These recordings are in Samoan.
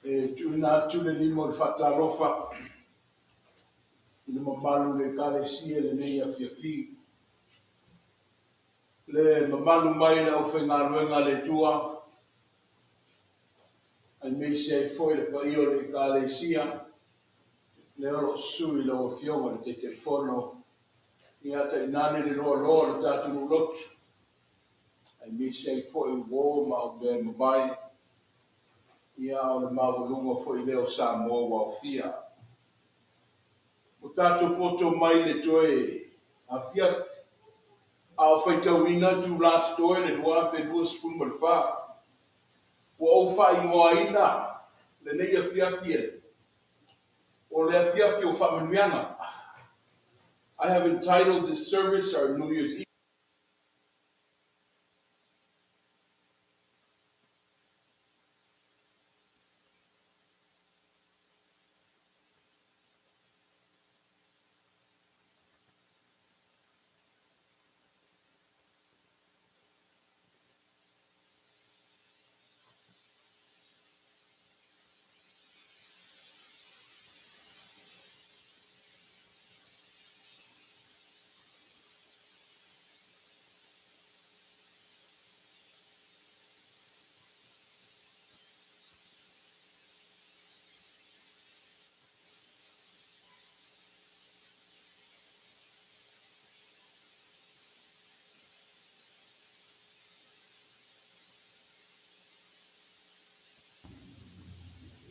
E tuuina atu le lima o le faatalofa i le mamalu o le Ekalesia i lenei afiafi. Le mamalu mai o le aufaigaluega a le Atua, aemaise ai foi le paia o le Ekalesia, lea o lo o susu i lau Afioga i le Taitaifono, ia tainane le loaloa o le tatou nuu lotu, aemaise ai foi uo ma aumea e mavae, ia a o le maualuga foi lea o Samoa ua aofia. Ua tatou poto mai i le toe afiafi, a o faitauina itulā totoe le 2024. Ua ou faaigoaina lenei afiafi o le afiafi o faamanuiaga. I have entitled this service our New Year's Eve.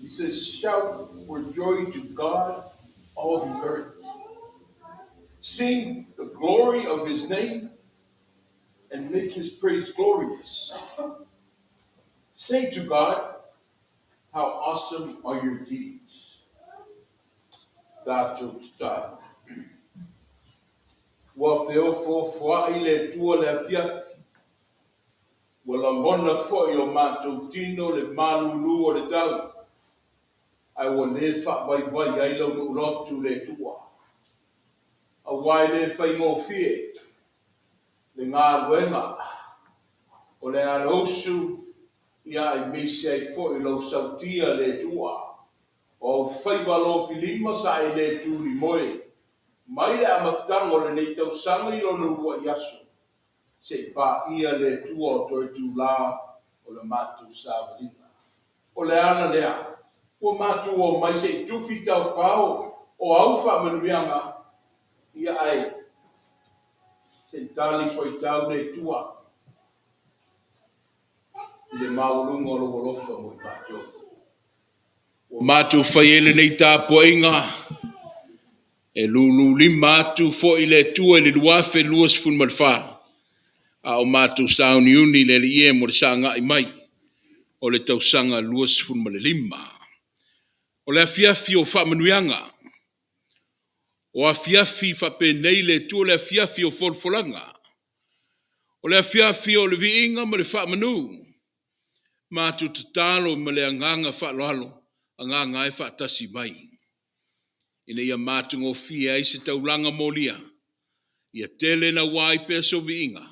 He says, Shout for joy to God, all the earth. Sing the glory of his name. And make his praise glorious. Say to God, How awesome are your deeds! Tatou tatalo. Ua feofoofoai le Atua i le afiafi, ua lagona foi e o matou tino le malulu o le tau, ae ua le faavaivai ai lau nuu lotu le Atua. Aua e le faigofie le galuega o le alausu ia aemaise ai foi lou sautia le Atua. O au faiva alofilima sa e le tulimoe mai le amataga o lenei tausaga i lona uluai aso, seia paia le Atua o toe itula o le matou savaliga. O le ala lea ua matou omai se i tufi taofao o au faamanuiaga, ia ae se i talifuaitau le Atua i le maualuga o lou alofa mo i matou. Ua matou fai ai lenei tapuaiga e lululima atu foi le Atua i le 2024, a o matou sauniuni i le Alii e mo le sagai mai o le tausaga 25. O le afiafi o faamanuiaga, o afiafi faapenei le Atua o le afiafi o folafolaga, o le afiafi o le viiga ma le faamanu. Matou tatalo ma le agaga faaaloalo, agaga e faatasi mai, ina ia matagofie ai se taulaga molia, ia tele naua ai pea sou viiga,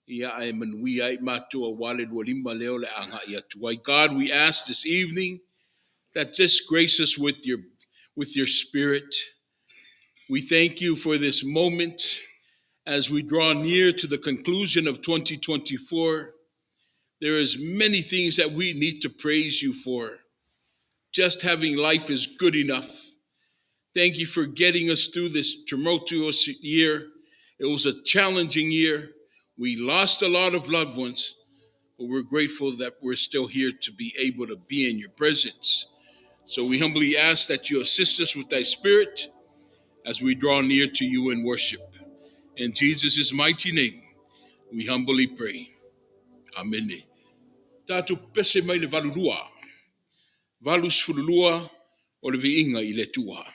ia ae manuia ai matou aua le 25 lea o le a agai atu ai. God, we ask this evening that just grace us with your spirit. We thank you for this moment as we draw near to the conclusion of 2024. There is many things that we need to praise you for. Just having life is good enough. Thank you for getting us through this tumultuous year. It was a challenging year. We lost a lot of loved ones, but we're grateful that we're still here to be able to be in your presence. So we humbly ask that you assist us with thy spirit as we draw near to you in worship. In Jesus' mighty name, we humbly pray. Amen. Tatou pese mai le 82. 82 o le viiga i le Atua.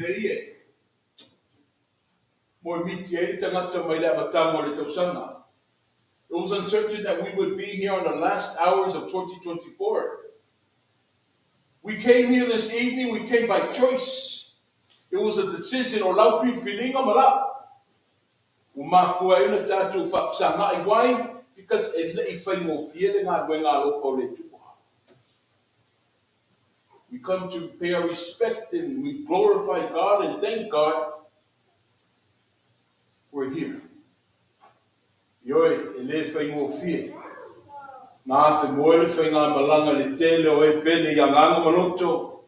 mea ia e moemiti ai le tagata mai le amataga o le tausaga. It was uncertain that we would be here on the last hours of 2024. We came here this evening, we came by choice. It was a decision o lau filifiliga ma lau. Ua mafua ai ona tatou faafesagai why? Because e le i faigofie le galuega alofa o le Atua. We come to pay our respect and we glorify God and thank God we're here. Ioe, e le faigofie. Na afe moe le faigamalaga i le tele o e pele i agaga ma loto,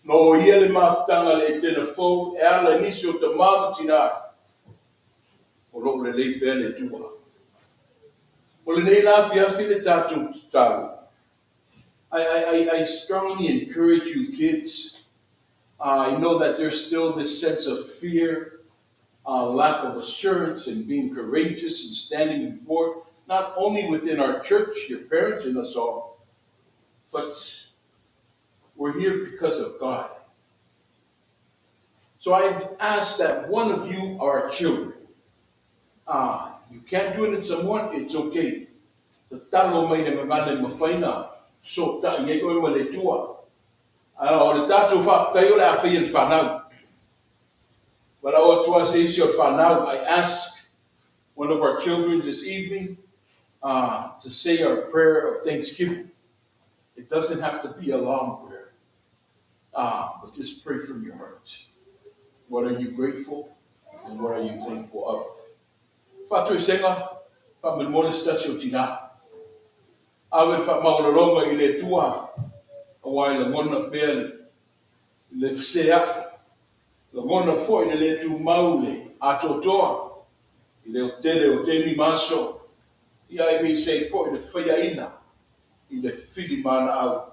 na oia le mafutaga a le Etena fou e ala i nisi o tama ma tina o lo o lelei pea le Atua. O lenei la afiafi le tatou tatalo. I, I, I strongly encourage you kids. I know that there's still this sense of fear, lack of assurance, and being courageous and standing before, not only within our church, your parents and us all, but we're here because of God. So I ask that one of you are children. You can't do it in someone, it's okay. Tatalo mai le gagana e mafai ona fesootai ai oe ma le Atua. O le tatou faafetai o le a faia e le fanau. Valaau atu lava se isi o le fanau, I ask one of our children this evening to say our prayer of thanksgiving. It doesn't have to be a long prayer, but just pray from your heart. What are you grateful and what are you thankful of? Faatoesega, faamolemole se tasi o tina. Ave le faamaualaloga i le Atua, aua e lagona pea le le feseai, lagona foi le le tumau le atoatoa i le tele o taimi ma aso, ia aemaise ai foi le faiaina i le fili manaau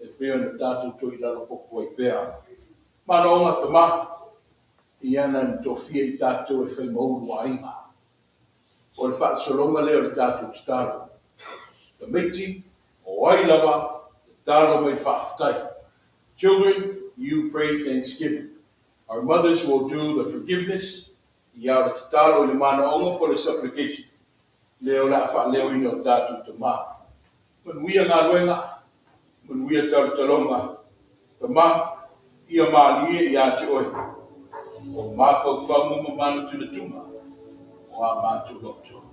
e pei ona tatou toilalo popo ai pea. Manaoga tama, ia na na tofia i tatou e fai ma ulu aiga. O le faasologa lea o le tatou tatalo. Tamaiti, o ai lava, tatalo mai le faafetai. Children, you pray thanksgiving. Our mothers will do the forgiveness, ia o le tatalo i le manaoga po o le supplication, lea o le a faaleoina o tatou tama. Manuia galuega, manuia talotaloga, tama, ia malie ia te oe, o mafaufauga ma manatunatuga o a matou loto,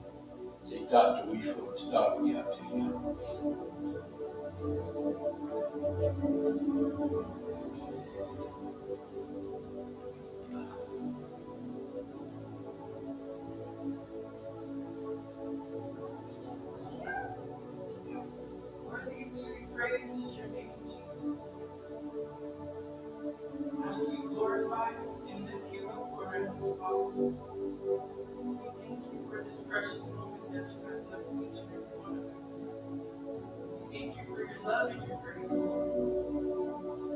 se i tatou ifo e tatalo ia te ia. Worthy to be praised is your name, Jesus. As we glorify and lift you up, Lord Heavenly Father, we thank you for this precious moment that you have blessed each and every one of us. We thank you for your love and your grace.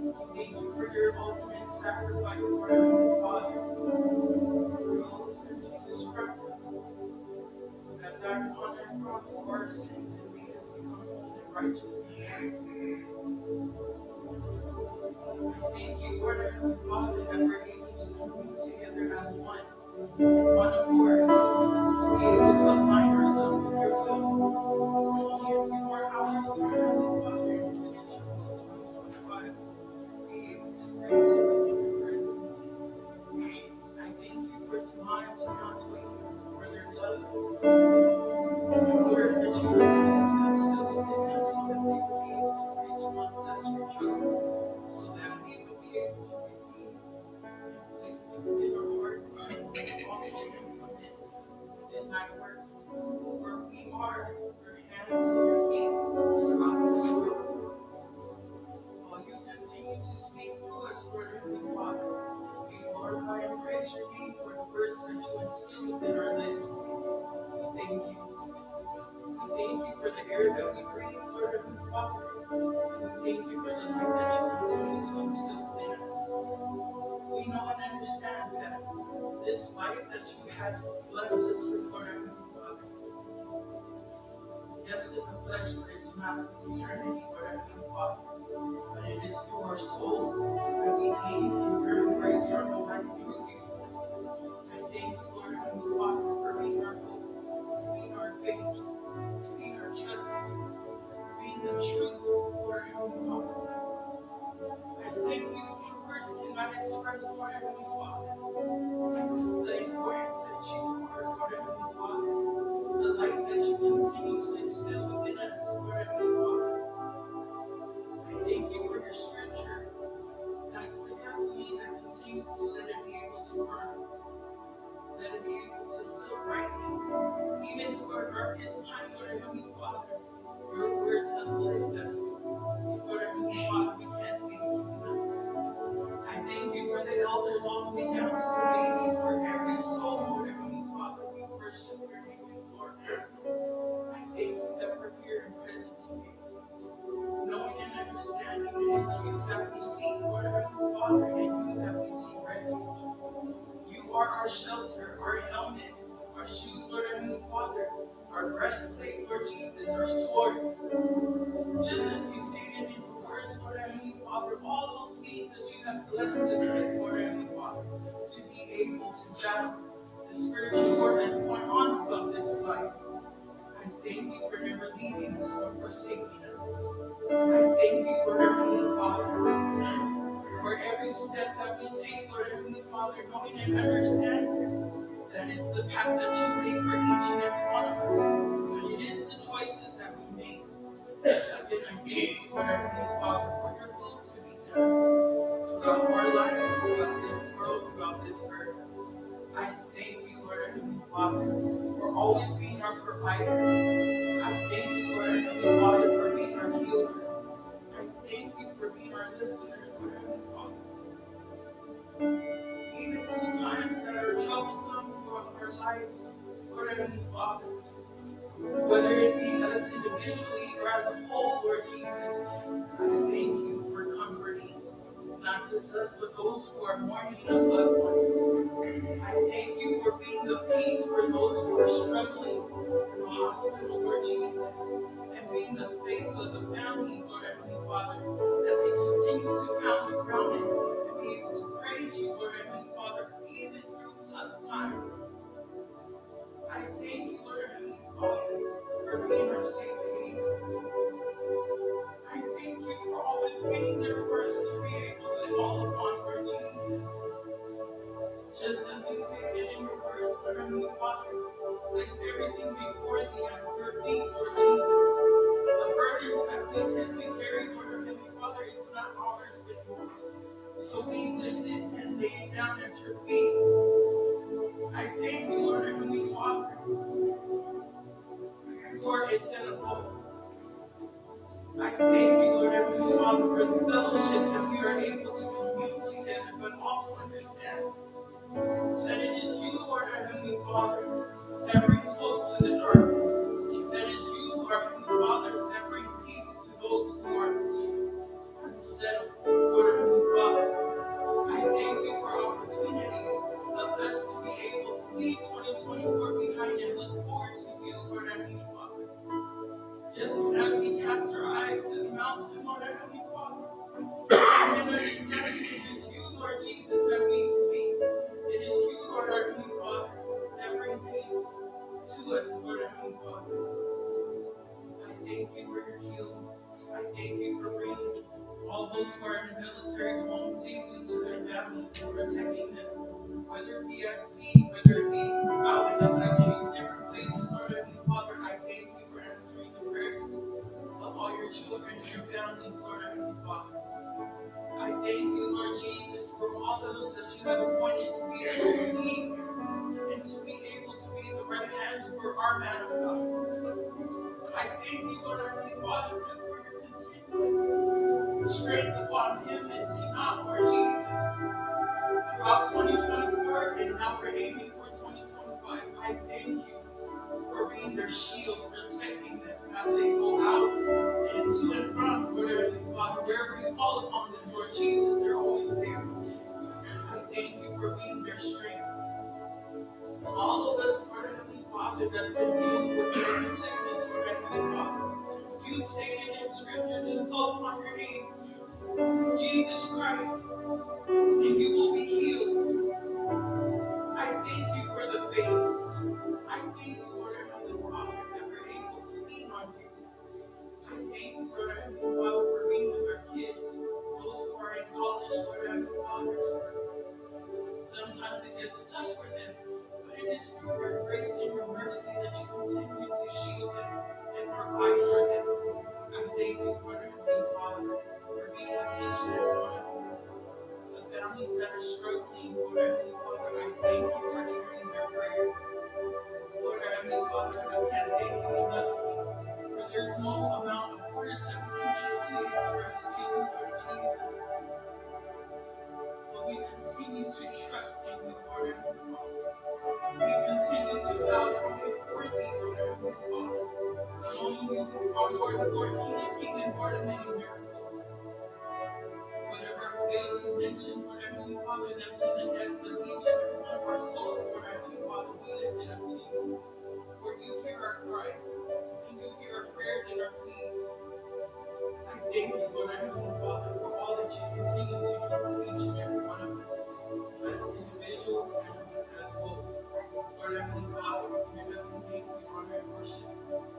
We thank you for your ultimate sacrifice, Lord Heavenly Father, for your only Son, Jesus Christ, that died on that cross for our sins and made us become whole and righteous before you. Thank you, Lord Heavenly Father, that we're able to commune together as one, in one accord, to be able to align ourselves with your will. Only a few more hours, Lord Heavenly Father, and finish your will 2025. Be able to grace it within your presence. I thank you for Tamar and Tanatwe, for their love and the word that you continue to instill within them so that they would be able to reach amongst us, your children, so that we would be able to receive and place it within our hearts and also implement within thy works. For we are your hands and your feet throughout this world. While you continue to speak through us, Lord Heavenly Father, we glorify and praise your name for the words that you instill within our lips. We thank you. We thank you for the air that we breathe, Lord Heavenly Father. We thank you for the life that you continue to instill within us. We know and understand that this life that you have blessed us with, Lord Heavenly Father, yes, in the flesh, but it's not eternity, Lord Heavenly Father. But it is through our souls that we aim and yearn for eternal life through you. I thank you, Lord Heavenly Father, for being our hope, being our faith, being our trust, being the truth, Lord Heavenly Father. I thank you. Words cannot express, Lord Heavenly Father, the importance that you are, Lord Heavenly Father, the light that you continue to instill within us, Lord Heavenly Father. I thank you for your scripture. That's the gasoline that continues to let it be able to burn, let it be able to still brighten. Even through our darkest time, Lord Heavenly Father, your words uplift us. Lord Heavenly Father, we can't thank you enough. I thank you for the elders all the way down to the babies, for every soul, Lord Heavenly Father, we worship your name and glorify. I thank you that we're here and present today, knowing and understanding it is you that we seek, Lord Heavenly Father, and you that we seek refuge. You are our shelter, our helmet, our shoes, Lord Heavenly Father, our breastplate, Lord Jesus, our sword. Just as you stated in your words, Lord Heavenly Father, all those things that you have blessed us with, Lord Heavenly Father, to be able to battle the spiritual war that's going on throughout this life. I thank you for never leaving us or forsaking us. I thank you, Lord Heavenly Father, for every step that we take, Lord Heavenly Father, knowing and understanding that it's the path that you make for each and every one of us. And it is the choices that we make. Again, I thank you, Lord Heavenly Father, for your will to be done throughout our lives, throughout this world, throughout this earth. I thank you, Lord Heavenly Father, for always being our provider. I thank you, Lord Heavenly Father, for being our healer. I thank you for being our listener, Lord Heavenly Father. Even through times that are troublesome throughout our lives, Lord Heavenly Father, whether it be us individually or as a whole, Lord Jesus, I thank you for comforting not just us, but those who are mourning of loved ones. I thank you for being the peace for those who are struggling in the hospital, Lord Jesus, and being the faith of the family, Lord Heavenly Father, that they continue to pound the ground and be able to praise you, Lord Heavenly Father, even through tough times. I thank you, Lord Heavenly Father, for being our safe haven. I thank you for always being there for us to be able to call upon, Lord Jesus. Just as you stated in your words, Lord Heavenly Father, place everything before thee at your feet, Lord Jesus. The burdens that we tend to carry, Lord Heavenly Father, it's not ours but yours. So we lift it and lay it down at your feet. I thank you, Lord Heavenly Father, for eternal. I thank you, Lord Heavenly Father, for the fellowship that we are able to commune together, but also understand that it is you, Lord Heavenly Father, that brings hope to the darkness. That is you, Lord Heavenly Father, that brings peace to those who are unsettled, Lord Heavenly Father. I thank you for opportunities of us to be able to leave 2024 behind and look forward to you, Lord Heavenly Father. Just as we cast our eyes to the mountain, Lord Heavenly Father, and understanding it is you, Lord Jesus, that we seek. It is you, Lord Heavenly Father, that bring peace to us, Lord Heavenly Father. I thank you for your healing. I thank you for bringing all those who are in the military home safely to their families and protecting them, whether it be at sea, whether it be out in the countries, different places, Lord Heavenly Father. I thank you for answering the prayers of all your children and your families, Lord Heavenly Father. I thank you, Lord Jesus, for all those that you have appointed to be able to lead and to be able to be the right hands for our man of God. I thank you, Lord Heavenly Father, for your continuous strength upon him and Tina, Lord Jesus, throughout 2024, and now we're aiming for 2025. I thank you for being their shield, protecting them as they go out and to and from, Lord Heavenly Father, wherever you call upon them, Lord Jesus, they're always there. I thank you for being their strength. All of us, Lord Heavenly Father, that's been dealing with every sickness, Lord Heavenly Father, you stated in Scripture, just call call upon your name, Jesus Christ, and you will be healed. I thank you for the faith. I thank you, Lord our Heavenly Father, that we're able to lean on you. I thank you, Lord our Heavenly Father, for being with our kids, those who are in college, Lord our Heavenly Father. Sometimes it gets tough for them, but it is through your grace and your mercy that you continue to shield them and provide for them. I thank you, Lord our Heavenly Father, for being with each and every one of them. The families that are struggling, Lord our Heavenly Father, I thank you for hearing their prayers. Lord our Heavenly Father, I can't thank you enough, for there's no amount of words that we can truly express to you, Lord Jesus. But we continue to trust in you, Lord our Heavenly Father. We continue to bow down before thee, Lord our Heavenly Father, knowing you are Lord, Lord, King of Kings and Lord of many miracles. Whatever I fail to mention, Lord our Heavenly Father, that's in the depths of each and every one of our souls, Lord our Heavenly Father, we lift it up to you. For you hear our cries, and you hear our prayers and our pleas. I thank you, Lord our Heavenly Father, for all that you continue to do for each and every one of us, as individuals and as both. Lord our Heavenly Father, in your heavenly name we honor and worship you.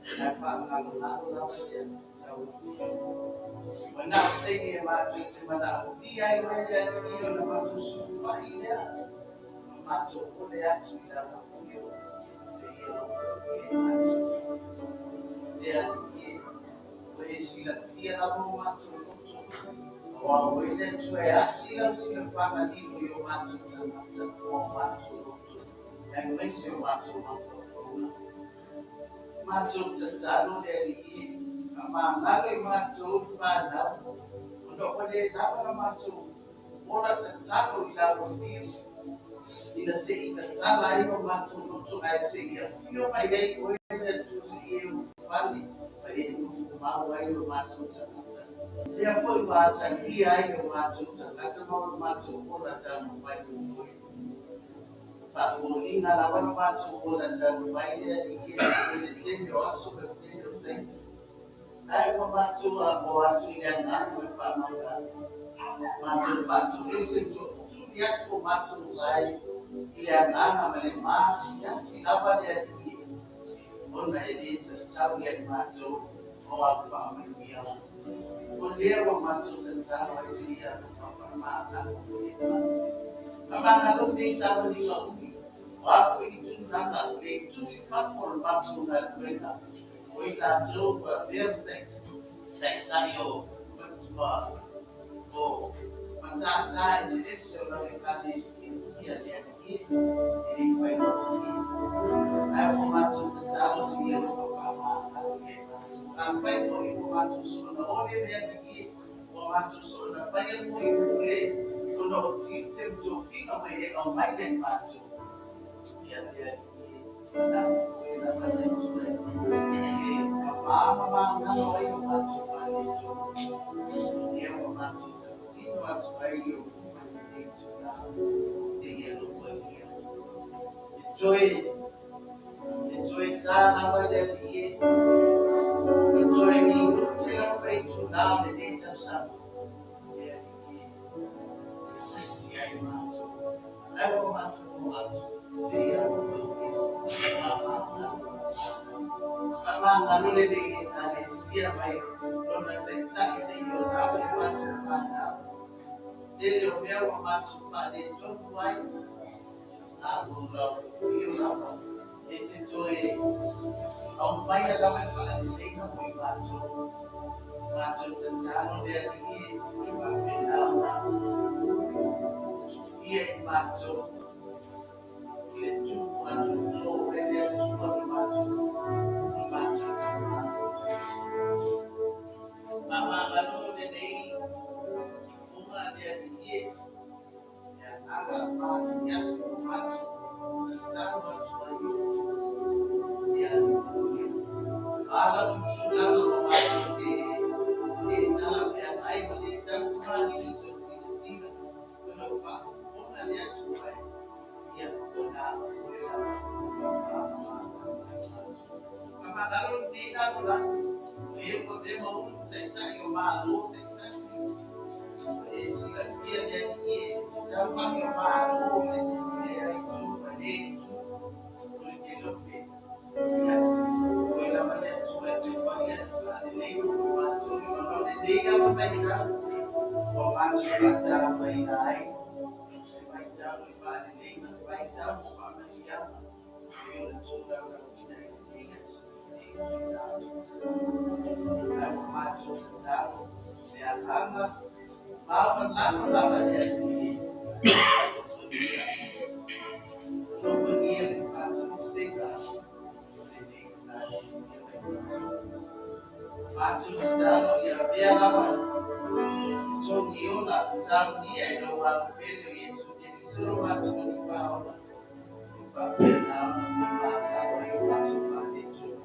Ae faagalogalo lava le Manao taimi e matou te manaomia ai oe le Alii ona matou sulufai lea ma matou ole atu i lau afio seia logosaia i matou. Le Alii e, ua e silafia lava o matou loto, aua o oe le Atua e ati lau silafaga lilo i o matou tagata ma o matou loto, aemaise o matou mafaufauga. Matou tatalo le Alii e, faamagalo i matou le fanau, ona ua le lava la matou ola tatalo i lau afio, ina se i tatala ai o matou loto ae se i afio mai ai oe le Atua seia e ulufale ma e nofomau ai o matou tagata. Lea foi ua atagia ai o matou tagata ma o matou ola taumafai mo oe. Faafoliga lava lo matou ola taumafai le Alii e i le tele o aso ma le tele o taimi. Ae ua matou o atu i le agaga o le faamaualalo. Matou faatoese ma tootuli atu o matou ai i le agaga ma le masiasi lava le Alii ona e le tatau ia i matou o au faamanuiaga. O lea ua matou tatalo ai seia alofa faamagalo i matou. Faamagalo lenei savaliga umi, o a foi ni tulaga o le itu i fafo o le matou galuega, o i latou ua avea ma taitai o o matata eseese o lau Ekalesia, ia le Alii e le faigofie. Ae ua matou tatalo seia alofa faamagalo ia i matou. Afai foi ua matou soona ole le Alii, ua matou soona faia foi pule ona o tiute ma tofiga ua e aumai ia i matou, ia le Alii na oe lava le Atua e mamā ma magalo ai o matou faaletonu. Ia ua matou tautino atu ai i ou luma i lenei itula seia logosaia. E toe tā lava le Alii e, e toe minute lava itula o lenei tausaga. Le Alii e sasi ai matou. Ae ua matou o atu seia logosaia. Faamagalo. Faamagalo lenei Ekalesia mai lona taitai seia lava i matou fanau. Tele o mea ua matou faaletonu ai, a o lau afio lava e te toe aumaia lava le faaleleiga mo i matou. Matou tatalo le Alii e faapena ona tutuia i matou i le tupu atu o oe le Atua ma matou taumasi. Faamagalo lenei ifoga le Alii e, le agaga masiasi o matou tatalo atu ai ia manuia. Ala o tulaga o matou le talafeagai ma le tautamalii i sau silasila, ona o faafofoga le Atua ia ona oe lava faamagalo ai matou. Faamagalo lenei lalolagi, o e ua avea ma ulu taitai o Malo taitasi, e silafia le Alii e taufai o Malo le itu ma le itu o le kelope. Ia, oe lava le Atua e te faia le faaleleiga mo i matou, ona o lenei lava vaitau ua matou faatauaina ai le vaitau o le faaleleiga, le vaitau o faamanuiaga e ona tolaulauina i lenei aso i lenei itula. Ae ua matou tatalo le agaga maualalo lava le Alii e alofagia, alofagia le faatoesega o lenei Ekalesia mai matou. Matou tatalo ia avea lava togi ona saunia e lou Alo pele o Iesu Keriso lo matou Alii Faaola, e faapena ona faamagalo ai o matou faaletonu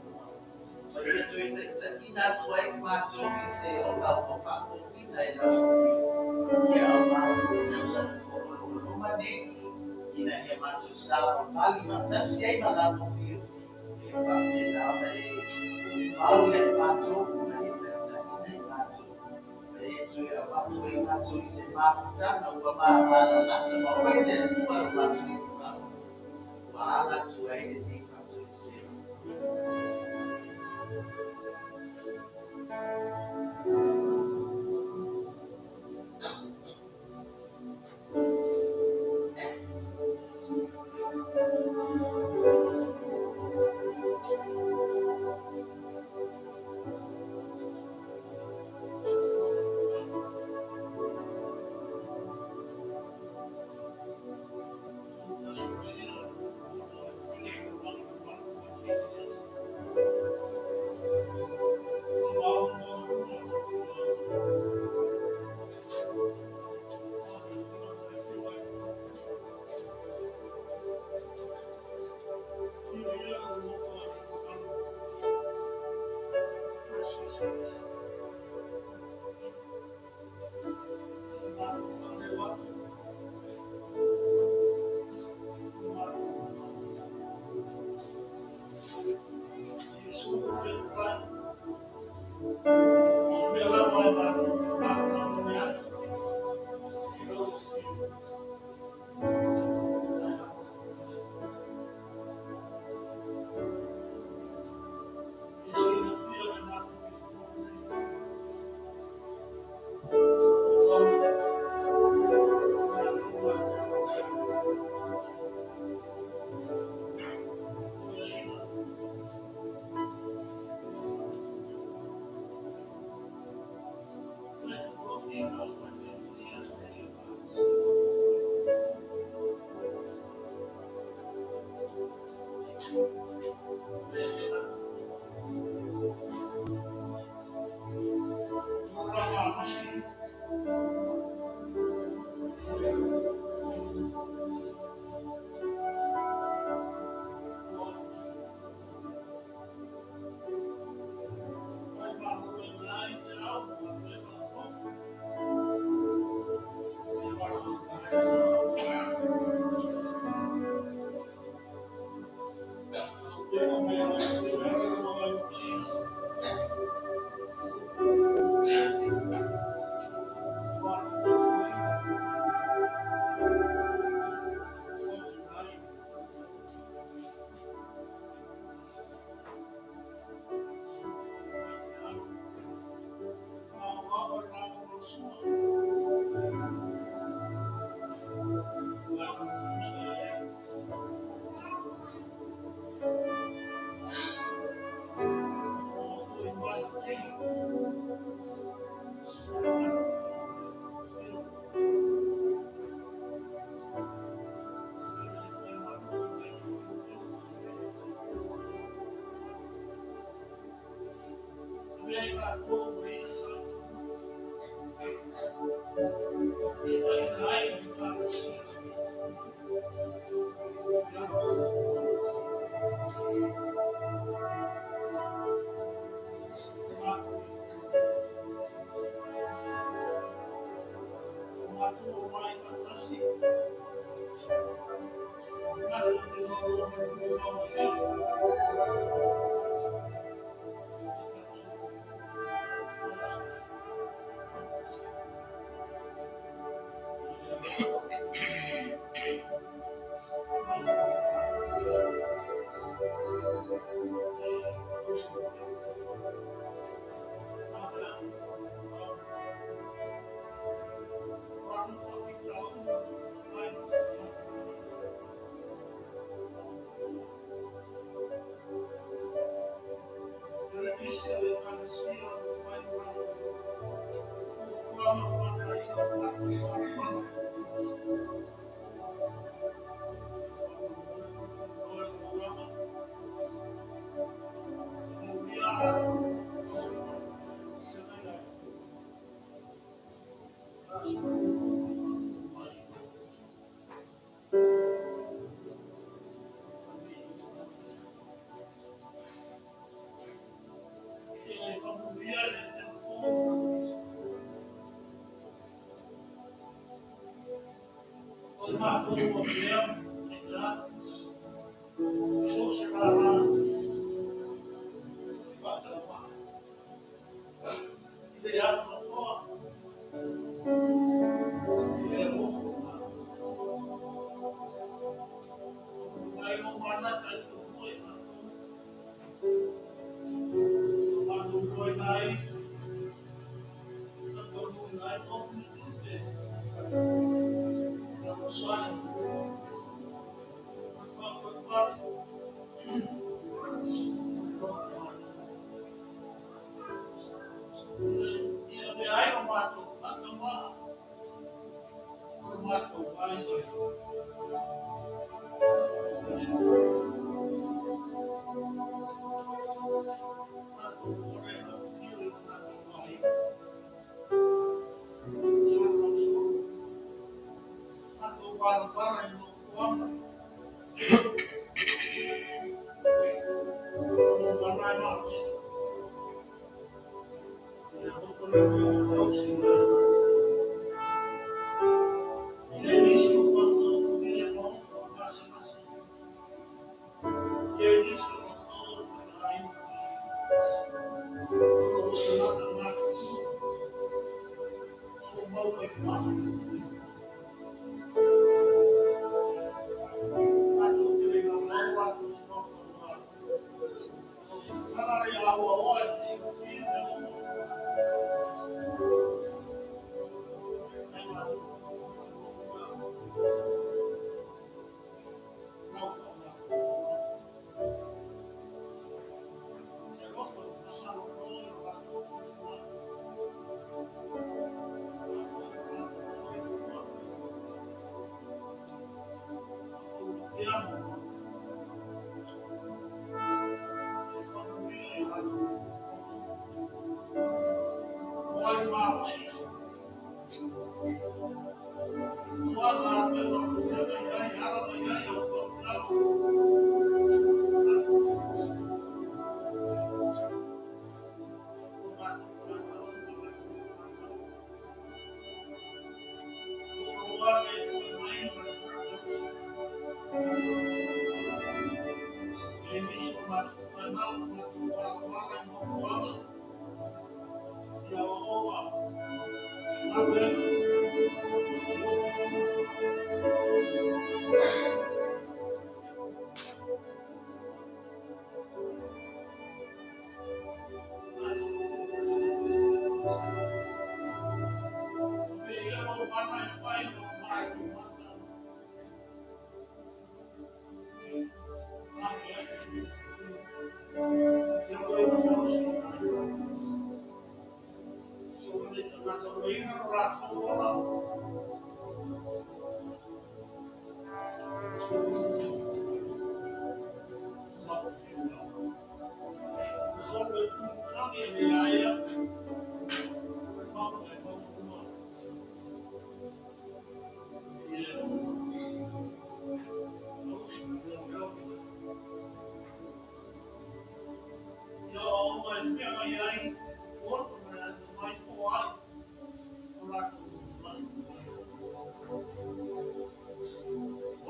ma ia toe taitaiina atu ai matou i se ola ua faafouina e lau afio. Ia aumau i tausaga fou o lo o loma nei, ina ia matou savavali faatasi ai ma lau afio, e faapena ona e tumau ia i matou ma e taitaiina i matou, ma e toe avatu ai matou i se mafutaga ua mavalalata ma oe le Atua lo matou Alii Faaola, ua ala atu ai lenei faatoesega.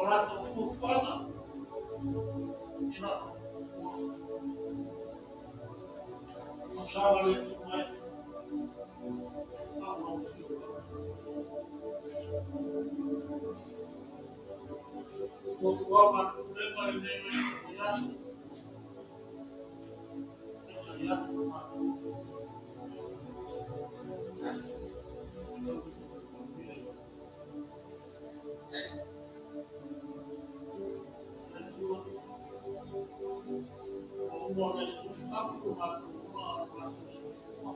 latou fuafuaga, e na o le saogalemu mai a o lau Afioga. Fuafuaga a le Pulega i lenei vaiaso, e tali atu le Malo. Ua uma ona e tufatufa lo matou ola a o le matou soifua.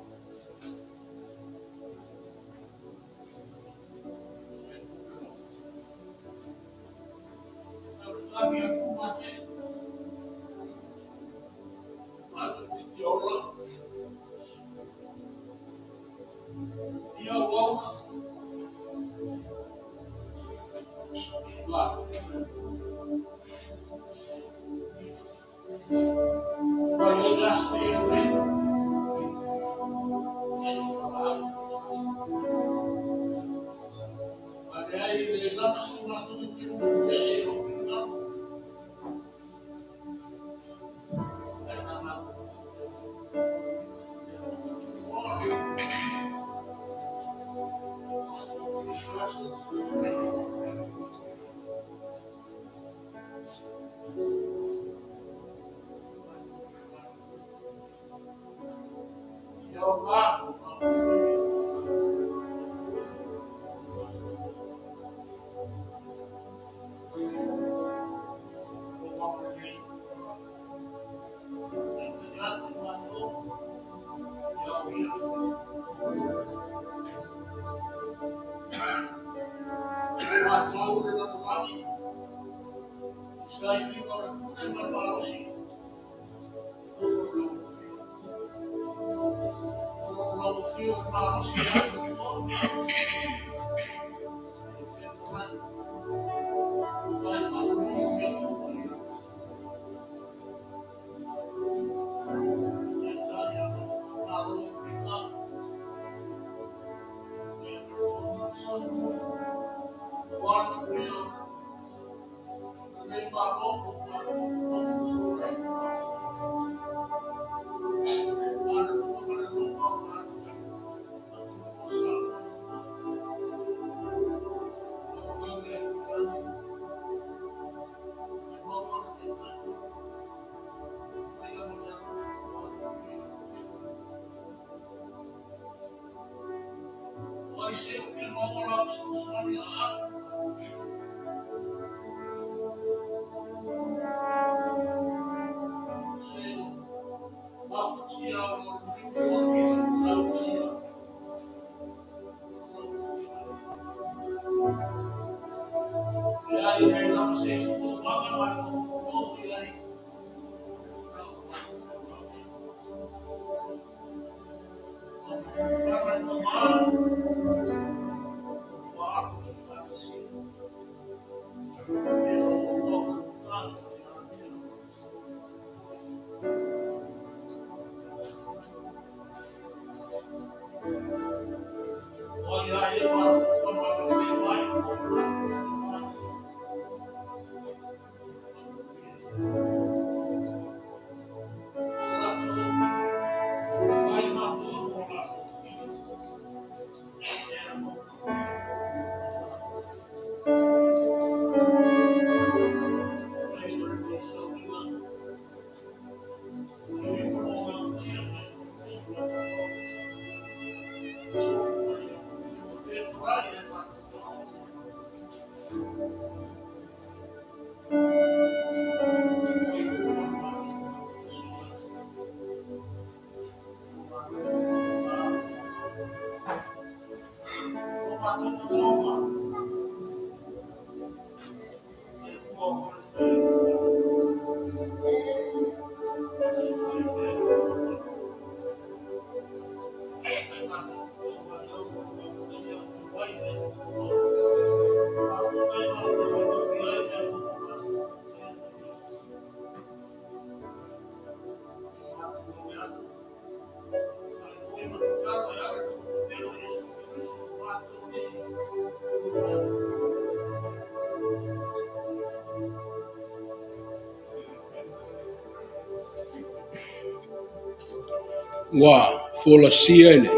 Ua folasia i le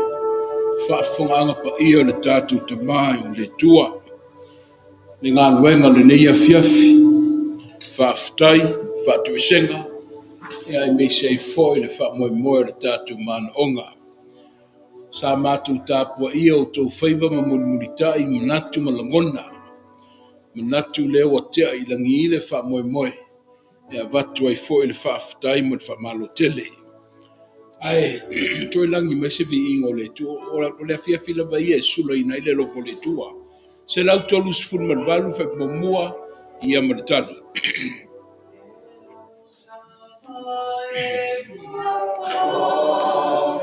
faafofogaaga paia o le tatou Tama i le Atua le galuega o lenei afiafi. Faafetai, faatoesega, aemaise ai foi le faamoemoe o le tatou manaoga. Sa matou tapuaia outou faiva ma mulimulitai manatu ma lagona. Manatu lea ua tea i lagi le faamoemoe e avatu ai foi le faafetai ma le faamalo tele. Ae toe lagi mai se viiga o le Atua. O le afiafi lava ia e sulaina ai le alofa o le Atua. 138 Fuaiupu muamua, ia ma le tali.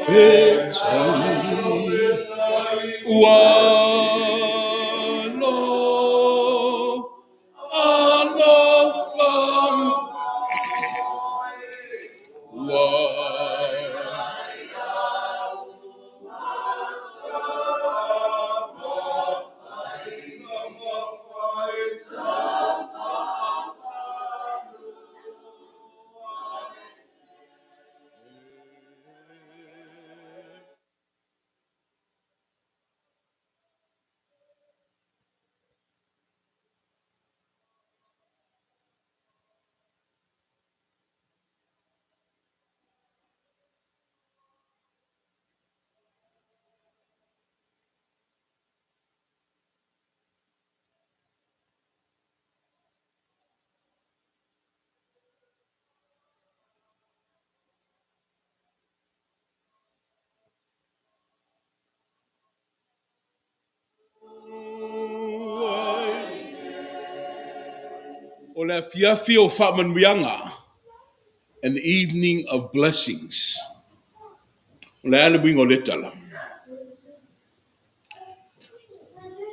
Fetai ua lo alofa ua O le afiafi o faamanuiaga, an evening of blessings. O le a le uiga o lea tala?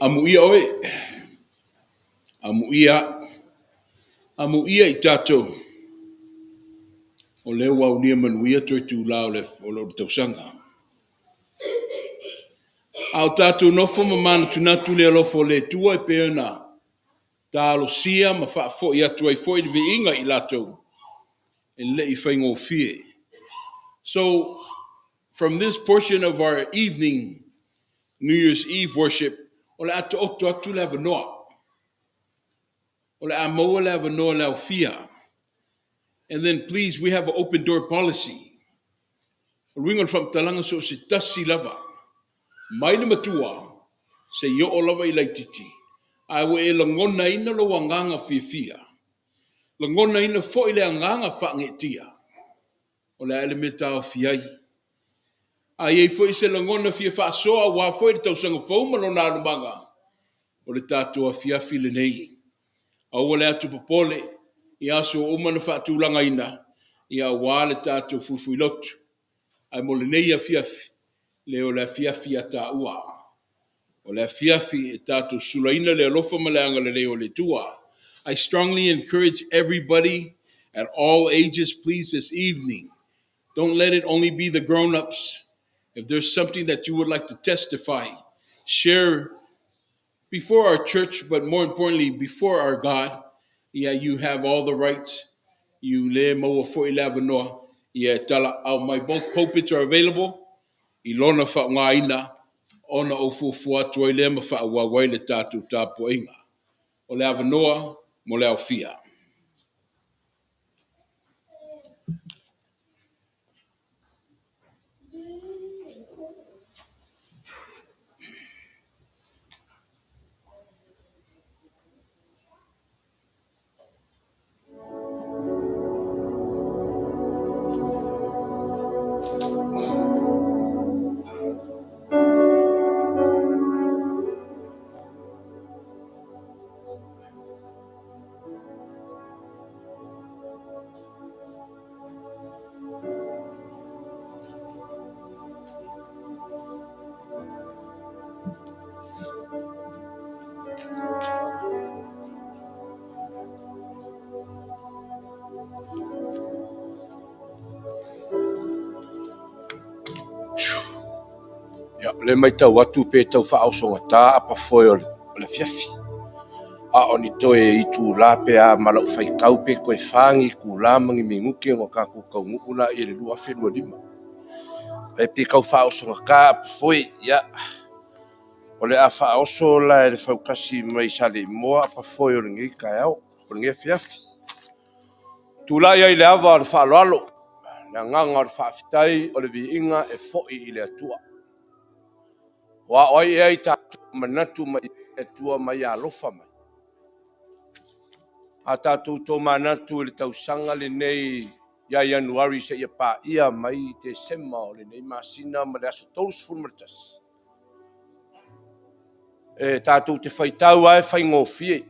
Amuia oe, amuia au, amuia i tatou, o lea ua aulia manuia toe itula o le tausaga. A o tatou nofo ma manatunatu i le alofa o le Atua e pei ona talosia ma faafoi atu ai foi le viiga i latou e le i faigofie. So, from this portion of our evening New Year's Eve worship, o le a taoto atu le avanoa. O le a maua le avanoa le aofia. And then please, we have an open door policy. O le uiga o le faamatalaga so o se tasi lava. Mai le matua, seia oo lava i laitiiti. Ae ua e lagonaina lou agaga fiafia. Lagonaina foi le agaga faageetia. O le a le mea e taofi ai. A i ai foi se lagona fia faasoa aua foi le tausaga fou ma lona alumaga, o le tatou afiafi lenei. Aua le atu popole i aso uma na faatulagaina, ia aua le tatou fuifuilotu. Ae mo lenei afiafi, le o le afiafi ia taua. O le afiafi e tatou sulaina le alofa ma le agalelei o le Atua. I strongly encourage everybody at all ages, please, this evening. Don't let it only be the grown-ups. If there's something that you would like to testify, share before our church, but more importantly, before our God, yeah, you have all the rights. You le maua foi le avanoa. Ia tala au mai. Both pulpits are available. I lona faaaogaina ona ou fuafua atu ai lea ma faaauau ai le tatou tapuaiga. O le avanoa mo le aofia. Ia, o lea e matau atu pe tau faaosogata apafoe o le afiafi. A o ni toe itula pe a ma lau faitau pe toe 4 ni itula ma ni minute ona tatou taunuu laia i le 2025. E pei kau faaosogata apafoe, ia, o le a faaoso la e le faukasi mai Saleimoa apafoe o lenei taeao, o lenei afiafi. Tulai ai i le ava o le faaaloalo, le agaga o le faafetai o le viiga e foi i le Atua. Aua o ai ea i tatou e manatu mai ai le Atua ma ia alofa mai? A tatou tomanatu i le tausaga lenei ia Ianuari seia paia mai Tesema o lenei masina ma le aso 31, e tatou te faitau lava e faigofie,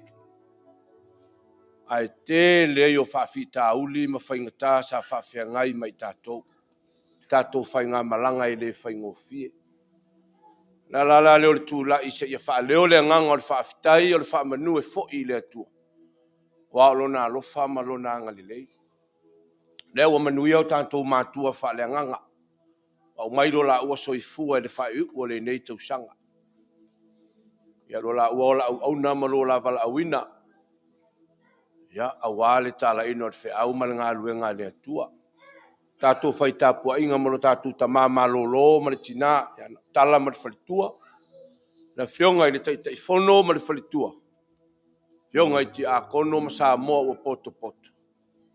ae tele ai o faafitauli ma faigata sa faafeagai ma i tatou. Le tatou faigamalaga e le faigofie. O le ala la lea o le tulai seia faaleo le agaga o le faafetai o le faamanu e foi i le Atua, aua o Lona alofa ma Lona agalelei. O lea ua manuia o tatou matua faaleagaga, ua aumai lo laua soifua i le faaiuiu o lenei tausaga. Ia, lo laua ola auauna ma lo la valaauina, ia, aua le talaina o le feau ma le galuega a le Atua. Tatou fai tapuaiga ma lo tatou tama malolo ma le tina ia Tala ma le faletua, le Afioga i le Taitaifono ma le faletua, afioga i Tiakono ma Samoa ua potopoto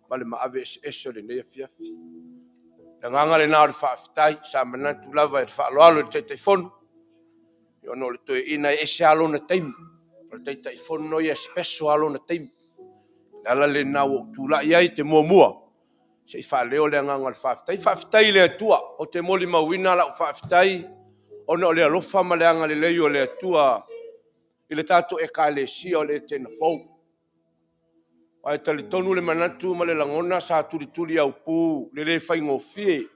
ma le maave eseese o lenei afiafi. O le agaga lena o le faafetai, sa manatu lava e faaaloalo i le Taitaifono, ona o le toeaina e ese lava lona taimi, o le Taitaifono ia e special lava lona taimi. O le ala lena ua ou tulai ai ou te muamua se i faaleo le agaga o le faafetai. Faafetai i le Atua, ou te molimauina lau faafetai ona o le alofa ma le agalelei o le Atua i le tatou Ekalesia o le Etena Fou. Aua e talitonu le manatu ma le lagona sa tulituliaupu i le le faigofie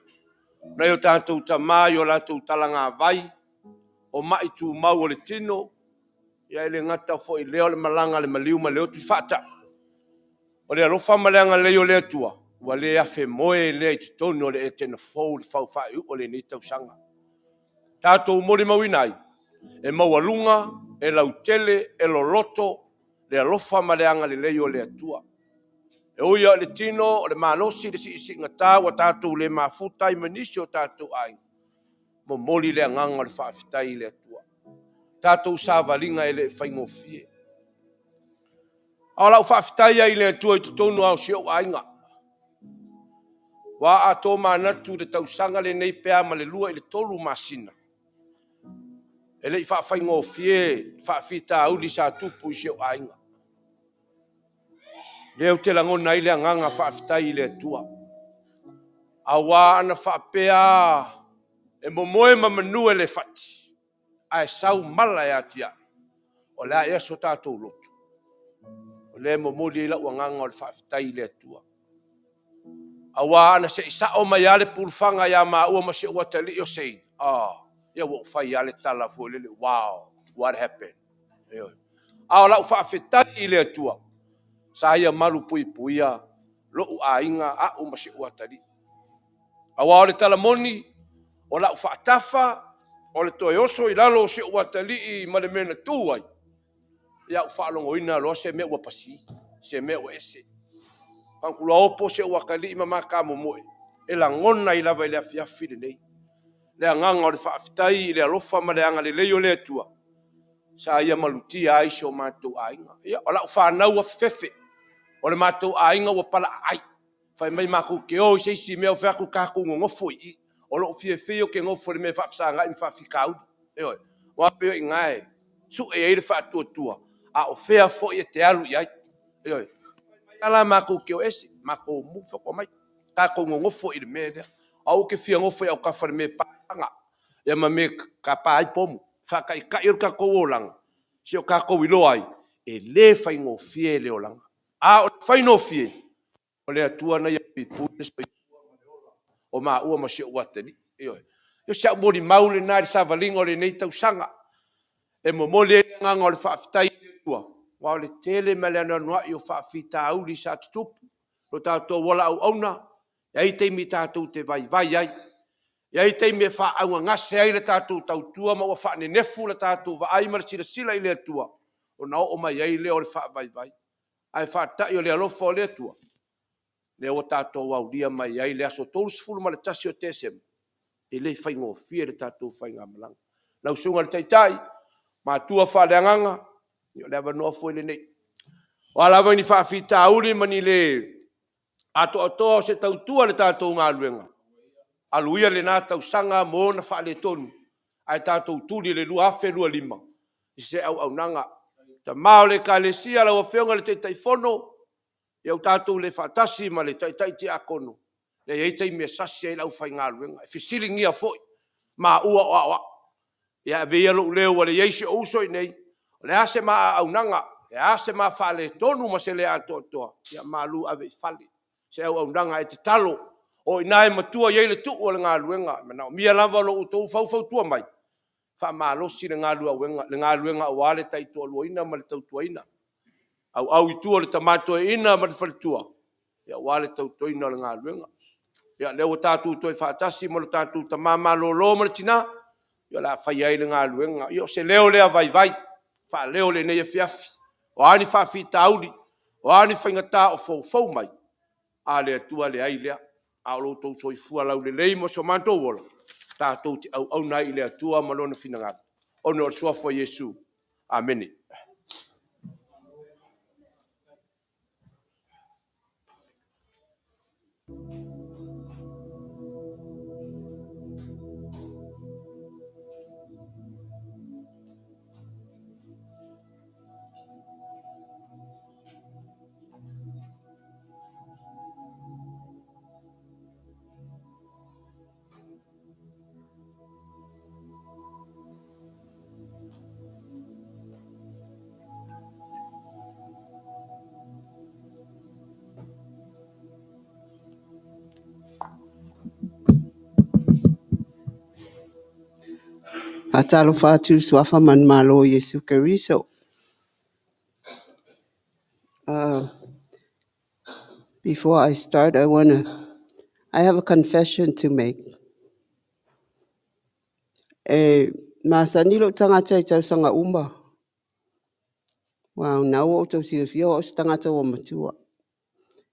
o nai o tatou tama i o latou talagavai, o mai tumau o le tino, e le gata foi i lea o le malaga a le maliu ma le oti faatau. O le alofa ma le agalelei o le Atua, ua le afemoe lea i totonu o le Etena Fou i le faaiuiu o lenei tausaga. Tatou molimauina ai, e maualuga, e lautele, e loloto le alofa ma le agalelei o le Atua. E ui lava i le tino, o le malosi, le siisiigata ua tatou le mafuta ai ma nisi o tatou aiga, momoli le agaga o le faafetai i le Atua. Tatou savaliga e le faigofie. A o lau faafetai ai i le Atua i totonu lava o si ou aiga, aua a tomanatu i le tausaga lenei pe a ma le 2 i le 3 masina, e le i faafaigofie faafitauli sa tupu i si ou aiga. O lea ou te lagona ai le agaga faafetai i le Atua. Aua ana faapea e momoe ma manu e le fati, ae sau mala e atiae, o le a ea so tatou loto? O lea e momoli ai lau agaga o le faafetai i le Atua. Aua ana se i sao mai lava le pulufaga ia maua ma si ou atalii o Seini, oh, ia ua ou fai lava le tala foi lele, wow, what happened? Ioe. A o lau faafetai i le Atua, sa ia malupuipuia lou aiga, au ma si ou atalii. Aua o le tala moni, o lau faatafa, o le toe oso i lalo o si ou atalii ma le mea na tu ai, ia ou faalogoina loa se mea ua pasi, se mea ua ese. Fagtuloa opo si ou atalii ma ma tamomoe, e lagona ai lava i le afiafi lenei le agaga o le faafetai i le alofa ma le agalelei o le Atua sa ia malutia ai si o matou aiga. Ia, o lau fanau ua fefefe, o le matou aiga ua palaaai. Fai mai matou te o i se isi mea, ou fai atu, tatou nonofo i i. O lou fiafia ia ou te nofo i le mea e faafesagai ma faafitauli. Ioe. Aua pei o i ina e sue ai le faatuatua, a o fea foi e te alu i ai. Ioe. Fai mai lava la matou te o ese, matou move, fai atu, omai, tatou nonofo i le mea lea. Aua ou te fia nofo i autafa i le mea e pa ai faga, ia ma mea e tapa ai pomu, e faataitai ai lo tatou olaga, se i o tatou iloa ai, e le faigofie le olaga. A o le faigofie, o le Atua na ia puipui le soifua ma le ola o maua ma si ou atalii. Ioe. O si au molimau lena i le savaliga o lenei tausaga, e momoli ai le agaga o le faafetai i le Atua, aua o le tele ma le anoanoai o faafitauli sa tutupu i lo tatou ola auauna. E i ai taimi tatou te vaivai ai, e i ai taimi e faaaaogagase ai le tatou tautua ma ua faanenefu le tatou vaai ma le silasila i le Atua, ona oo mai ai lea o le faavaivai. Ae faafetai o le alofa o le Atua, lea ua tatou aulia mai ai le aso 31 o Tesema. E le faigofie le tatou faigamalaga. Lau Susuga i le Taitai, matua faaleagaga, ia o le avanoa foi lenei. O a lava ni faafitauli ma ni le atoatoa o se tautua i le tatou galuega, alu ia lena tausaga ma ona faaletonu, ae tatou tuli i le 2025 i se auaunaga. Tama o le Ekalesia lau Afioga i le Taitaifono, ia ua tatou le faatasi ma le taitai tiakono, e i ai taimi e sasi ai le aufaigaluega, e fesiligia foi maua o au, ae avea ia lou leo ua leai si ou uso i inei, o le a se ma auaunaga, o le a se ma faaletonu ma se le atoatoa, ia malu ave i fale se auaunaga. Ae tatalo, o i ina e matua i ai le tuu o le galuega. E manaomia lava lo outou faufautua mai e faamalosi le galuega aua le taitoaluaina ma le tautuaina. Auau i tua o le tama toeaina ma le faletua aua le tautuaina o le galuega. Ia o lea ua tatou toe faatasi ma le tatou tama malolo ma le tina, o le a faia ai le galuega. Ia o se leo lea vaivai e faaleo i lenei afiafi. O a ni faafitauli, o a ni faigata o foufou mai, a le Atua leai lea, a o lo outou soifua laulelei ma so matou ola, tatou te auauna ai i le Atua ma Lona finagalo ona o le Suafa o Iesu. Amene. Faatalofa atu i Suafa manumalo o Iesu Keriso. Before I start, I have a confession to make. E masani lou tagata i tausaga uma, aua o lena ua outou silafia o au o se tagata ua matua.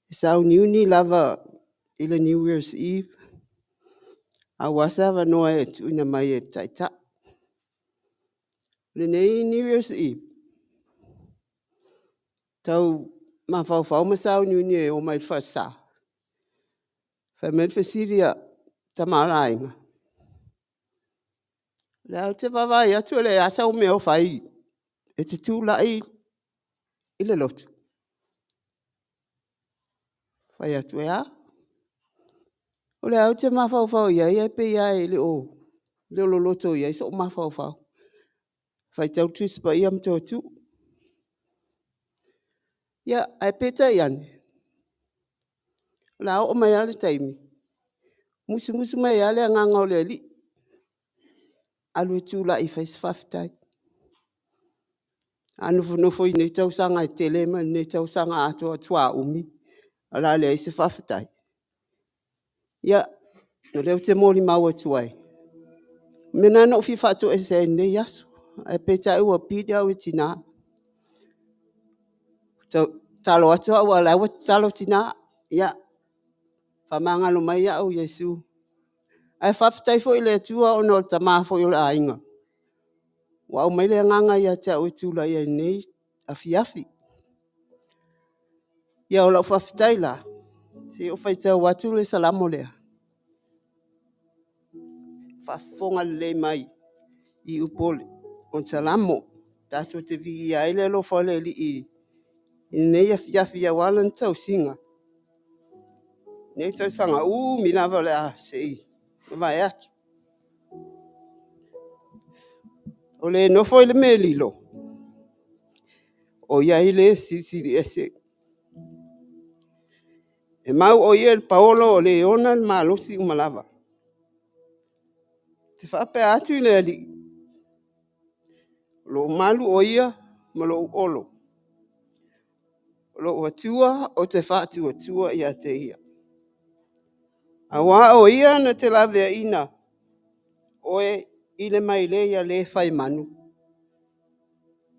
E sauniuni lava i le New Year's Eve aua se avanoa e tuuina mai e le Taitai. O lenei New Year's Eve, tau mafaufau ma sauniuni e omai i le falesa, fai mai le fesili a le tama o le aiga, “O lea ou te vaavaai atu e leai lava sau mea o fai e te tulai i le lotu?” Fai atu, “E a? O lea lava ou te mafaufau i ai ae pei lava e le o loloto i ai sou mafaufau. Faitau le Tusi Paia ma toe tuu.” Ia, ae peitai ane, o le a oo mai lava le taimi, musumusu mai ai lava le Agaga o le Alii, alu e tulai e fai se faafetai. A nofonofo i nei tausaga e tele ma lenei tausaga atoa faatoa umi ae o le a leai se faafetai? Ia, o lea ou te molimau atu ai, o le mea lena na ou fia faatoese ai i lenei aso, ae peitai ua beat au e tina. Tatalo atu au aua o la e ua tatalo tina, ia faamagalo mai au Iesu. Ae faafetai foi i le Atua ona o le tama foi o le aiga ua aumai le Agaga ia te au e tulai ai i lenei afiafi. Ia o lau faafetai la, se i ou faitau atu le Salamo lea, faafofoga lelei mai i upu o le Salamo, tatou te viia ai le alofa o le Alii i lenei afiafi aua Lana tausiga i lenei tausaga umi lava o le a se i mavae atu. O le nofo i le mea lilo, o i ai le Silisili Ese. E mau o ia i le paolo o le ona le malosi uma lava. Ou te faapea atu i le Alii, “O lou malu o Ia ma lou olo, o lou Atua ou te faatuatua ia te Ia, aua o Ia na te laveaiina oe i le mailei a le faimanu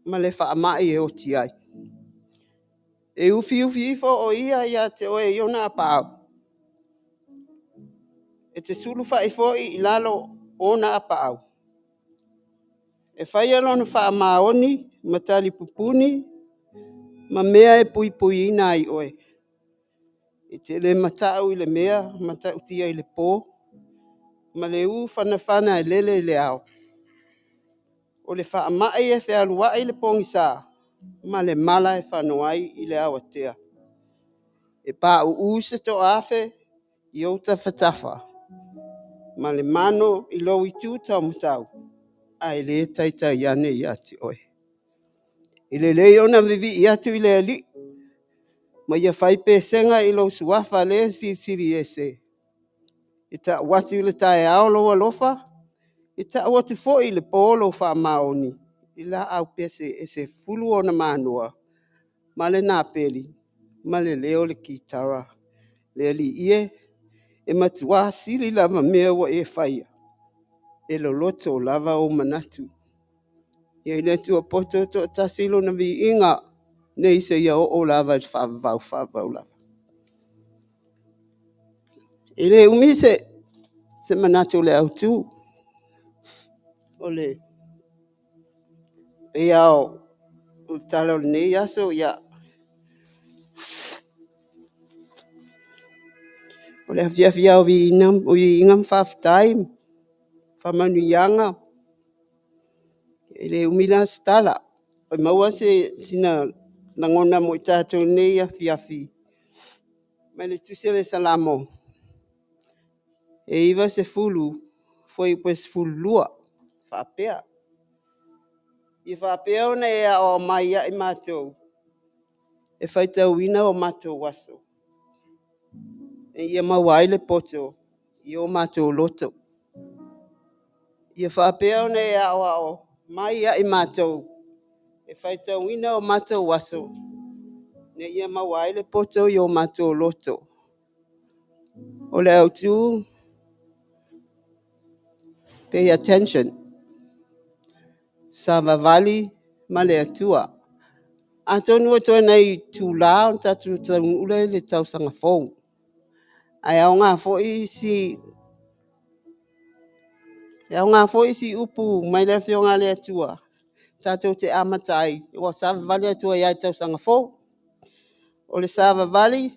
ma le faamai e oti ai. E ufiufi ifo o Ia ia te oe i ona apaau, E te sulufai foi i lalo o ona apaau, e faia lona faamaoni ma talipupuni ma mea e puipuiina ai oe. E te le matau i le mea matautia i le po, ma le ū fanafana e lele i le ao. O le faamai e fealuai i le pogisa, ma le mala e fano ai i le aoatea. E pauu se toafe i ou tafatafa ma le mano i lou itu taumatau, ae le taitai ane ia te oe. E lelei ona vivii atu i le Alii ma ia fai pesega i lou Suafa le Silisili Ese. E tau atu i le taeao lou alofa, e tau atu foi i le po lou faamaoni i laau pese e 10 ona manoa ma le napeli ma le leo o le kitara. Le Alii e, e matua sili lava mea ua e faia, e loloto lava ou manatu. Ia i le Atua poto e toatasi Lona viiga nei seia oo lava i le faavavau faavavau lava. E le umi se manatu o le autu, e pei lava o le tala o lenei aso, ia, o le afiafi lava o viiga ma faafetai ma faamanuiaga. E le umi la se tala, e maua sina lagona mo i tatou i lenei afiafi mai le Tusi o le Salamo e 90 fuaiupu e 12 e faapea; “Ia faapea ona e aoao mai ia i matou e faitauina o matou aso, ina ia maua ai le poto i o matou loto.” Ia faapea ona e aoao mai ia i matou e faitauina o matou aso, ina ia maua ai le poto i o matou loto. O le autu, pay attention, savavali ma le Atua. Atonu ua toe nai itula ona tatou taunuu lea i le tausaga fou, ae aoga foi isi upu mai le Afioga a le Atua tatou te amata ai, ua savavali atu ai lava i le tausaga fou. O le savavali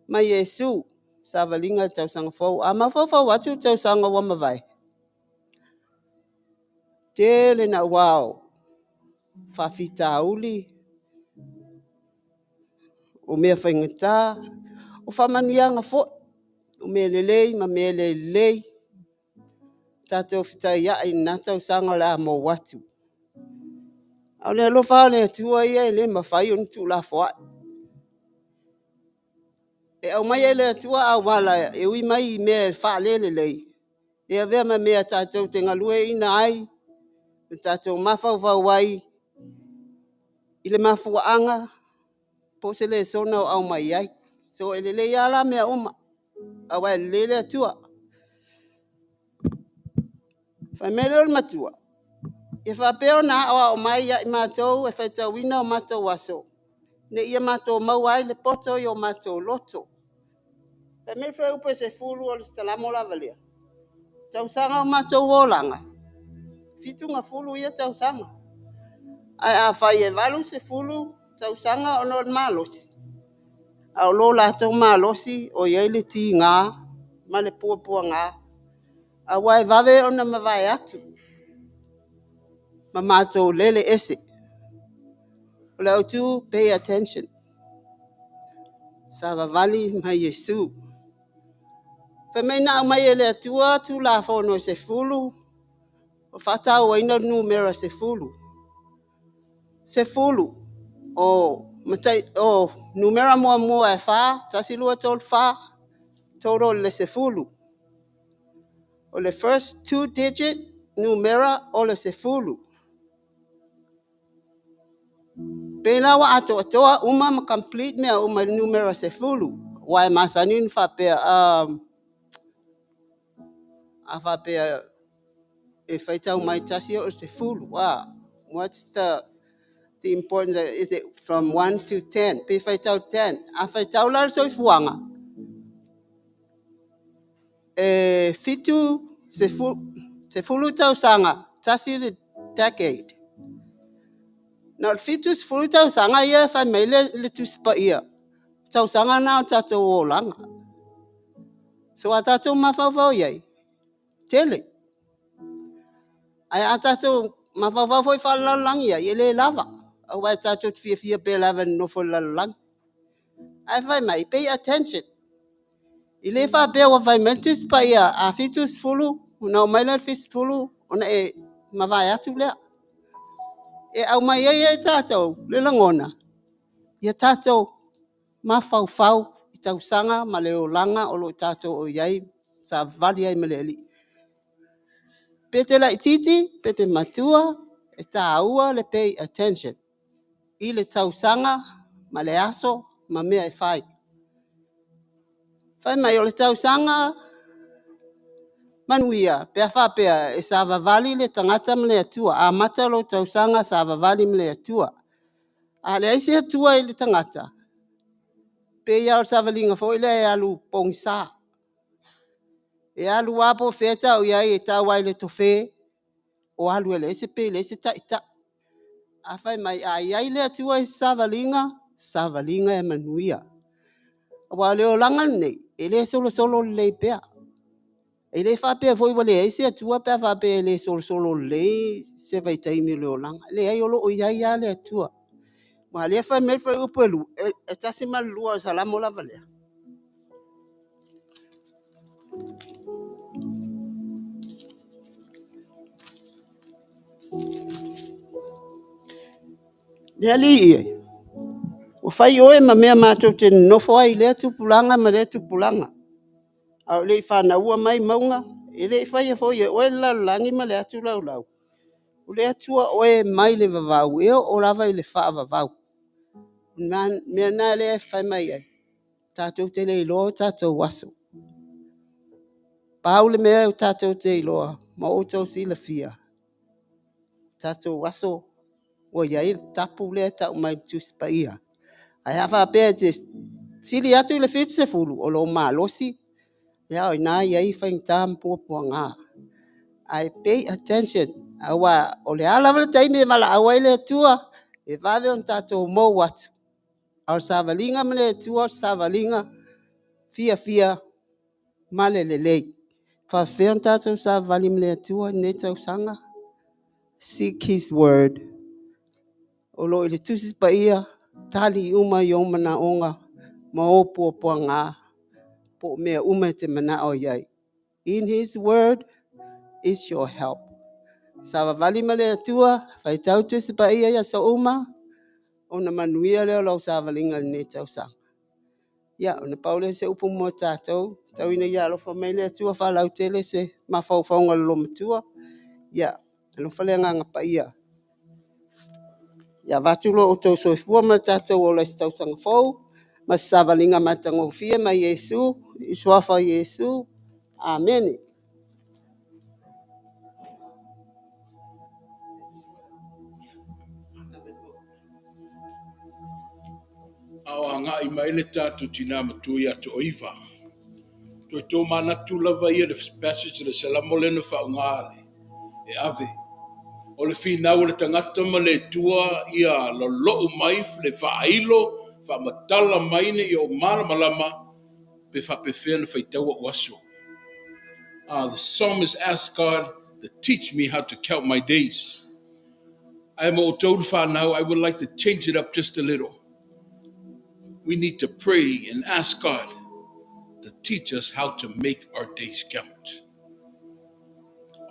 ma Iesu, savaliga i le tausaga fou. A mafaufau atu i le tausaga ua mavae, tele naua o faafitauli, o mea faigata, o faamanuiaga foi, o mea lelei ma mea le lelei, tatou fetaiai i lena tausaga o le a mou atu. A o le alofa lava o le Atua ia e le mafai ona tuulafoai. E aumai e le Atua auala e ui mai i mea faalelelei e avea ma mea tatou te galueaiina ai ma tatou mafaufau ai i le mafuaaga po o se lesona o aumai ai. So, e lelei lava la mea uma aua e lelei le Atua. Fai mai lea o le matua, “Ia faapea ona aoao mai ia i matou e faitauina o matou aso, ina ia matou maua ai le poto i o matou loto.” Fai mai le fuaiupu e 10 o le Salamo lava lea, “Tausaga o matou olaga, e 70 ia tausaga, ae afai e 80 tausaga ona o le malosi, a o lo latou malosi o i ai le tiga ma le puapuaga, aua e vave ona mavae atu ma matou lele ese.” O le autu, pay attention, savavali ma Iesu. Fai mai na aumai e le Atua Tulafono e 10, o le faatauaina o le numera 10. 10 o numera muamua e 4, 1, 2, 3, 4, total i le 10. O le first two digit numera o le 10. Pei la ua atoatoa uma ma complete mea uma i le numera 10. Aua e masani ona faapea, a faapea e faitau mai le 1 e oo i le 10, what's the importance? Is it from 1 to 10? Pe faitau 10. A faitau la le soifuaga, E 70 tausaga, tasi le decade. Na o le 70 tausaga ia e fai mai le Tusi Paia, tausaga na o tatou olaga. So a tatou mafaufau i ai, tele. Ae a tatou mafaufau foi faale-lalolagi i ai, e le lava, aua e tatou te fiafia pea lava e nonofo i le lalolagi. Ae fai mai, pay attention. E le faapea ua fai mai le Tusi Paia a 70 ona oo mai lea i le 70 ona e mavae atu lea. E aumai ai e tatou le lagona, ia tatou mafaufau i tausaga ma le olaga o lo o tatou i ai, savavali ai ma le Alii. Pe te laitiiti pe te matua, e taua le pay attention i le tausaga ma le aso ma mea e fai. Fai mai o le tausaga manuia pe a faapea e savavali le tagata ma le Atua, amata lou tausaga savavali ma le Atua. A leai se Atua i le tagata, pei lava o le savaliga foi lea e alu pogisa. E alu lava po o fea e tau i ai, e tau lava i le tofe o alu e leai se, pei e leai se taitai. Ae fai mai a i ai le Atua i se savaliga, savaliga e manuia. Aua o le olaga lenei, e le solosolo lelei pea. E le faapea foi ua leai se Atua pe a faapea e le solosolo lelei se vaitaimi o le olaga. Leai, o lo o i ai lava le Atua. Aua o lea e fai mai le fuaiupu e 1 ma le 2 o le Salamo lava lea, “Le Alii e, ua fai oe ma mea matou te nonofo ai i lea tupulaga ma lea tupulaga, a o le i fanaua mai mauga, e le i faia foi e oe le lalolagi ma le atu laulau, o le Atua oe mai le vavau e oo lava i le faavavau.” O le mea lena lea e fai mai ai, tatou te le iloa o tatou aso. Pau le mea tatou te iloa ma outou silafia, o tatou aso ua i ai le tapu lea e tau mai e le Tusi Paia. Ae a faapea e te sili atu i le 70, o lou malosi, ia o i ina e i ai faigata ma puapuaga. Ae pay attention, aua o le a lava le taimi e valaau ai le Atua, e vave ona tatou mou atu. A o le savaliga ma le Atua o le savaliga fiafia ma le lelei. E faapefea ona tatou savavali ma le Atua i lenei tausaga? Seek His word. O lo o i le Tusi Paia tali uma i ou manaoga ma ou puapuaga po o mea uma e te manao i ai. In His word is your help. Savavali ma le Atua, faitau le Tusi Paia i aso uma, ona manuia lea o lau savaliga i lenei tausaga. Ia, ona pau lea o se upu mo tatou, tau ina ia alofa mai le Atua faalautele se mafaufauga o le loomatua. Ia alofa le Agaga Paia ia avatu lo outou soifua ma lo tatou ola i se tausaga fou ma se savaliga matagofie ma Iesu, i le suafa o Iesu. Amene. A o agai mai le tatou tina matua ia Toiva. Toe tomanatu lava ia le passage le Salamo lea na faaaoga e ave. O le finau a le tagata ma le Atua ia lolou mai le faailo, faamatala mai ina ia ou malamalama pe faapefea ona faitau ou aso. The psalmist asked God to teach me how to count my days. I am outou le whanau, I would like to change it up just a little. We need to pray and ask God to teach us how to make our days count.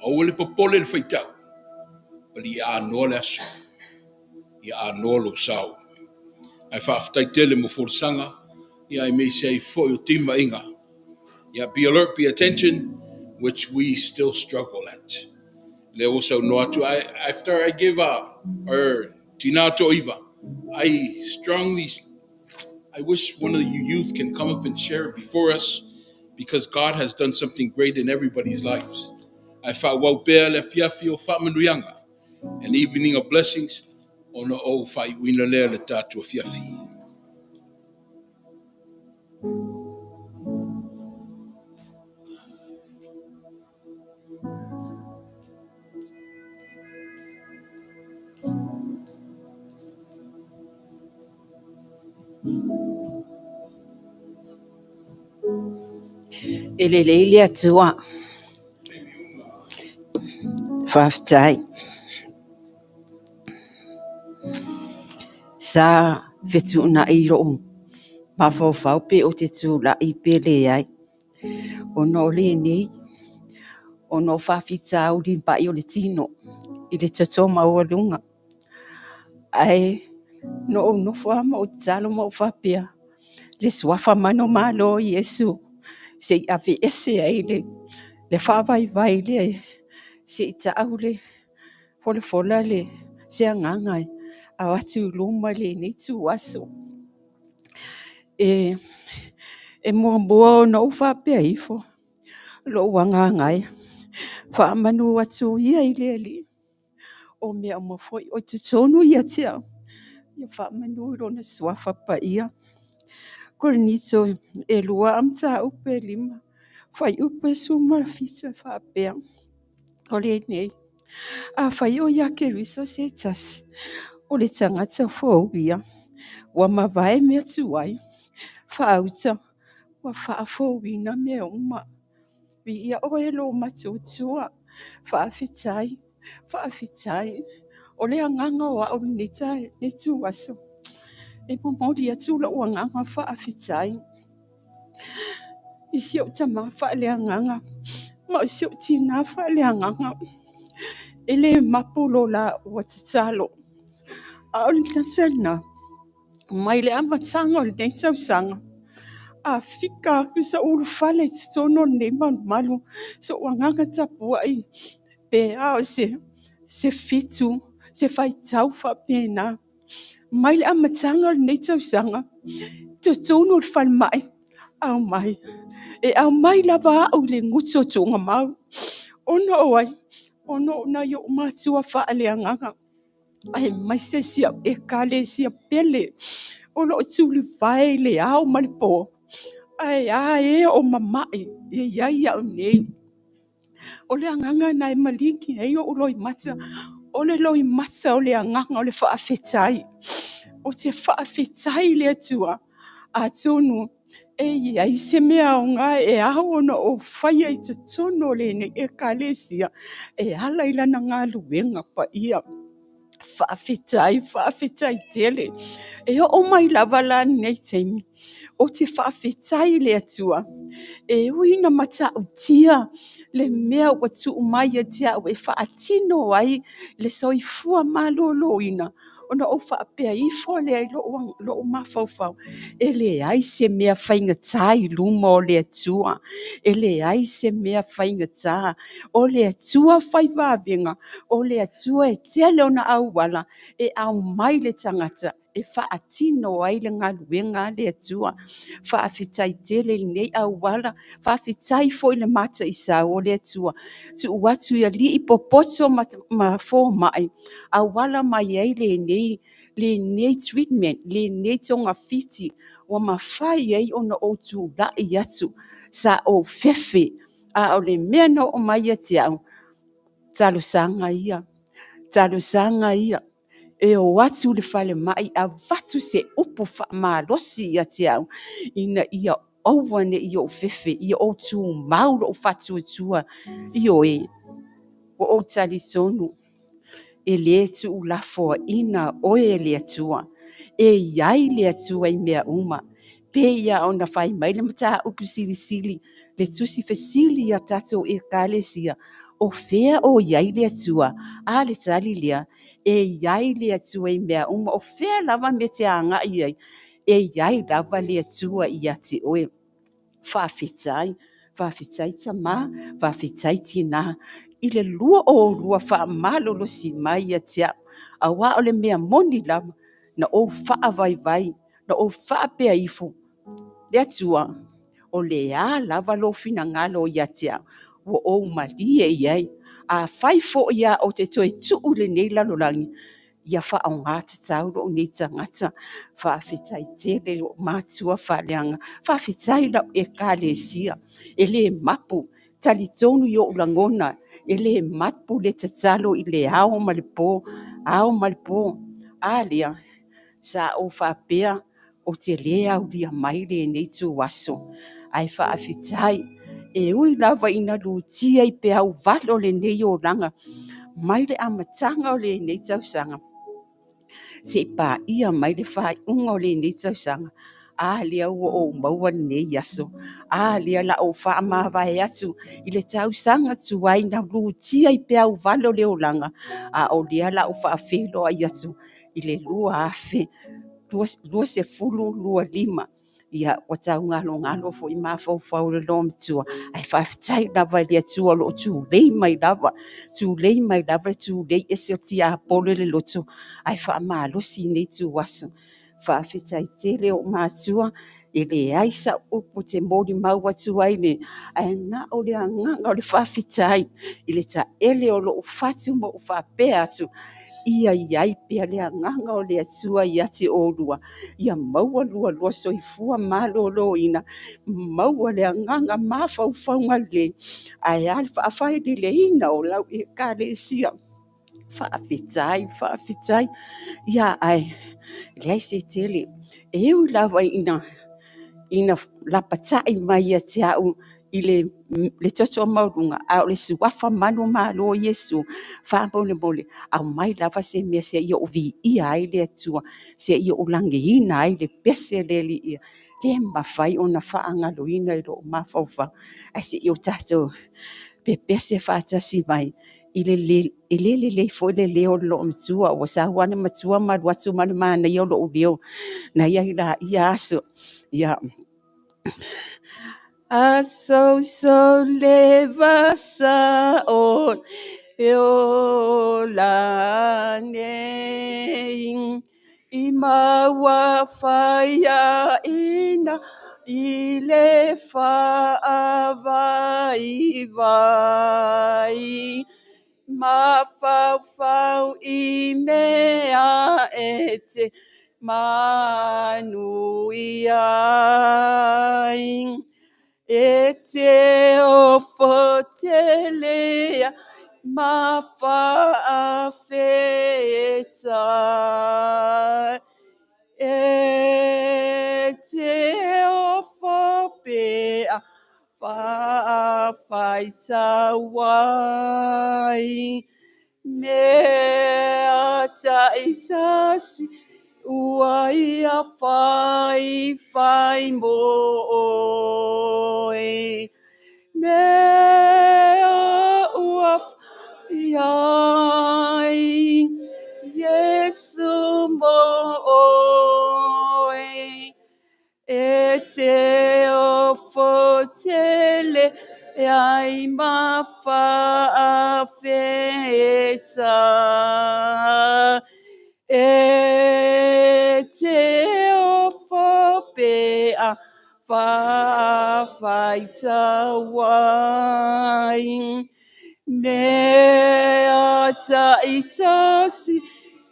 Aua le popole le faitau, pali ia anoa le aso, ia anoa lou sao. Ae faafetai tele mo folasaga, ia aemaise ai foi o timaiga. Ia, be alert, be attention, which we still struggle at. Lea ua saunoa atu, after I give our tina Toiva, I wish one of you youth can come up and share it before us because God has done something great in everybody's lives. Ae faaauau pea le afiafi o faamanuiaga and evening of blessings ona ou faaiuina lea le tatou afiafi. E lelei le Atua. Faafetai. Sa fetuunai lou mafaufau pe ou te tulai pe leai, ona o lenei, ona o faafitauli mai o le tino i le toto maualuga. Ae na ou nofo lava ma ou tatalo ma ou faapea, le suafa manumalo o Iesu, se i aveese ai le faavaivai lea, se i tau folafola se agaga e avatu i luma i lenei ituaso. E muamua ona ou faapea ifo, lou agaga e, faamanu atu ia i le Alii, o mea uma foi o i totonu ia te au, ia faamanu i Lona Suafa Paia. Korinito 2:5, fuaiupu 17 e faapea, o lenei, afai o ia Keriso se tasi, o le tagata fou ia, ua mavae mea tuai, faauta ua faafouina mea uma. Viia oe lo matou Atua, faafetai, faafetai. O le agaga o au i lenei ituaso, e momoli atu lou agaga faafetai i si ou tama faaleagaga ma si ou tina faaleagaga. E le mapu lo laua tatalo, a o le gata lena, mai le amataga o lenei tausaga, a fika atu sou ulufale i totonu o lenei malumalu, sou agaga tapuai, pe a o se 7, se faitau faapena. Mai le amataga o lenei tausaga, i totonu o le falemai, aumai, e aumai lava au i le gutu tuugamau. Ona o ai? Ona o nai ou matua faaleagaga, aemaise si au Ekalesia pele o lo o tulivae i le ao ma le po, ae a e o mamai e i ai au nei. O le agaga lena e maligi ai ou loimata, o le loimata o le agaga o le faafetai. Ou te faafetai i le Atua, atonu e i ai se mea aoga e ao ona ou faia i totonu o lenei Ekalesia e ala i Lana galuega paia. Faafetai, faafetai tele. E oo mai lava la i lenei taimi, ou te faafetai i le Atua, e ui ina matautia le mea ua tuu mai ia te au e faatino ai le soifua maloloina, ona ou faapea ifo lea i lou mafaufau, e leai se mea faigata i luma o le Atua, e leai se mea faigata. O le Atua fai vavega, o le Atua e tele ona auala e aumai le tagata e faatino ai le galuega a le Atua. Faafetai tele i lenei auala, faafetai foi i le mataisau o le Atua, tuu atu i alii popoto ma fomai, auala mai ai lenei treatment, lenei togafiti ua mafai ai ona ou tulai atu. Sa ou fefe, a o le mea na oo mai ia te au, talosaga ia, talosaga ia, e o atu i le falemai avatu se upu faamalosi ia te au, ina ia aua ne i ou fefe, ia ou tumau lou faatuatua. Ioe, ua ou talitonu e le tuulafoaiina oe e le Atua. E i ai le Atua i mea uma. E pei lava ona fai mai le mataupu silisili, le tusi fesili a tatou Ekalesia, o fea o i ai le Atua? A le tali lea, e i ai le Atua i mea uma, o fea lava le mea e te agai i ai, e i ai lava le Atua ia te oe. Faafetai, faafetai tama, faafetai tina i le 22 faamalolosi mai ia te au, aua o le mea moni lava, na ou faavaivai, na ou faapea ifo, le Atua, o le a lava lou finagalo ia te au, ua ou malie i ai. Afai foi lava ou te toe tuu i lenei lalolagi, ia faaaoga tatau lou nei tagata. Faafetai tele i ou matua faaleagaga, faafetai i lau Ekalesia, e le mapu, e talitonu i ou lagona, e le mapu le tatalo i le ao ma le po, ao ma le po. A lea, sa ou faapea, Ou te lē aulia mai lenei ituaso, ae faafetai, e ui lava ina lutia i peau valo o lenei olaga mai le amataga o lenei tausaga seia paia mai le faaiuga o lenei tausaga, a lea ua ou maua lenei aso, a lea o le a ou faamavae atu i le tausaga tuai na lutia i peau vale o le olaga, a o lea o le a ou faafeiloai atu i le 2025. Ia, ua tau galogalo foi mafaufau o le loomatua, ae faafetai lava i le Atua o lo o tulei mai lava, tulei mai lava le tulei ese o le tiapolo i le loto, ae faamalosi lenei ituaso. Faafetai tele i ou matua, e leai sau upu ou te molimau atu ai, ae na o le agaga o le faafetai i le taele o lou fatu ma ou faapea atu, ia i ai pea le agaga o le Atua ia te oulua, ia maua lo oulua soifua maloloina, maua le agaga mafaufauga lelei, ae a le faafaileleina o lau Ekalesia. Faafetai, faafetai. Ia, ae leai se tele. E ui lava ina lapatai mai ia te au i le toto maualuga, a o le suafa manumalo o Iesu, faamolemole, aumai lava se mea se i ou viia ai le Atua, se i ou lagiina ai le pese a le Alii, e le mafai ona faagaloina i lou mafaufau. Ae se i o tatou pepese faatasi mai, e le lelei foi le leo o le loomatua, ua sau lava le matua ma alu atu ma le manaia o lou leo na i ai i laia aso. Ia, Aso leva sa o e ola nei, i maua faiaina i le faavaivai, mafaufau i mea e te manuia ai. E te ofo tele ai ma faafetai, e te ofo pe a faafaitau ai, mea taitasi ua ia faifai mo oe, mea ua fai ai Iesu mo oe. E te ofo tele ai ma faafetai, e te ofo pe a faafaitau ai, mea taitasi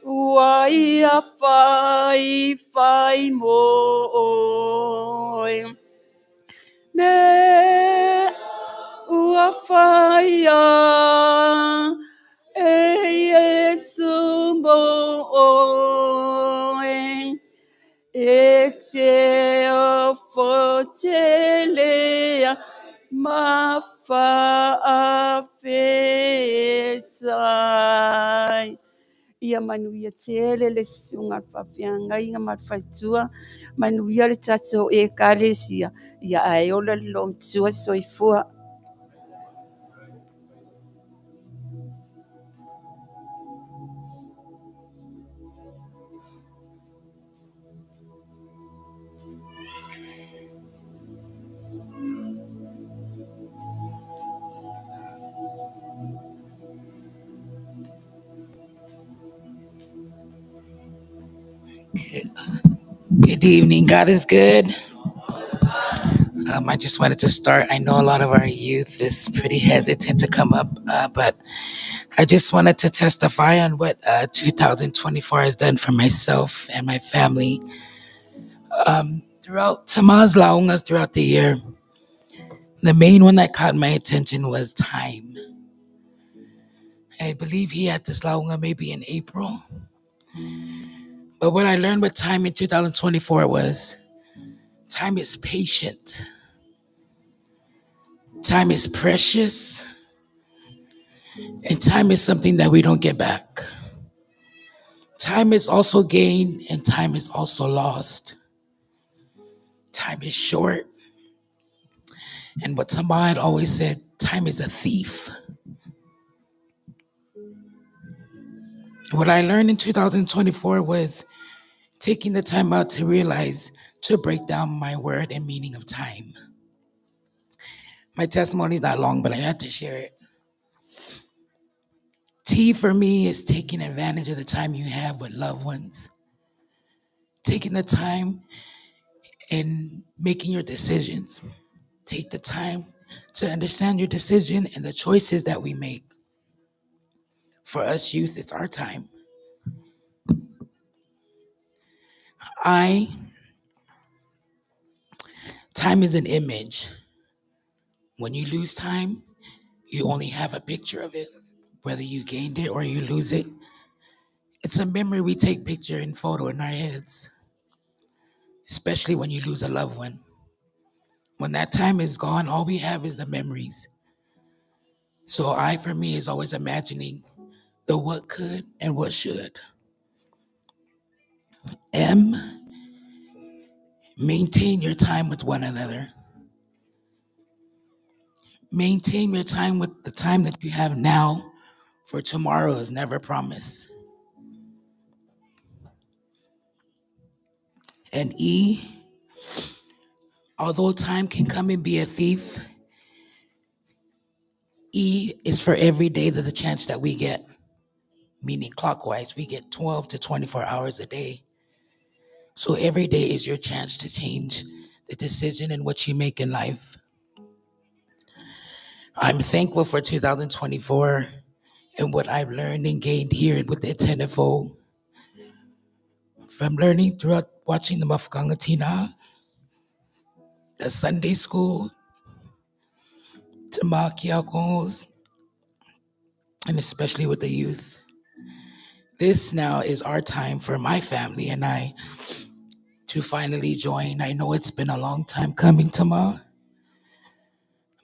ua ia faifai mo oe, mea ua faia e Iesu mo oe. E te ofo tele ai ma faafetai. Ia manuia tele le susuga i le faafeagaiga ma le faletua, manuia le tatou Ekalesia, ae ola le loomatua soifua. Good evening. God is good. I just wanted to start. I know a lot of our youth is pretty hesitant to come up, but I just wanted to testify on what 2024 has done for myself and my family. Throughout Tamaz Laungas throughout the year, the main one that caught my attention was time. I believe he had this launga maybe in April. But what I learned with time in 2024 was time is patient, time is precious, and time is something that we don't get back. Time is also gained and time is also lost. Time is short. And what Tamad always said, time is a thief. What I learned in 2024 was taking the time out to realize to break down my word and meaning of time. My testimony is not long, but I had to share it. T for me is taking advantage of the time you have with loved ones, taking the time and making your decisions. Take the time to understand your decision and the choices that we make. For us youth, it's our time. I, time is an image. When you lose time, you only have a picture of it, whether you gained it or you lose it. It's a memory we take picture and photo in our heads, especially when you lose a loved one. When that time is gone, all we have is the memories. So I, for me, is always imagining the what could and what should. M, maintain your time with one another. Maintain your time with the time that you have now, for tomorrow is never promised. And E, although time can come and be a thief, E is for every day that the chance that we get, meaning clockwise, we get 12 to 24 hours a day. So every day is your chance to change the decision and what you make in life. I'm thankful for 2024 and what I've learned and gained here with the Tenefo from learning throughout watching the Mafukanga Tina, the Sunday school, to Makiakos, and especially with the youth. This now is our time for my family and I to finally join. I know it's been a long time coming, Tama,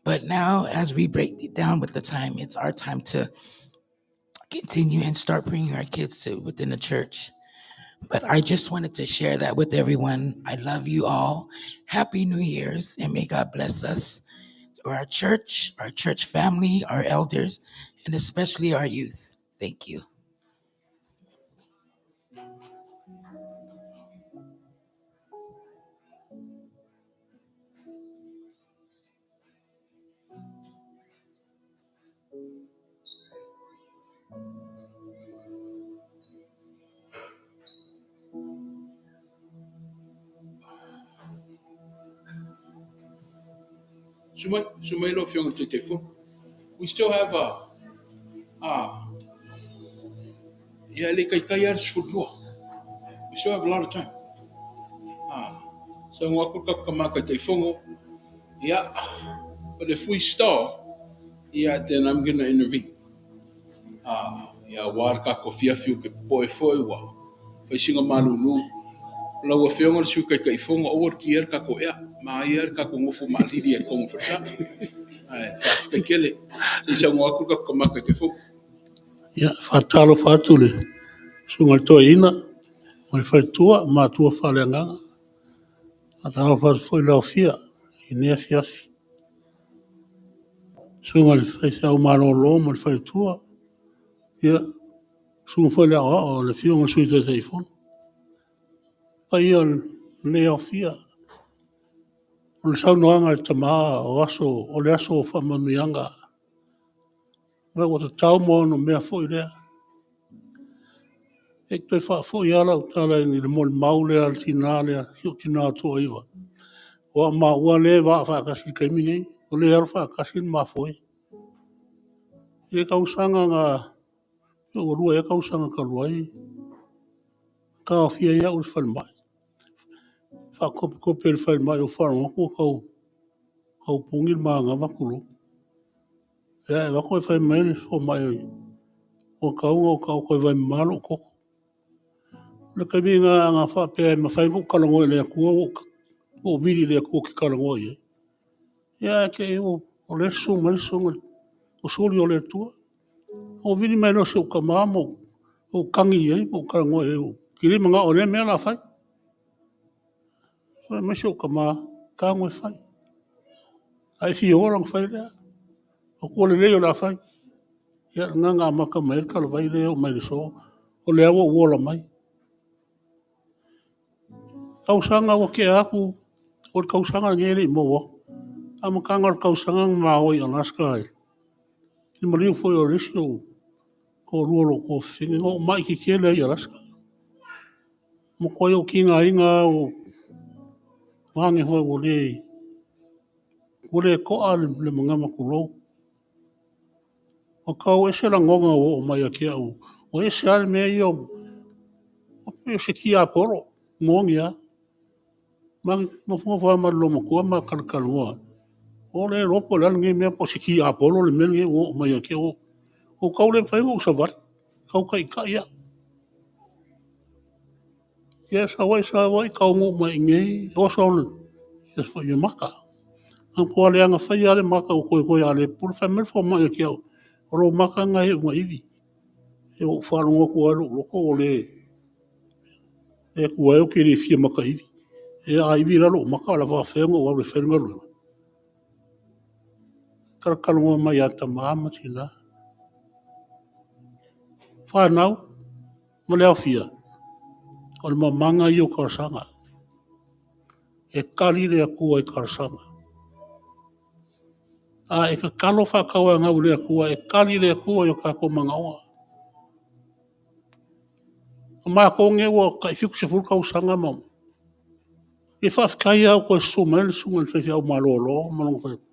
but now as we break it down with the time, it's our time to continue and start bringing our kids to within the church. But I just wanted to share that with everyone. I love you all. Happy New Year's, and may God bless us, our church, our church family, our elders, and especially our youth. Thank you. Sumai, sumai lo fionga te te fo. We still have a, ah, ia le kai kai ar sfudlua. We still have a lot of time. Ah, so ngā ka kamaka te fongo. Yeah, but if we stall, yeah, then I'm gonna intervene. Ah, ia wā ka ko fiafi o ke poe foi wa. Whaisinga malulu. Lau afioga le sui kai fongo o ki er ka ko ea. Ma ia ka ko ngofu ma lili e kongo fasa. Ai, whawhita kele. Se isa ngā aku ka kamaka ke fo. Ia, faatalofa atu le susuga i le toeaina ma le faletua ma matua faaleagaga. Faatalofa atu foi i le aofia i lenei afiafi. Susuga i le faifeau malolo ma le faletua, ia, susuga foi i le aoao le afioga i le Sui Taitaifono. Paia o lenei aofia, o le saunoaga a le tama o aso, o le aso o faamanuiaga. Ma ua tatau ma onomea foi lea. E toe faafoi lava lau tala i le molimau lea a le tina lea, si ou tina toaiva. Aua o maua lea e vaa faatasi i le taimi nei, o lea e alo faatasi le ma foe. I le tausaga na, pe ua 2 ea tausaga talu ai, na taofia ai au i le falemai. Faatopetope i le falemai ou faalogo atu ua tau, tau puni le manava tulou. Ia, e avatu ae fai mai le fomai ua tatau ona ou taoto e vaimama lou toto. O le taimi lena ana faapea e mafai ona ou talanoa i le Atua ua ou vili i le Atua ou te talanoa i ai. Ia ae te i o lea e susu mai le Susuga o suli o le Atua. Ona ou vili mai lea o si ou tama ma ou tagi i ai ma ou talanoa i ai, ou te le manao i lea mea o le a fai. Fai mai si ou tama, tago e fai, a e fia ola ona fai lea. Ou fai atu, ua lelei o le a fai. Ia o lena na amata mai ai le talavai lea e oo mai i le aso, o lea ua ou ola mai. O tausaga ua tea atu, o le tausaga lenei e le i maua atu. O le amataga o le tausaga na ma o ai i Alaska i le maliu foi o le isi ou toalua o lou tuafafine, na ou mai tetele ai i Alaska. Na matuai ou tigaina lava, vaeane foi ua le toa le manava tulou. Ua tau ese lagona ua oo mai ia te au, ua ese lava le mea ia, ua pei o se tiapolo, e moni lava. Ma nofonofo lava ma le loomatua ma talatalanoa, ua le iloa po o le a lenei mea po o se tiapolo le mea lenei ua oo mai ia te au. Ua tau le mafai ona ou savali, e tau taitai au. Ia sau ai sau ai taunuu mai i inei oso le mata. Na matua leaga faia lava le mata ua toetoe a le pupula. Fai mai le fomai ia te au, o lou mata lena e iu ina ivi. Ua ou faalogo atu lava i lou loto ua le… Le Atua e ou te le fia mataivi. Ia a ivi la lou mata o le a faapefea ona ou alu e fai le galuega? Talatalanoa mai ia tama ma tina, fanau ma le aofia, o le mamaga ia o talosaga. E tali le Atua i talosaga. A e tatalo faatauanau i le Atua, e tali le Atua i o tatou manaoga. O matou nei ua tai 70 tausaga ma… Ia faafetai lava ua toe susu mai le susuga i le faifeau malolo ma lona faletua.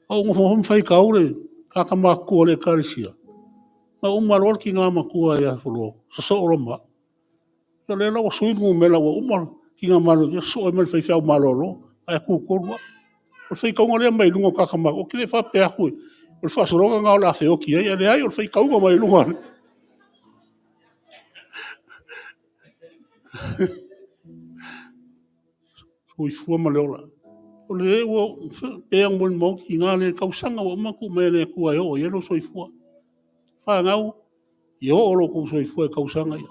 Na ou nofonofo ma faitau le tagata matutua o le ekalesia, na uma loa le tina matua ia Fuloa sosoo loa ma au. Ia o lea la ua sui le numera ua uma tina malolo sosoo ai ma le faifeau malolo ae tu tonu au. O le faitauga lea mai luga o tagata matutua. Ou te le faapea atu o le faasologa lena o le a feoti ai, ae leai o le faitauga mai luga. Soifua ma le ola. O lea ua pei ona molimau le tina lea i tausaga ua uma ona tuu mai e le Atua e oo i ai lou soifua. Fanau, ia oo lo outou soifua i tausaga ia.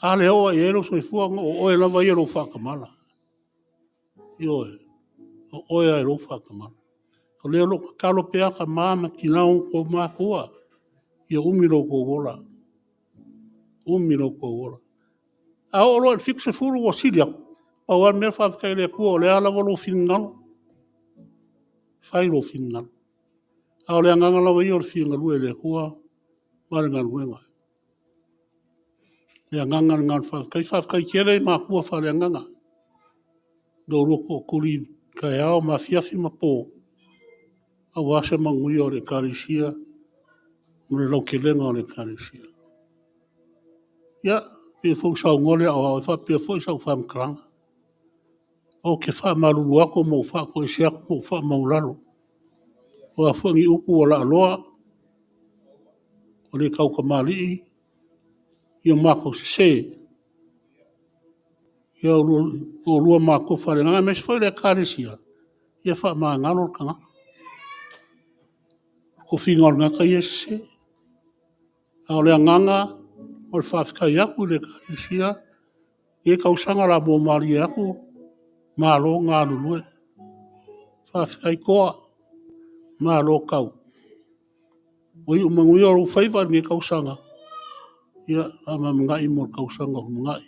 A lea e oo lava i ai lou soifua, o oe lava ia lou faatamala. Ioe, o oe lava i lou faatamala. O lea o lo o tatalo pea tama ma tina o outou matua, ia umi lo outou ola, umi lo outou ola. A oo loa i le 70 ua sili atu, pau lava le mea faafetai i le Atua o le a lava lou finagalo, fai lou finagalo. A o le agaga lava ia o le fia galue i le Atua ma le galuega. O le agaga lena o le faafetai. Faafetai tele i matua faaleagaga i lo oulua tootuli i taeao ma afiafi ma po aua se manuia o le Ekalesia ma le lautelega o le Ekalesia. Ia, pei foi ona saunoa le aoao, e faapea foi sau faamatalaga. Ou te faamalulu atu ma ou faatoese atu ma ou faamaualalo, o a foi ni upu ua laaloa ua le tautamalii, ia matou sese, ia oulua matua faaleagaga aemaise foi le Ekalesia, ia faamagalo le tagata. O le tofiga o le tagata ia e sese. A o le agaga o le faafetai atu i le Ekalesia i lenei tausaga o le a mua malie atu, malo galulue, faafetai toa, malo tau. Ua iu manuia ou faiva i lenei tausaga, ia faamamemegai mo le tausaga o lumanai.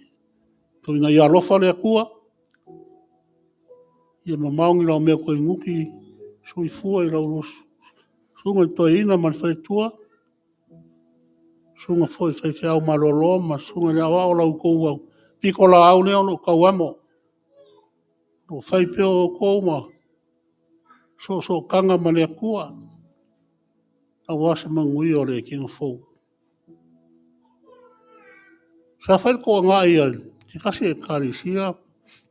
Tau ina ia alofa le Atua, ia mamao ni laumea toe nuti, soifua i la oulua susuga i le toeaina ma le faletua, susuga foi i le faifeau malolo ma le susuga i le aoao, la outou pitolaau lea o lo o tauamo, o lo o fai pea o outou ma soosootaga ma le Atua aua se manuia o le ekena fou. Sa fai le toanai a se tasi ekalesia,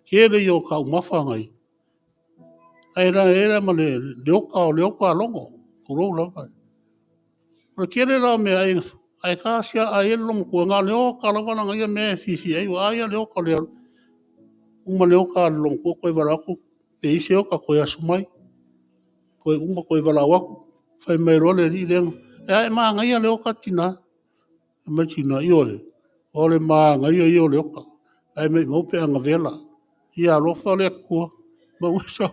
tele ia o taumafa na ia, ae i ai la ma le ota logo, tulou lava. O le tele la o meaai Ae ta sia ai le loomatua na o le oka lava lana ia mea e fiafia ai. Ua a ia le oka lea, uma le oka a le loomatua toe valaau atu, pe i ai se oka toe asu mai. Toe uma toe valaau atu, fai mai loa le alii lea, e a e manaia le oka tina? Fai mai le tina, ioe, o le manaia ia o le oka, ae maumau pe ana vela. Ia alofa le Atua maua se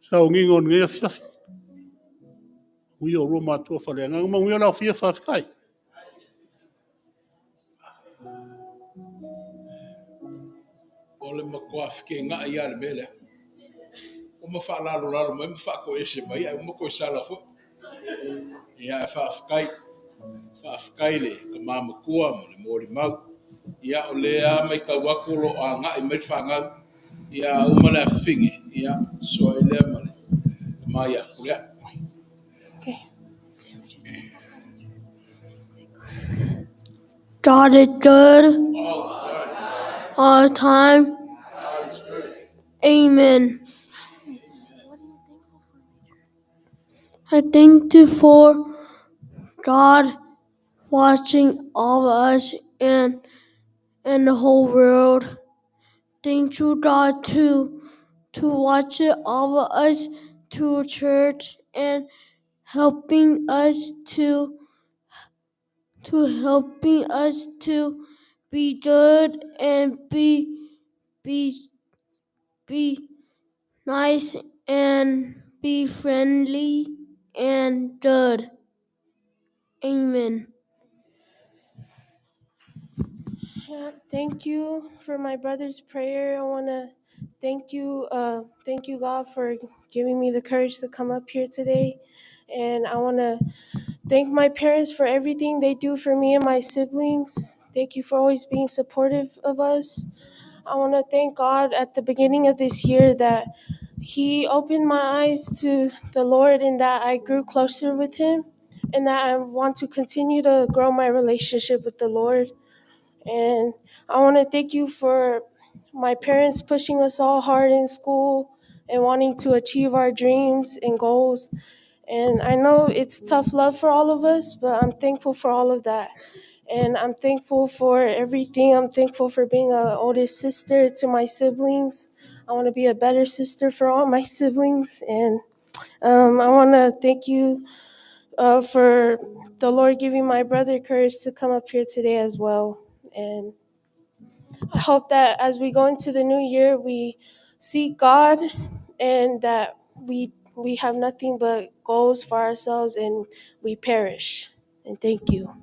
sauniga o lenei afiafi. Manuia oulua ma matua faaleagaga. Manuia le aofia, faafetai. O le matua feteenai lava i le mea lea. Uma faalalolalo mai ma faatoese mai, ae uma toe sala foi. Ia ae faafetai, faafetai i le tama matua ma le molimau. Ia o lea lava e matau atu o lo o agai mai le fanau. Ia a uma le afafine, ia sosoo ai lea ma le tama ia Fepuleai. Okay. God is good all the time. Amen. I thank you for God watching all of us and and the whole world. Thank you, God, to to watch it all of us to church and helping us to to helping us to be good and be be be nice and be friendly and good. Amen. Yeah, thank you for my brother's prayer. I want to thank you, God, for giving me the courage to come up here today. And I want to thank my parents for everything they do for me and my siblings. Thank you for always being supportive of us. I want to thank God at the beginning of this year that He opened my eyes to the Lord and that I grew closer with Him and that I want to continue to grow my relationship with the Lord. And I want to thank you for my parents pushing us all hard in school and wanting to achieve our dreams and goals. And I know it's tough love for all of us, but I'm thankful for all of that. And I'm thankful for everything. I'm thankful for being an oldest sister to my siblings. I want to be a better sister for all my siblings. And I want to thank you for the Lord giving my brother courage to come up here today as well. And I hope that as we go into the new year, we seek God and that we have nothing but goals for ourselves and we perish. And thank you.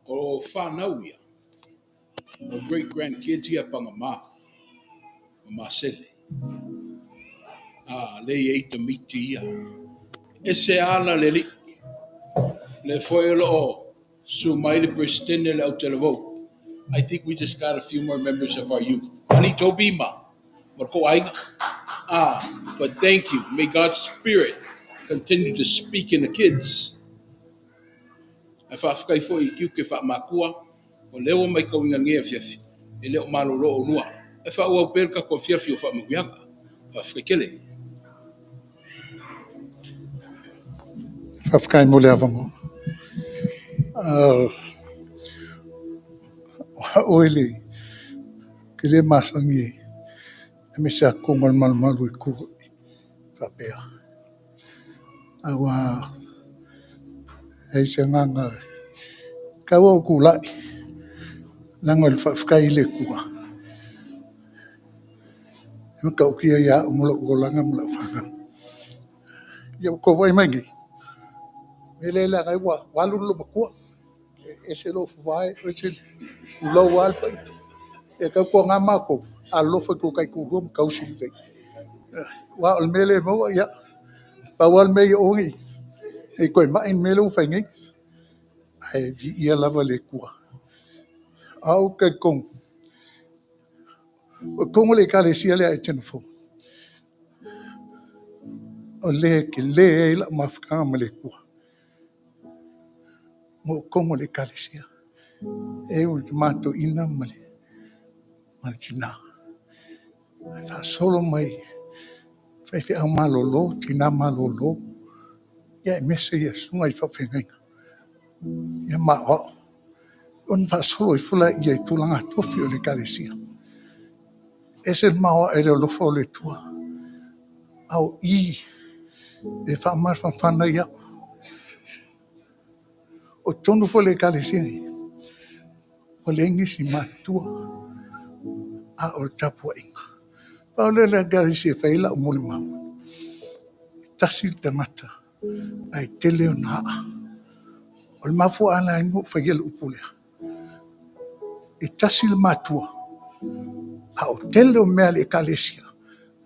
O whānau ia, o great grandkids ia Pangamā, ma Masele. A, le i tamaiti ia. E se ala le alii. Le foi o lo o susu mai le Presidente le au talavou. I think we just got a few more members of our youth. Ali Toby ma, ma ko aiga. Ah, but thank you. May God's Spirit continue to speak in the kids. Ae faafetai foi i tiute faamakua o lea ua matauina i lenei afiafi, e le o malolo oulua. E faaauau pea le tatou afiafi o faamanuiaga. Faafetai tele. Faafetai mo le avanoa. O au e te le masani aemaise lava totonu o le malumalu e tu faapea. Aua e i ai se agaga e tatau ona ou tulai, leaga o le faafetai i le Atua e matautia ia au ma lou olaga ma lau fanau. Ia ua outou vaai mai nei, o le mea lea e leaga ai ua alu le loomatua, e ese lou favae, ese le… tulou lava le paia. Ia tautuana matou, alolofa i lo outou taitoalua ma tausi lelei. Aua o le mea lea e maua, ia, pau lava le mea ia aua ne i toe mai le mea lea ua fai nei, ae viia lava le Atua. O au ou te talitonu, o totonu o le Ekalesia lea a Etena Fou, o lea e tele ai lau mafutaga ma le Atua, o totonu o le Ekalesia. E u i le tama toeaina ma le tina, ae faasolo mai Faifeau malolo, tina malolo, ia aemaise susuga i faafeagaiga, ia ma aoao, ona faasolo ifo lea i tulaga tofi o le Ekalesia. E ese le maoae o le alofa o le Atua, a o i e faamafanafana ai au. O totonu foi o le Ekalesia nei, ua leai nisi matutua, a o le tapuaiga. Pau lea o le Ekalesia e fai ai lau molimau, e tasi le tagata ae tele ona aa. O le mafuaaga na ala ai ona ou faia le upu lea, e tasi le matua, a o le tele o mea a le Ekalesia,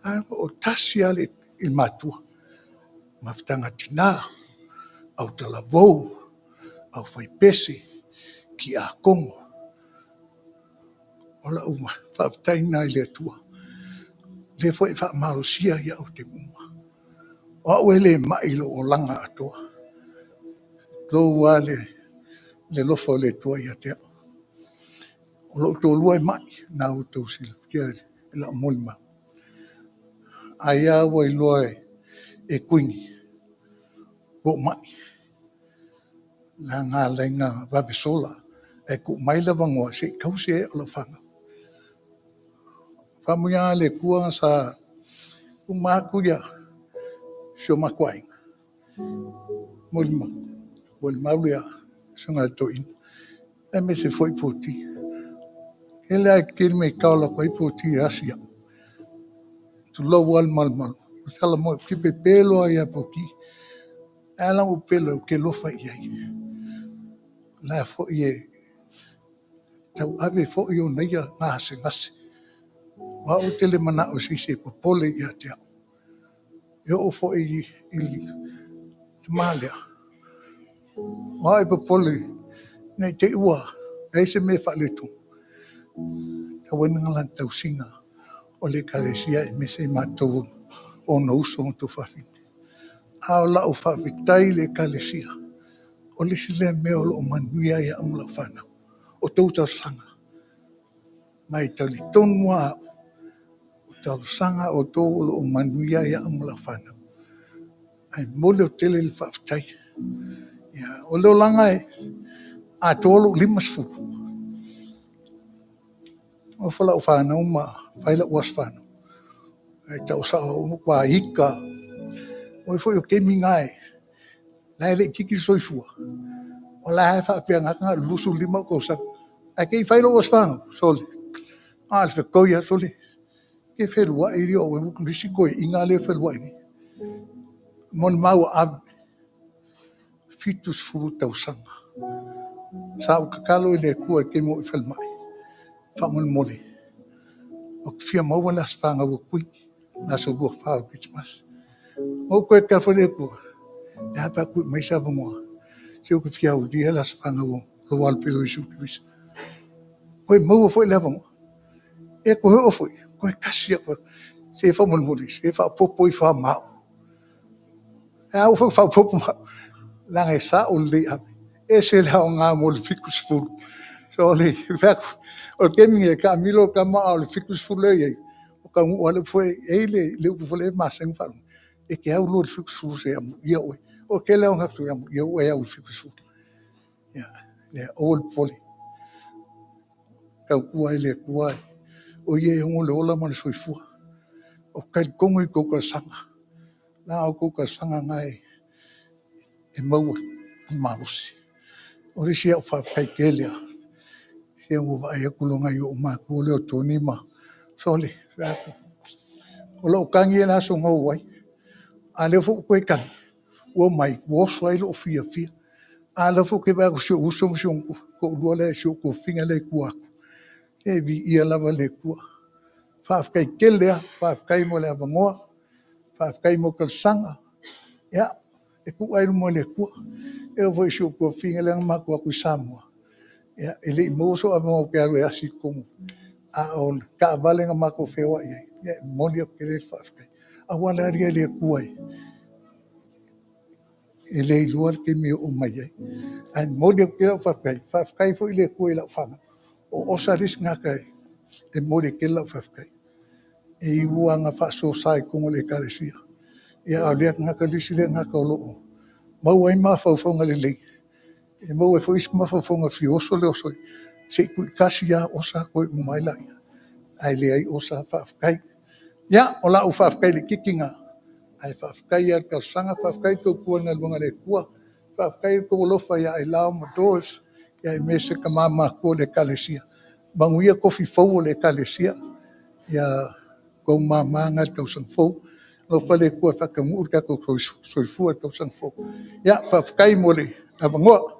ae o le tasi lava le matua. Mafutaga a Tina, Autalavou, Aufaipese, Tiakono. O lau faafetai lena i le Atua, o lea foi e faamalosia ai au i taimi uma. O au e le mai i lou olaga atoa, tulou lava le alofa o le Atua ia te au. O lou toalua e mai, o lena ua outou silafia i lau molimau. Ai lava ua iloa e Kuini ua ou mai, na ala ai ona vave sola, ae tuu mai le avanoa se i tausi au i lau fanau. O faamanuiaga a le Atua sa uma atu si o matou aiga, molimau le Susuga i le Toeaina, aemaise foi Poti. E tele lava taimi e ta olo atu ai Poti e asi au, tulou lava le malumalu. O le tala moni, ou te pepelo lava ia Poti. E ala ona ou pepelo ai, ou te alofa i ai. O la foi e tauave foi ona ia gasegase. O au ou te le manao i se isi e popole ia te au. E oo foi i le tama lea, o au e popole ne i te i ua i ai se mea faaletonu, e tatau ai ona lana tausiga o le Ekalesia aemaise i matou o ona uso ma tuafafine. A o lau faafetai i le Ekalesia, o le isi lea mea o lo o manuia ai au ma lau fanau, o tou talosaga. Ma e talitonu lava au, o talosaga a outou o lo o manuia ai au ma lau fanau. Ae momoli atu tele le faafetai. O le olaga e atoa lou 50, nofo lau fanau ma fai lau aso fanau, ae tau sao au ua matua ita lava. Aua foi o taimi na la e le i kiki le soifua, o la e faapea gata na o le 25 ou tausaga. Ae te i fai lou aso fanau, sole, na o le fetoi lava, sole, e te fealuai alii o au le isi toeaina lea e fealuai nei. Molimau a Ave, 70 tausaga. Sa ou tatalo i le Atua i le taimi na ou i ai i le falemai, faamolemole, ou te fia maua le aso fanau o Kuini, le aso Lua fa o Kerisimasi. Na ou toe tatalo foi i le Atua, e a pe a tuu mai se avanoa, se ou te fia aulia le aso fanau o lou Alo Pele o Iesu Keriso. Toe maua foi le avanoa. Ia toe oo foi, toe tasi lava. Se faamolemole, se faaopoopo ifo lava ma au. Ae a oo foi ina faaopoopo ma au, leaga e sao lelei Ave, e ese le aoga mo le 70. Sole, ou fai atu, o le taimi lenei e taamilo le tama a o le 70 lea e i ai, ua taunuu lava le upu foi lea, e i ai le upu foi lea e masani ona faalogo, e te au loa i le 70 se i amuia oe. O le tele lava o tagata, amuia ua e au i le 70. Ia, aua le popole, tautua i le Atua o Ia e ono le ola ma le soifua. Ou te talitonu i a outou talosaga, leaga o a outou talosaga na e maua ai le malosi. O le isi au faafetai tele lava, se ua ou vaai atu loa i nai ou matua ia o Tony ma… sole, o lou tagi lea i le aso na oo ai, a o lea foi ua toe tagi, ua omai, ua oso ai lou fiafia. A o lea foi ou te vaai atu i si ou uso ma si ona toalua lea, si ou tuafafine lea e i tua atu, se viia lava le Atua. Faafetai tele lava, faafetai mo le avanoa, faafetai mo talosaga. Ia, e tuu lava i luma o le Atua. E oo foi i si ou tuafafine lea na matou o atu i Samoa, ia, e le i maua sou avanoa ou te alu e asi i totonu, a o le taavale na matou feoai ai, ia e momoli atu tele le faafetai. O auala lava ia a le Atua e le iloa le taimi e oo mai ai. Ae momoli atu tele lau faafetai, faafetai foi i le Atua i lau fanau. O Osa le isi tagata e momoli ai tele lau faafetai. E iu lava ina faasosa i totonu o le Ekalesia, a o lea tagata le isi lea tagata o lo o maua ai mafaufauga lelei, e maua ai foi isi mafaufauga e fia oso le oso se i tuitasi lava osa toe uma ai lea. Ae leai osa faafetai. Ia, o lau faafetai laitiiti lena, ae faafetai lava i le talosaga, faafetai le tautua i le galuega a le Atua, faafetai i lo outou alofa ia Ailao ma Doris, aemaise tama matutua o le Ekalesia. Manuia tofi fou o le Ekalesia, ia o outou mama na i le tausaga fou. Alofa le Atua e faataunuu le tatou soifua i le tausaga fou. Ia, faafetai mo le avanoa.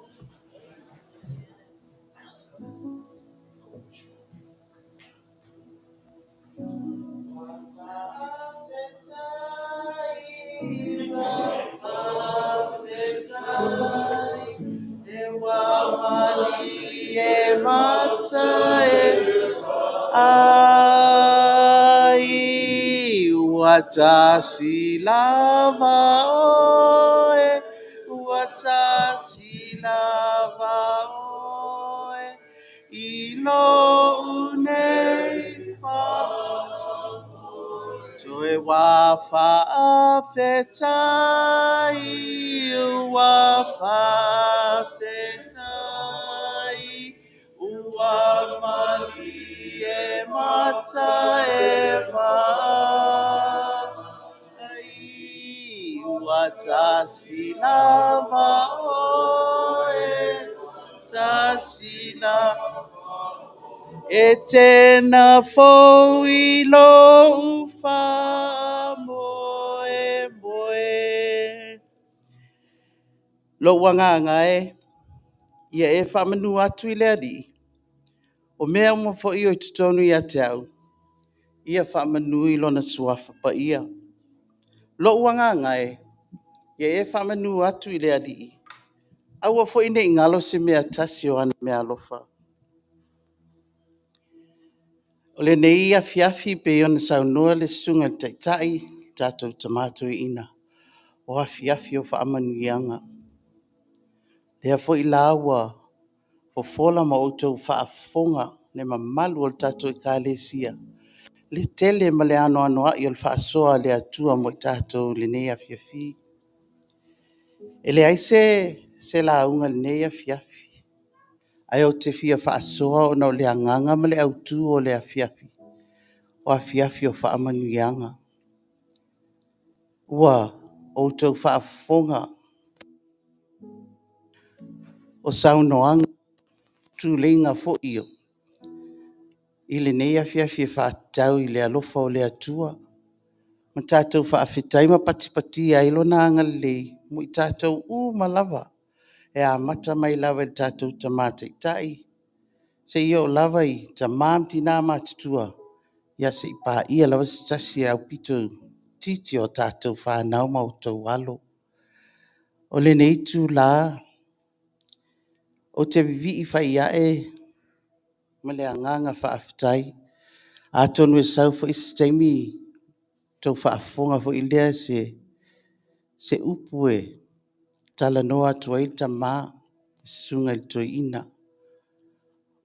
Lou agaga e, ia e faamanu atu i le Alii, o mea uma foi o i totonu ia te au, ia faamanu i Lona Suafa Paia. Lou agaga e, ia e faamanu atu i le Alii, aua foi ne i galo se mea tasi o ana meaalofa. O lenei afiafi e pei ona saunoa le Susuga i le Taitai, le tatou Tama Toeaina, o afiafi o faamanuiaga. O lea foi la ua fofola ma outou faafofoga le mamalu o le tatou Ekalesia i le tele ma le anoanoai o le faasoa a le Atua mo i tatou i lenei afiafi. E leai se lauga i lenei afiafi, ae ou te fia faasoa ona o le agaga ma le autu o le afiafi, o afiafi o faamanuiaga. Ua outou faafofoga, o saunoaga, tuleiga foi i lenei afiafi e faatatau i le alofa o le Atua ma tatou faafetai ma patipatia ai Lona agalelei mo i tatou uma lava, e amata mai lava i le tatou Tama Taitai seia oo lava i tama ma tina matutua, seia paia lava se tasi aupito itiiti o tatou fanau ma outou alo. O lenei itula, ou te vivii fai ae ma le agaga faafetai. Atonu e sau foi se taimi outou faafofoga foi lea i se upu e talanoa atu ai le tama, le Susuga i le Toeaina,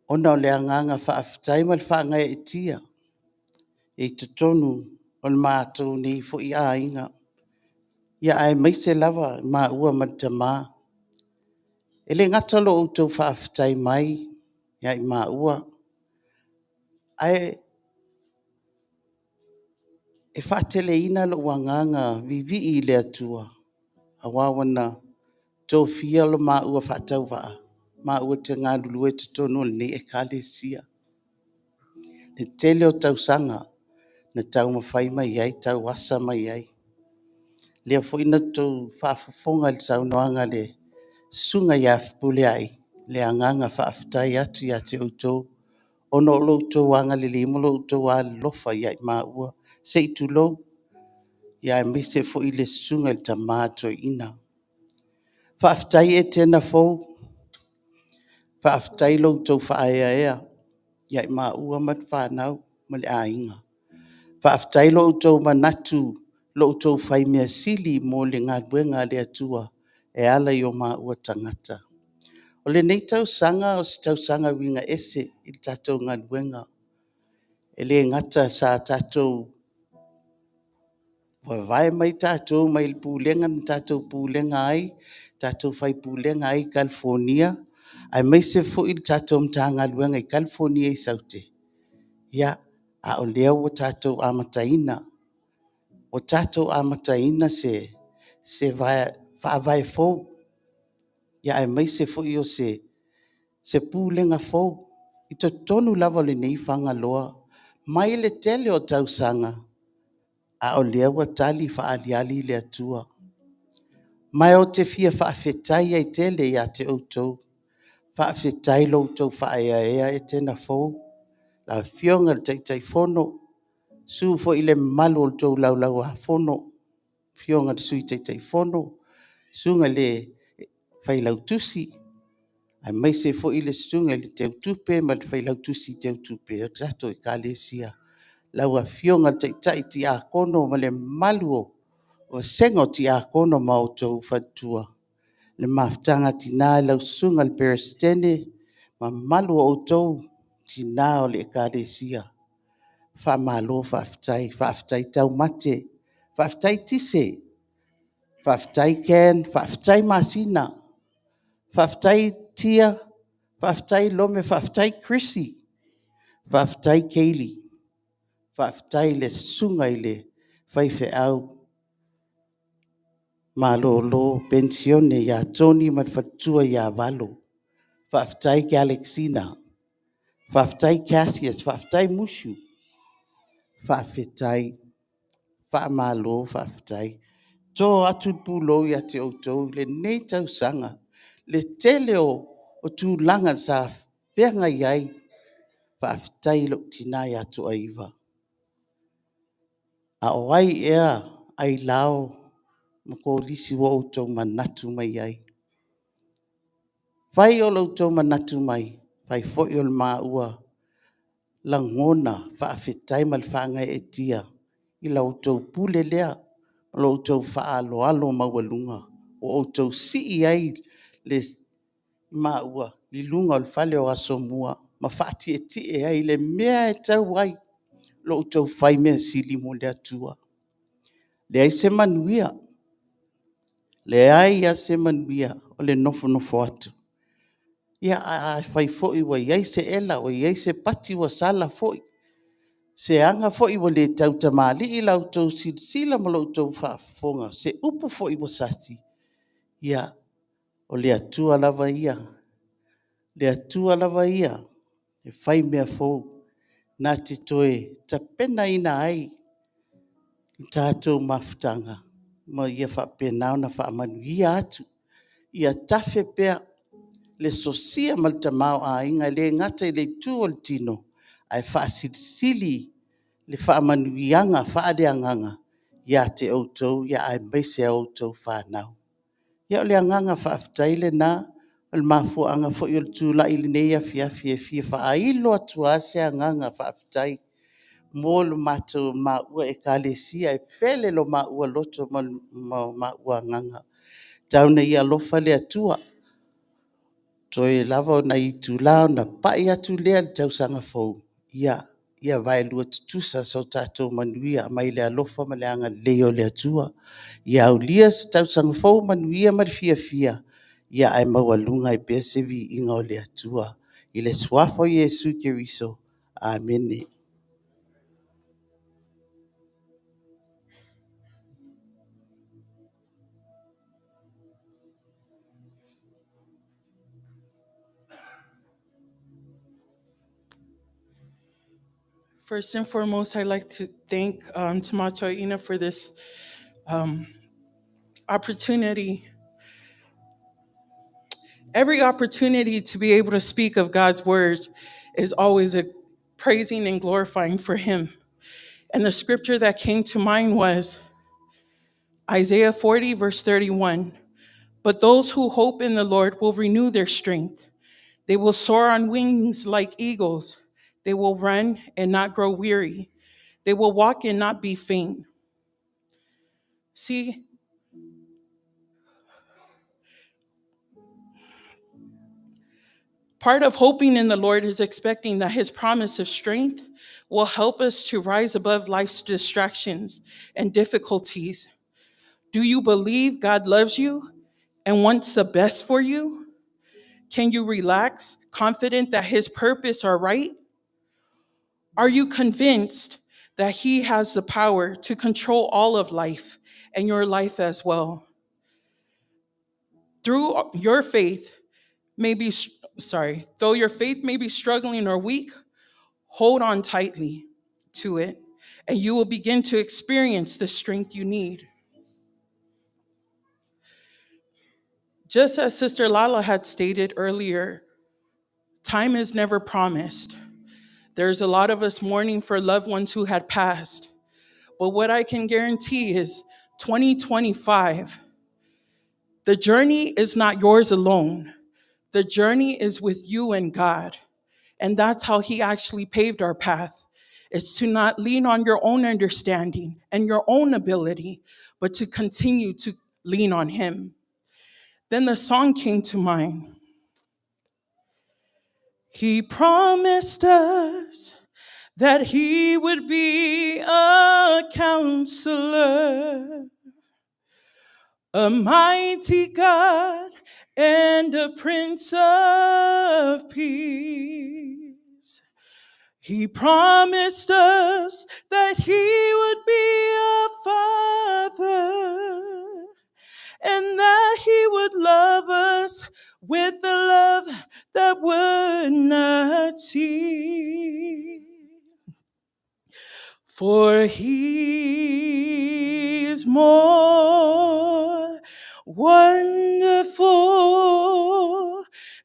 ona o le agaga faafetai ma le faagaeetia i totonu o le matou nei foi aiga, aemaise lava maua ma le tama. E le gata i lo outou faafetai mai ia i maua, ae e faateleina lou agaga vivii i le Atua aua ua na tofia lo maua faatauvaa maua te galulue i totonu o lenei Ekalesia. I le tele o tausaga na taumafai mai ai, tauasa mai ai. O lea foi na outou faafofoga i le saunoaga a le Susuga ia Fepuleai, le agaga faafetai atu ia te outou ona o lo outou agalelei ma lo outou alolofa ia i maua, se i tulou, aemaise foi le Susuga i le Tama Toeaina. Faafetai Etena fou, faafetai i lo outou faaeaea ia i maua ma le fanau ma le aiga. Faafetai i lo outou manatu, lo outou fai mea sili mo le galuega a le Atua e ala i o maua tagata. O lenei tausaga o se tausaga uiga ese i le tatou galuega. E le gata sa tatou Vavae mai tatou mai le pulega na tatou pulega ai, tatou fai pulega ai i Kalifonia, aemaise foi le tatou Matagaluega i Kalifonia i Saute, ia, a o lea ua tatou amataina, ua tatou amataina se faavae fou, aemaise foi o se Pulega fou i totonu lava o lenei Fagaloa mai le tele o tausaga, a o lea ua tali faaaliali le Atua. Ma ou te fia faafetai ai tele ia te outou, faafetai i lo outou faaeaea Etena Fou, lau Afioga i le Taitaifono, susu foi i le mamalu o le tou Laulau-a-Fono, Afioga i le Sui Taitaifono, Susuga i le Failautusi, aemaise foi le Susuga i le Teutupe ma le Failautusi Teutupe o le tatou Ekalesia, lau Afioga i le Taitai Tiakono ma le mamalu o le vasega o Tiakono ma outou faletua, le Mafutaga a Tina i lau Susuga i le Peresetene ma le mamalu o outou Tina o le Ekalesia, faamalo faafetai. Faafetai taumate, faafetai tise, faafetai Ken, faafetai Masina, faafetai Tia, faafetai Lome, faafetai Chrissy, faafetai Kaylee, faafetai i le susuga i le faifeau malolo penisione ia Tony ma le faletua ia Valo. Faafetai Alexina, faafetai Cassius, faafetai Musu, faafetai. Faamalo faafetai. E to atu le pulou ia te outou i lenei tausaga, le tele o tulaga sa feagai ai. Faafetai i lou tina ia Toaiva. A o ai ea Ailao ma Kolisi ua outou manatu mai ai? Fai o lo outou manatu mai, fai foi o le maua lagona faafetai ma le faagaeetia i la outou pule lea, lo outou faaaloalo maualuga ua outou sii ai maua i luga o le fale o Asomua ma faatietie ai i le mea e tatau ai lo outou fai mea sili mo le Atua. Leai se manuia, leai lava se manuia o le nofonofo atu. Ia, ae afai foi ua i ai se ela ua i ai se pati ua sala foi, se aga foi ua le tautamalii i la outou silasila ma la outou faafofoga, se upu foi ua sasi, ia, o le Atua lava ia, o le Atua lava ia e fai mea fou, na te toe tapenaina ai le tatou mafutaga ma ia faapena ona faamanuia atu. Ia tafe pea le sosia ma le tamaoaiga, e le gata i le itu o le tino, ae faasilisili le faamanuiaga faaleagaga ia te outou aemaise a outou fanau. Ia o le agaga faafetai lena. O le mafuaaga foi o le tulai i lenei afiafi e fia faailo atu lava se agaga faafetai mo le maua Ekalesia, e pele lo maua loto ma lo maua agaga. Tau ina ia alofa le Atua, toe lava o nai itula ona pai atu lea i le tausaga fou, ia vaelua tutusa so tatou manuia mai le alofa ma le agalelei o le Atua. Ia aulia se tausaga fou manuia ma le fiafia, ae maualuga ai pea se viiga o le Atua. I le Suafa o Iesu Keriso. Amene. First and foremost, I'd like to thank Tamato Ina for this opportunity. Every opportunity to be able to speak of God's words is always a praising and glorifying for Him. And the scripture that came to mind was Isaiah 40, verse 31. But those who hope in the Lord will renew their strength. They will soar on wings like eagles. They will run and not grow weary. They will walk and not be faint. See, Part of hoping in the Lord is expecting that His promise of strength will help us to rise above life's distractions and difficulties. Do you believe God loves you and wants the best for you? Can you relax, confident that His purpose are right? Are you convinced that He has the power to control all of life and your life as well? Through your faith, may be sorry, though your faith may be struggling or weak, hold on tightly to it, and you will begin to experience the strength you need. Just as Sister Lala had stated earlier, time is never promised. There's a lot of us mourning for loved ones who had passed. But what I can guarantee is 2025, the journey is not yours alone. The journey is with you and God. And that's how he actually paved our path. It's to not lean on your own understanding and your own ability, but to continue to lean on him. Then the song came to mind. He promised us that he would be a counselor, a mighty God, and a prince of peace. He promised us that he would be a father and that he would love us with the love that would not cease. For he is more wonderful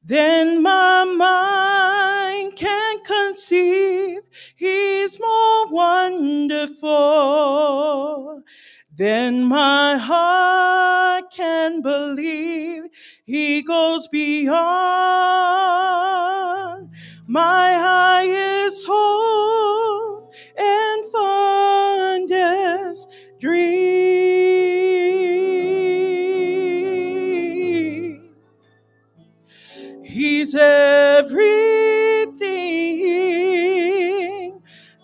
than my mind can conceive. He's more wonderful than my heart can believe. He goes beyond my highest hopes and fondest dreams. He's everything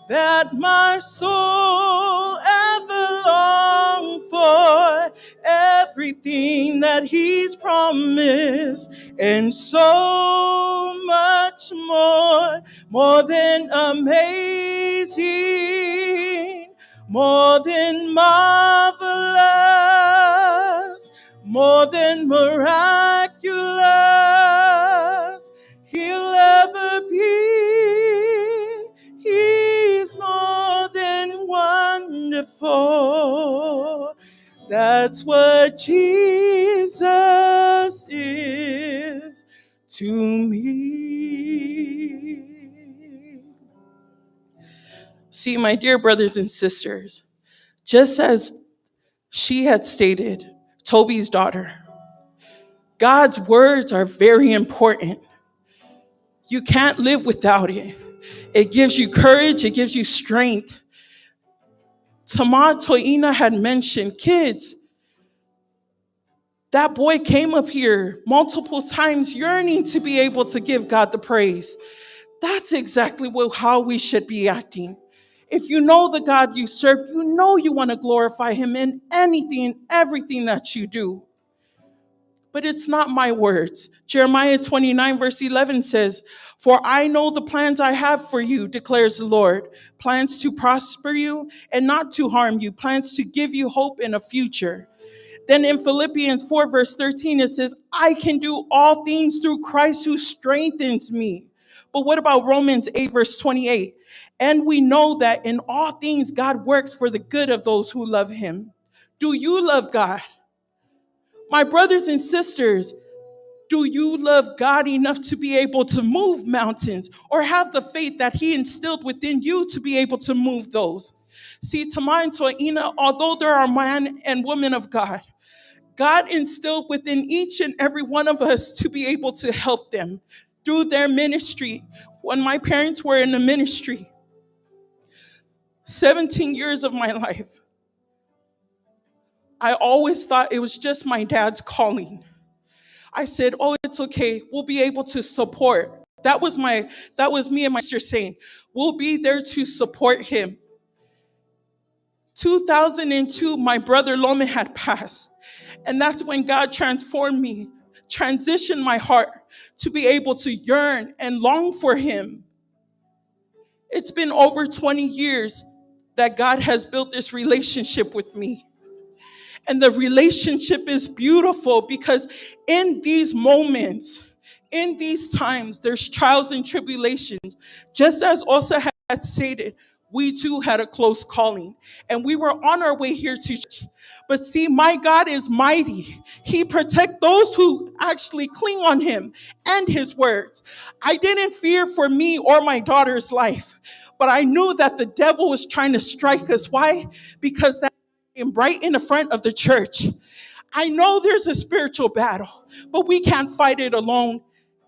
that my soul ever longed for, everything that He's promised, and so much more, more than amazing, more than marvelous, more than miraculous he'll ever be. He's more than wonderful. That's what Jesus is to me. See, my dear brothers and sisters, just as she had stated, Toby's daughter, God's words are very important. You can't live without it. It gives you courage, it gives you strength. Tama Toina had mentioned, kids, that boy came up here multiple times yearning to be able to give God the praise. That's exactly how we should be acting. If you know the God you serve, you know you want to glorify him in anything, everything that you do. But it's not my words. Jeremiah 29, verse 11 says, For I know the plans I have for you, declares the Lord plans to prosper you and not to harm you, plans to give you hope in a future. Then in Philippians 4, verse 13, it says, I can do all things through Christ who strengthens me. But what about Romans 8, verse 28? And we know that in all things God works for the good of those who love him. Do you love God? My brothers and sisters, do you love God enough to be able to move mountains or have the faith that He instilled within you to be able to move those? See, Tama and Toina, although there are man and women of God, God instilled within each and every one of us to be able to help them through their ministry. When my parents were in the ministry, 17 years of my life, I always thought it was just my dad's calling. I said, Oh, it's okay. We'll be able to support. That was my that was me and my sister saying, we'll be there to support him. 2002, my brother Lomin had passed. And that's when God transformed me, transitioned my heart to be able to yearn and long for him. It's been over 20 years that God has built this relationship with me. And the relationship is beautiful because in these moments, in these times, there's trials and tribulations. Just as Osa had stated, we too had a close calling and we were on our way here to church. But see, my God is mighty. He protects those who actually cling on him and his words. I didn't fear for me or my daughter's life, but I knew that the devil was trying to strike us. Why? Because that right in the front of the church. I know there's a spiritual battle, but we can't fight it alone.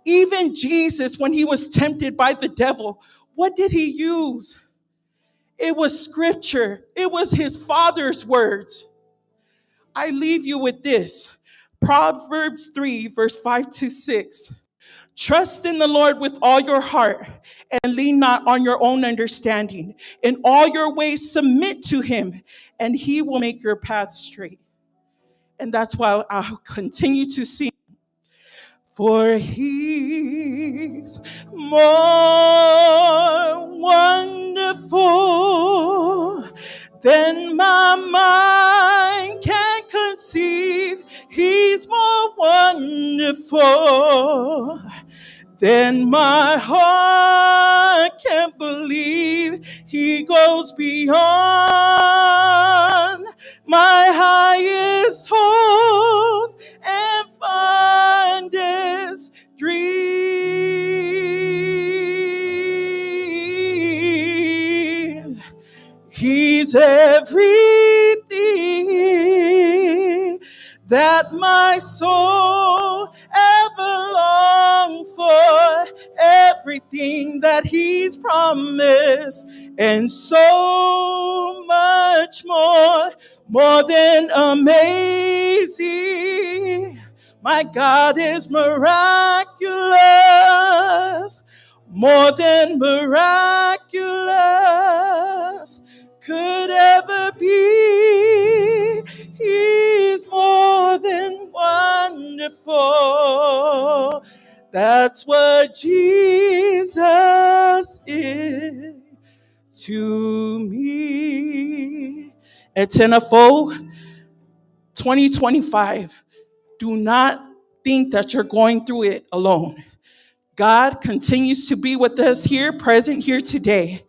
Even Jesus, when he was tempted by the devil, what did he use? It was scripture, it was his father's words. I leave you with this Proverbs 3, verse 5 to 6. Trust in the Lord with all your heart and lean not on your own understanding. In all your ways, submit to him, and he will make your path straight. And that's why I'll continue to sing. For he's more wonderful than my mind can conceive. He's more wonderful than my heart can believe. He goes beyond my highest hopes and fondest dreams. He's everything that my soul ever longed for, everything that He's promised, and so much more than amazing. My God is miraculous, more than miraculous could ever be. He's more than wonderful. That's what Jesus is to me. At 10:04, 2025, do not think that you're going through it alone. God continues to be with us here, present here today.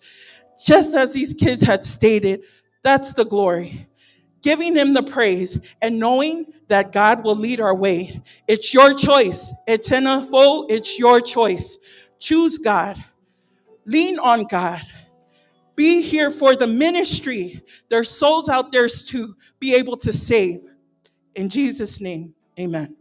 Just as these kids had stated, that's the glory. Giving him the praise and knowing that God will lead our way. It's your choice. Etenafo, it's your choice. Choose God. Lean on God. Be here for the ministry. There's souls out there to be able to save. In Jesus' name, amen.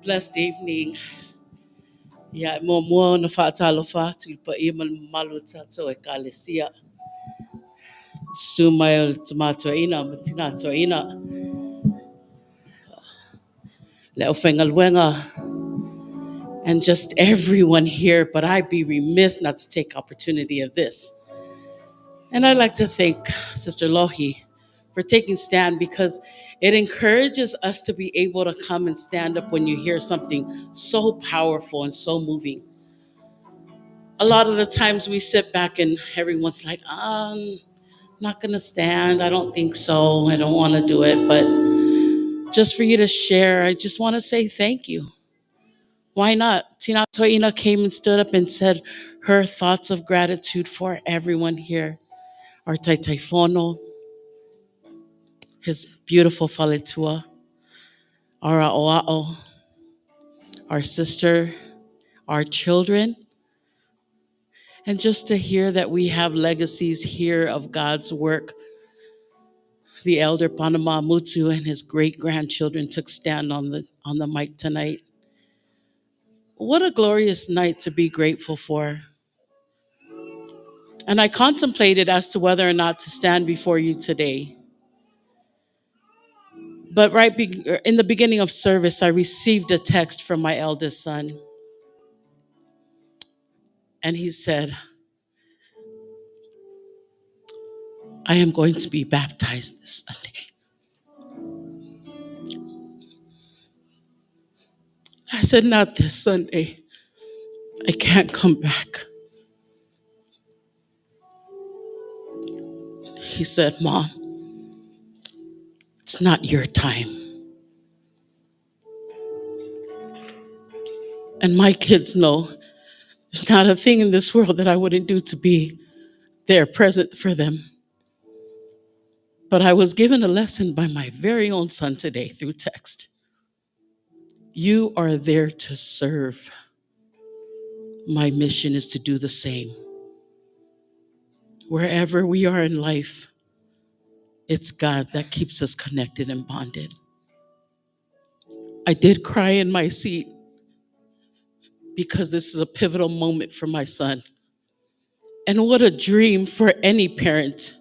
Blessed evening. Ia, e muamua ona faatalofa atu i le paia ma le mamalu o tatou Ekalesia. Susu mai o le Tama Toeaina ma Tina Toeaina, le aufaigaluega, and just everyone here, but I'd be remiss not to take opportunity of this. And I'd like to thank Sister Lohi for taking stand because it encourages us to be able to come and stand up when you hear something so powerful and so moving. A lot of the times we sit back and everyone's like, I'm not going to stand. I don't think so. I don't want to do it. But just for you to share, I just want to say thank you. Why not? Tina Toina came and stood up and said her thoughts of gratitude for everyone here. Our Taitaifono, his beautiful faletua, our a'oa'o, our sister, our children, and just to hear that we have legacies here of God's work. The elder Panama Mutu and his great-grandchildren took stand on the mic tonight. What a glorious night to be grateful for. And I contemplated as to whether or not to stand before you today. But right in the beginning of service, I received a text from my eldest son. And he said, I am going to be baptized this Sunday. I said, Not this Sunday. I can't come back. He said, Mom, it's not your time. And my kids know there's not a thing in this world that I wouldn't do to be there present for them. But I was given a lesson by my very own son today through text. You are there to serve. My mission is to do the same. Wherever we are in life, it's God that keeps us connected and bonded. I did cry in my seat because this is a pivotal moment for my son. And what a dream for any parent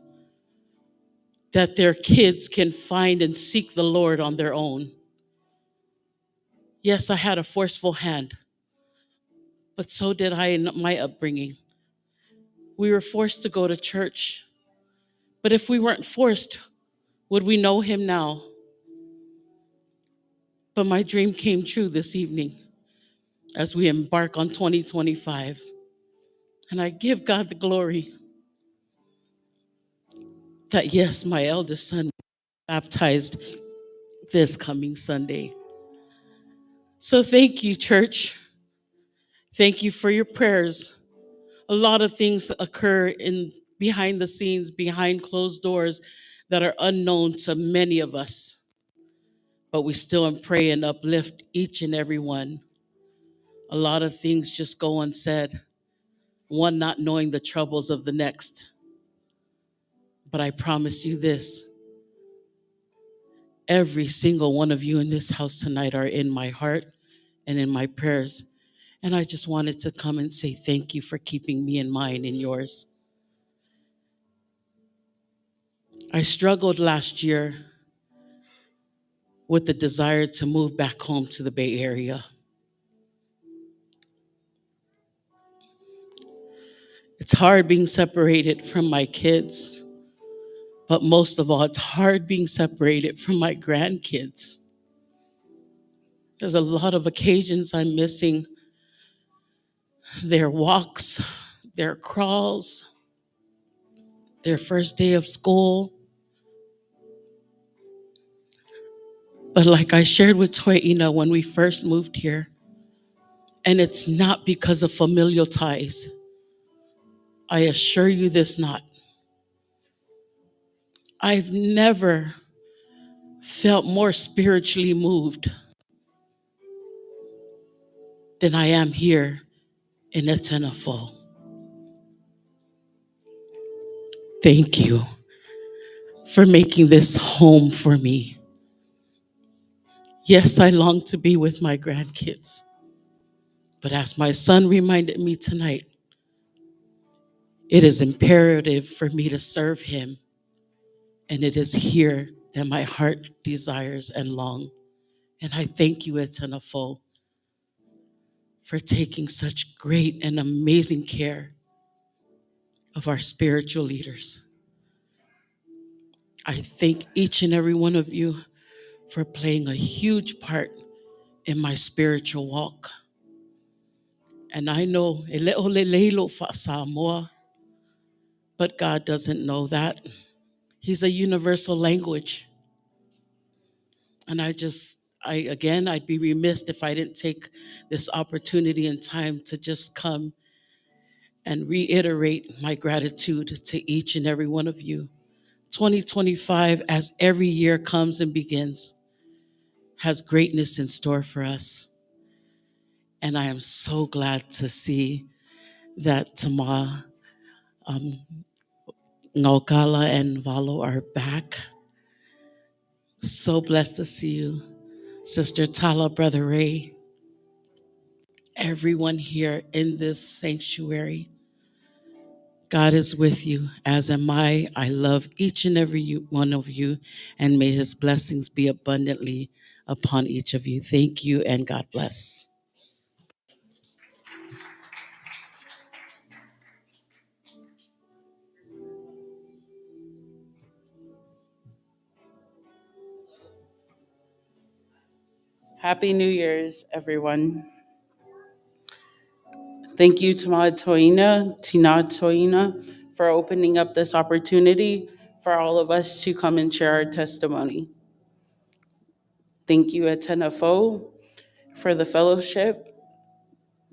that their kids can find and seek the Lord on their own. Yes, I had a forceful hand, but so did I in my upbringing. We were forced to go to church, but if we weren't forced, would we know him now? But my dream came true this evening as we embark on 2025. And I give God the glory that, yes, my eldest son baptized this coming Sunday. So thank you, church. Thank you for your prayers. A lot of things occur in behind the scenes, behind closed doors that are unknown to many of us. But we still pray and uplift each and every one. A lot of things just go unsaid, one not knowing the troubles of the next. But I promise you this, every single one of you in this house tonight are in my heart and in my prayers. And I just wanted to come and say thank you for keeping me in mind and yours. I struggled last year with the desire to move back home to the Bay Area. It's hard being separated from my kids, but most of all, it's hard being separated from my grandkids. There's a lot of occasions I'm missing their walks, their crawls, their first day of school. But like I shared with Toyina when we first moved here, and it's not because of familial ties. I assure you this not. I've never felt more spiritually moved than I am here in A'Tana Fou. Thank you for making this home for me. Yes, I long to be with my grandkids, but as my son reminded me tonight, it is imperative for me to serve him, and it is here that my heart desires and long. And I thank you, A'Tana Fou, for taking such great and amazing care of our spiritual leaders. I thank each and every one of you for playing a huge part in my spiritual walk. And I know, e le o le leilo fa Samoa, but God doesn't know that. He's a universal language. And again, I'd be remiss if I didn't take this opportunity and time to just come and reiterate my gratitude to each and every one of you. 2025, as every year comes and begins, has greatness in store for us. And I am so glad to see that Tama, Ngokala, and Valo are back. So blessed to see you, Sister Tala, Brother Ray, everyone here in this sanctuary. God is with you, as am I. I love each and every one of you, and may his blessings be abundantly upon each of you. Thank you, and God bless. Happy New Year's, everyone. Thank you to Toina, Tina Toina, for opening up this opportunity for all of us to come and share our testimony. Thank you, Atenafo, for the fellowship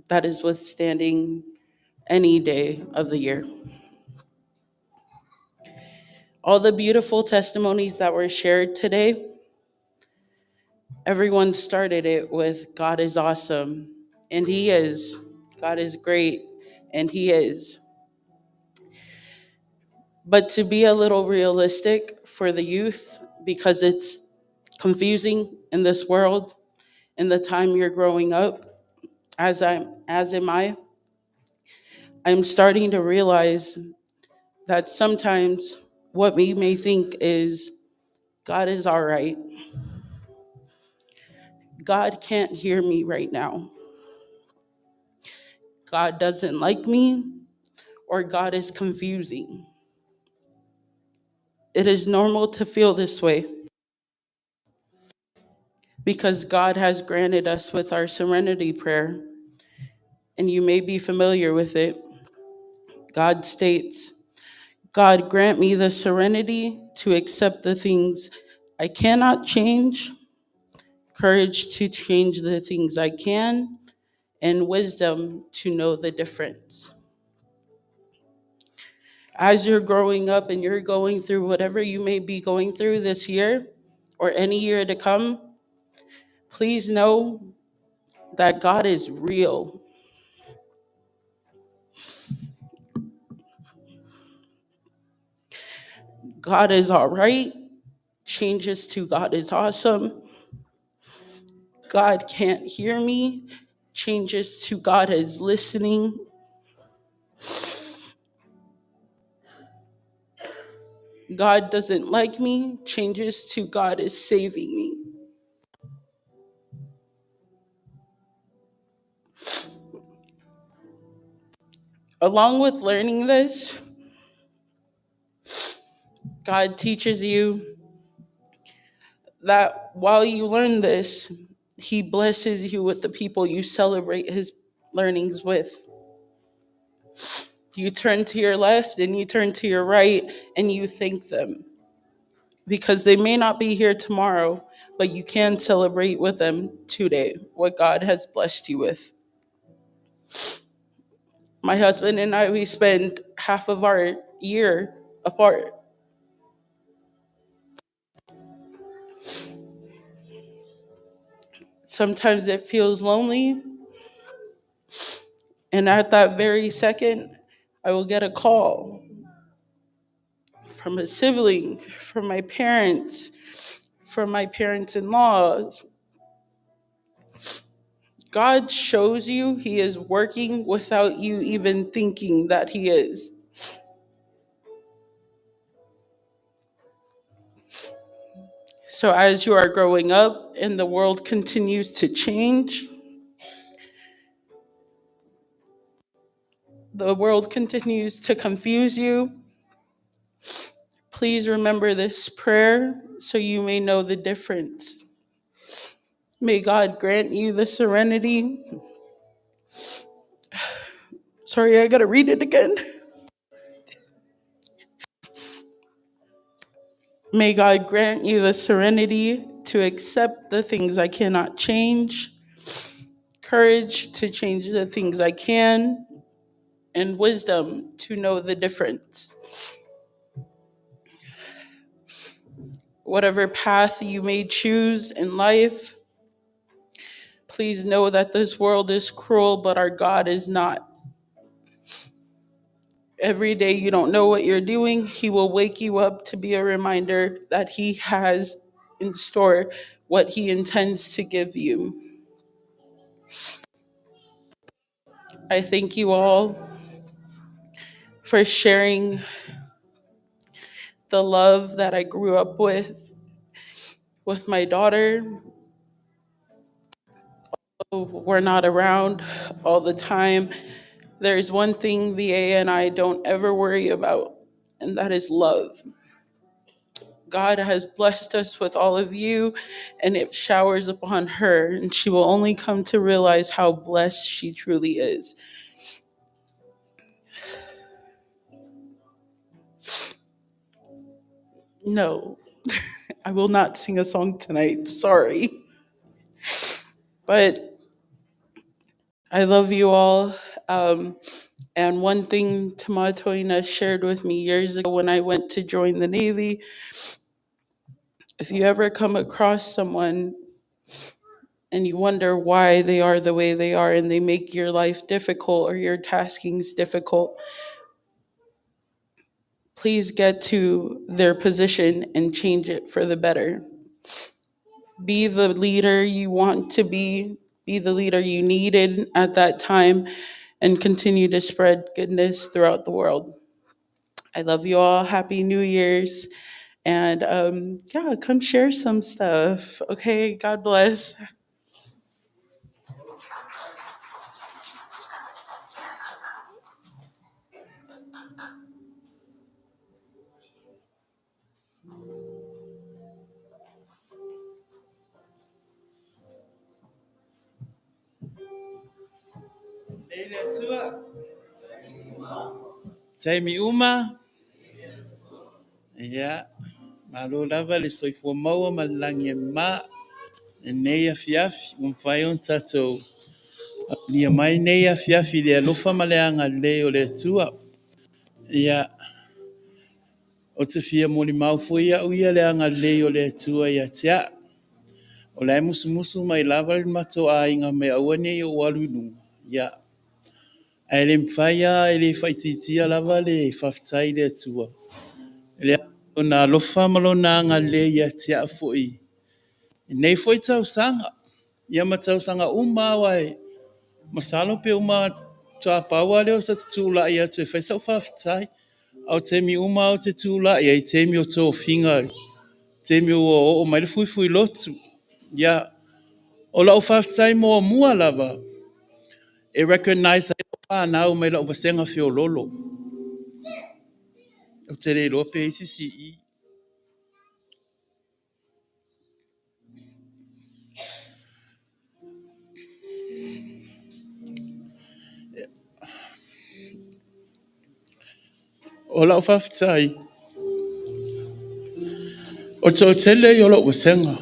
that is withstanding any day of the year. All the beautiful testimonies that were shared today, everyone started it with God is awesome, and He is. God is great, and He is. But to be a little realistic for the youth, because it's confusing in this world, in the time you're growing up, as am I, I'm starting to realize that sometimes what we may think is God is all right. God can't hear me right now. God doesn't like me, or God is confusing. It is normal to feel this way because God has granted us with our serenity prayer, and you may be familiar with it. God states, God grant me the serenity to accept the things I cannot change, courage to change the things I can, and wisdom to know the difference. As you're growing up and you're going through whatever you may be going through this year or any year to come, please know that God is real. God is all right. Changes to God is awesome. God can't hear me. Changes to God is listening. God doesn't like me. Changes to God is saving me. Along with learning this, God teaches you that while you learn this, He blesses you with the people you celebrate His learnings with. You turn to your left and you turn to your right and you thank them because they may not be here tomorrow, but you can celebrate with them today what God has blessed you with. My husband and I, we spend half of our year apart. Sometimes it feels lonely, and at that very second, I will get a call from a sibling, from my parents, from my parents in laws. God shows you He is working without you even thinking that He is. So, as you are growing up and the world continues to change, the world continues to confuse you, please remember this prayer so you may know the difference. May God grant you the serenity. Sorry, I gotta read it again. May God grant you the serenity to accept the things I cannot change, courage to change the things I can, and wisdom to know the difference. Whatever path you may choose in life, please know that this world is cruel, but our God is not. Every day you don't know what you're doing, He will wake you up to be a reminder that He has in store what He intends to give you. I thank you all. for sharing the love that I grew up with my daughter. We're not around all the time. There's one thing VA and I don't ever worry about, and that is love. God has blessed us with all of you, and it showers upon her, and she will only come to realize how blessed she truly is. No, I will not sing a song tonight. Sorry. But I love you all. And one thing Tamatoina shared with me years ago when I went to join the Navy, if you ever come across someone and you wonder why they are the way they are and they make your life difficult or your taskings difficult, please get to their position and change it for the better. Be the leader you want to be the leader you needed at that time, and continue to spread goodness throughout the world. I love you all. Happy New Year's. And yeah, come share some stuff. Okay, God bless. E le Atua. Taimi uma, ia, malo lava le soifua maua ma le lagi e mama i lenei afiafi ua mafai ona tatou aulia mai nei afiafi i le alofa ma le agalelei o le Atua. Ia, ou te fia molimau foi au ia le agalelei o le Atua ia te au. O la e musumusu mai lava le matou aiga mai aua ne i ou alu i luga. Ia, ae le mafai lava e le faaitiitia lava le faafetai i le Atua. Le lona alofa ma lona agalelei ia te au foi i nei foi tausaga. Ia ma tausaga uma aua e masalo pe uma faatoa pau lava lea o se tutulai atu e fai sau faafetai. A o taimi uma ou te tulai ai, taimi o tofiga, taimi ua oo mai le fuifui lotu. Ia, o lau faafetai muamua lava, e recognize ai lau fanau mai lau vasega feololo. Ou te le iloa pe i ai se isi i i. O lau faafetai, o le toatele ia o lau vasega,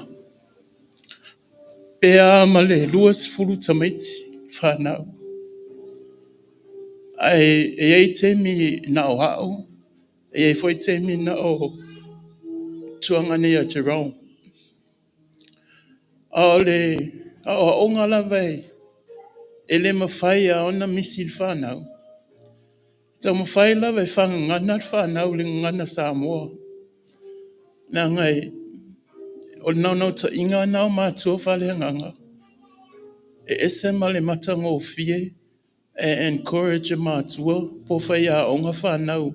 pe a ma le 20 tamaiti fanau. Ae e i ai taimi na o au, e i ai foi taimi na o tuaga nei a Jerome. A o le aoaoga lava e le mafai lava ona misi i le fanau. E taumafai lava e faagagana le fanau i le gagana Samoa. Leaga o le naunautaiga lena o matua faaleagaga, e ese ma le matagofie e encourage e matua po o faiaoga fanau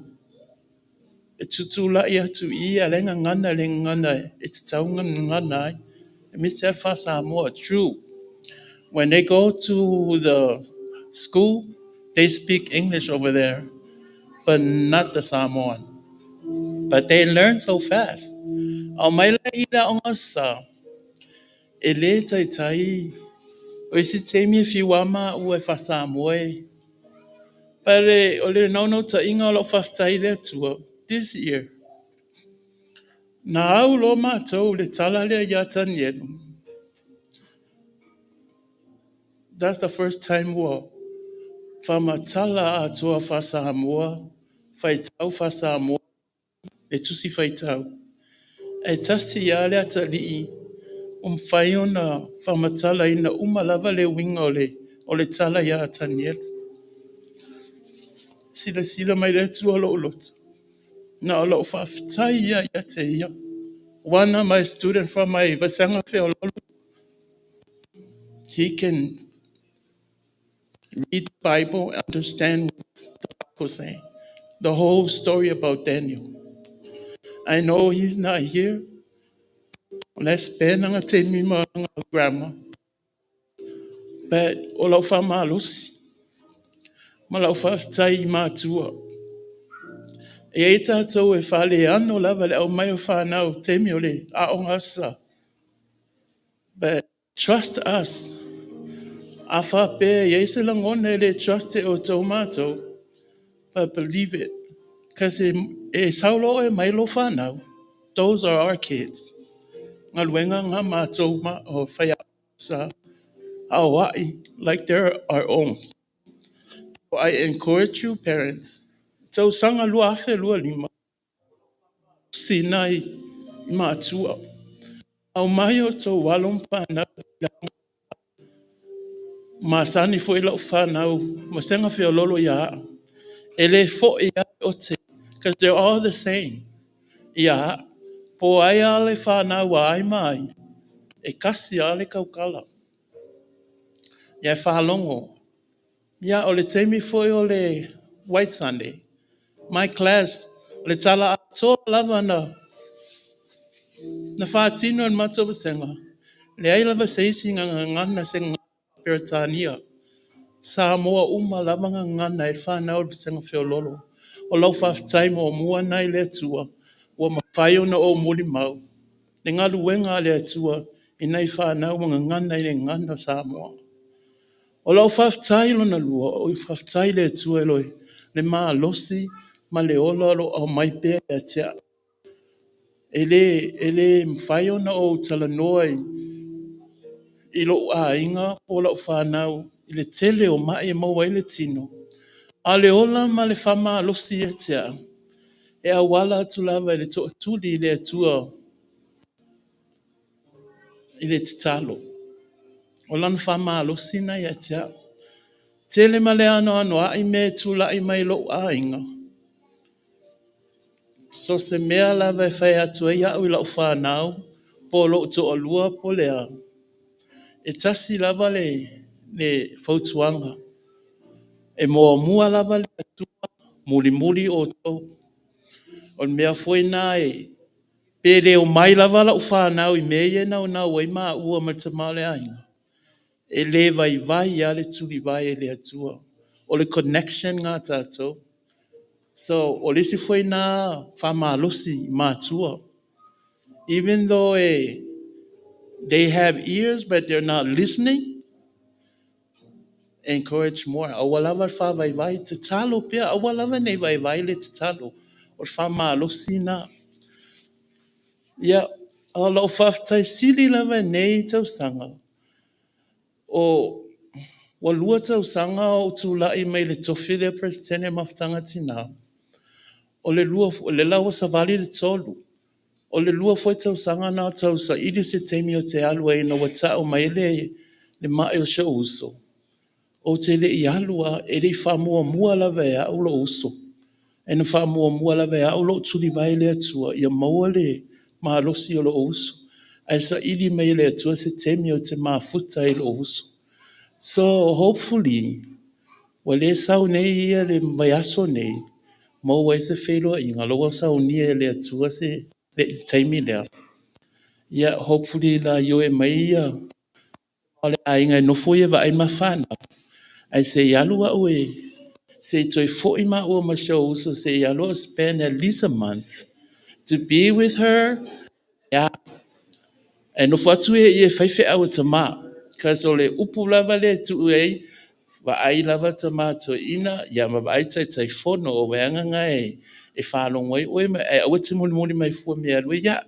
e tutulai atu i i a o la e gagana le gagana e tatau ona gagana ai. Aemaise lava le faa-Samoa, true. When they go to the school, they speak English over there, but not the Samoan. But they learn so fast. A omai la i le aoga sa, e le taitai, o isi taimi e fiu lava maua e faa-Samoa e. But o le naunautaiga o lau faafetai i le Atua, this year, na au loa matou i le tala lea ia Tanielu. That's the first time ua faamatala atoa faa-Samoa, faitau faa-Samoa, le tusi faitau. Ae tasi lava le atalii ua mafai ona faamatalaina uma lava le uiga o le tala ia Tanielu. Silasila mai le Atua i lou loto, na o lau faafetai ia ia te ia. One of my students from my Vasega Feololo, he can read the Bible, understand what the Bible saying. The whole story about Daniel. I know he's not here. O la e spend ana taimi ma lana grandma. But o lau faamalosi ma lau faafetai i matua. E i ai tatou e faaleano lava le aumai o fanau taimi o le Aoga Aso Sa. But trust us. A faapea e i ai se lagona e le trust e outou matou, but believe it. Because e sau loa oe e aumai lou fanau, those are our kids. Galuega na a matou ma o faiaoga sa aoai like they're our own. So I encourage you parents, tausaga 2025, sina i matua. Aumai outou alo ma fanau i le masani foi lau fanau ma sega feoloolo ia au. E le foi lava le ote, because they're all the same. Ia au. Po o ai lava le fanau a ai ma ai, e kasi lava le tautala. Ia e faalogo. Ia o le taimi foi o le White Sunday, my class, o le tala atoa lava na faatino e le matou vasega, leai lava se isi na gagana se gagana Peretania. Samoa uma lava gagana ai fanau o le vasega feoloolo. O lau faafetai muamua lena i le Atua, ua mafai ona ou molimau le galuega a le Atua i nai fanau ua gagana i le gagana Samoa. O lau faafetai lona lua, o le faafetai i le Atua i le malosi ma le ola o lo o aumai pea ia te au. E le mafai ona ou talanoa i lou aiga po o lau fanau i le tele o mai e maua ai le tino, a o le ola ma le faamalosi ia te au, e auala atu lava i le tootuli i le Atua i le tatalo. O lana faamalosi lena ia te au. Tele ma le anoanoai mea e tulai mai i lou aiga. So se mea lava e fai atu ai au i lau fanau, po o lou toalua po o le a, e tasi lava le fautuaga. E muamua lava le Atua, mulimuli outou. O le mea foi lena e, pe le omai lava lau fanau i mea ia e naunau ai maua ma le tama o le aiga, e le vaivai lava le tulivae e le Atua. O le connection lena a tatou. So, o le isi foi lena faamalosi i matua. Even though they have ears but they're not listening, encourage more. Aua lava le faavaivai, tatalo pea, aua lava ne i vaivai le tatalo. O le faamalosi lena. Ia, o lau faafetai sili lava i lenei tausaga, o ua 2 tausaga o ou tulai mai le tofi lea Peresetene o Mafutaga a Tina, o le lua, o lea la ua savali le 3. O le 2 foi tausaga lena o tausaili se taimi ou te alu ai ina ua tau mai le mai o si ou uso, ou te le i alu lava, e le i faamuamua lava e au lou uso. E na faamuamua lava e au lou tulivae i le Atua ia maua le malosi o lou uso. Ae saili mai e le Atua se taimi ou te mafuta ai i lou uso. So hopefully, ua le sau nei ia le vaiaso nei, maua ai se feiloaiga, o la ua saunia e le Atua se le taimi lea. Ia, hopefully la ioe mai ia o le aiga e nofo ia e vaai ma fanau, ae se i alu au e se i toe foi maua ma si ou uso se i alu au spend at least a month to be with her. Yeah. E nofo atu ia i e fai feau a tama. Because o le upu lava lea e tuu ai, vaai lava tama toeaina, ia ma vaai Taitaifono o vaega na e faalogo ai oe, ae aua e te mulimuli mai fua me alu ai ia.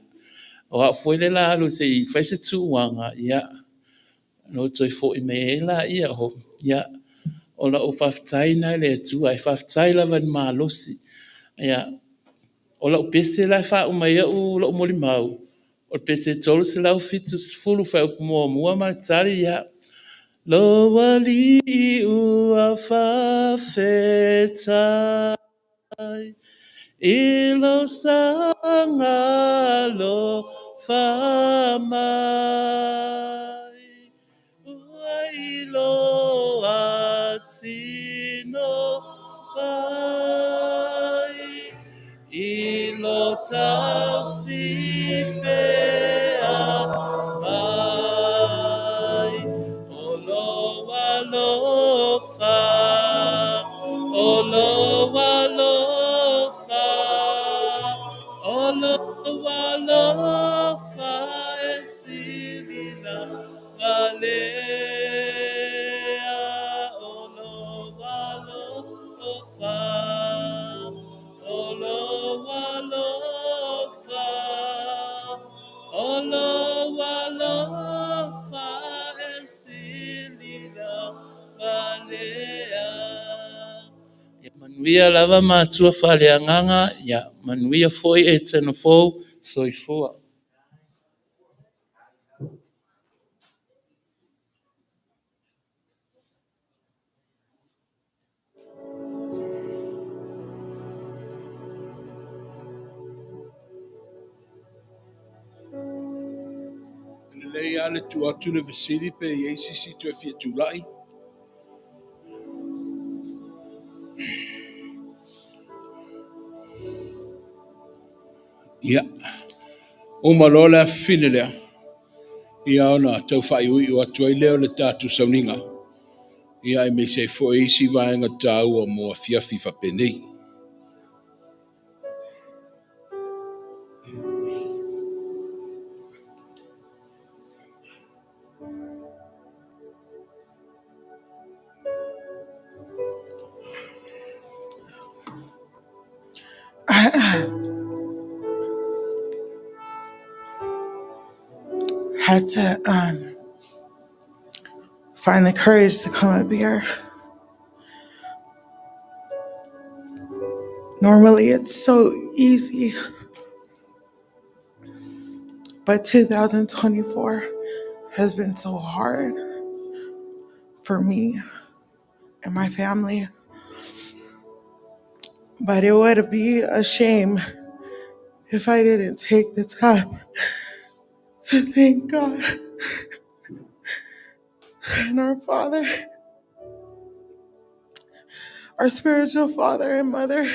O au foi le la alu se i fai se tuuaga, ia, no toe foi mai ai la ia, ho, ia, o lau faafetai lena i le Atua, e faafetai lava i le malosi. Ia, o lau pese la e faauma ai au lou molimau, o le pese 370 fuaiupu muamua ma le tali, ia. Lo Alii ua faafetai i lo saga alofa mai ua iloa tino ai. I lo tausi pea mai, o lou alofa, o lou alofa, o lou alofa e sili lava lea, o lou alofa, o lou alofa, o lou alofa e sili lava lea. Ia manuia lava matua faaleagaga, ia manuia foi Etena fou, soifua. E lelei lava le tuu atu le fesili pe i ai se isi toe fia tulai. Ia, uma loa le afafine lea, ia ona tau faaiuiu atu ai lea o le tatou sauniga, ia aemaise ai foi isi vaega taua mo afiafi faapenei. Had to find the courage to come up here. Normally it's so easy, but 2024 has been so hard for me and my family. But it would be a shame if I didn't take the time to thank God and our Father, our spiritual father and mother,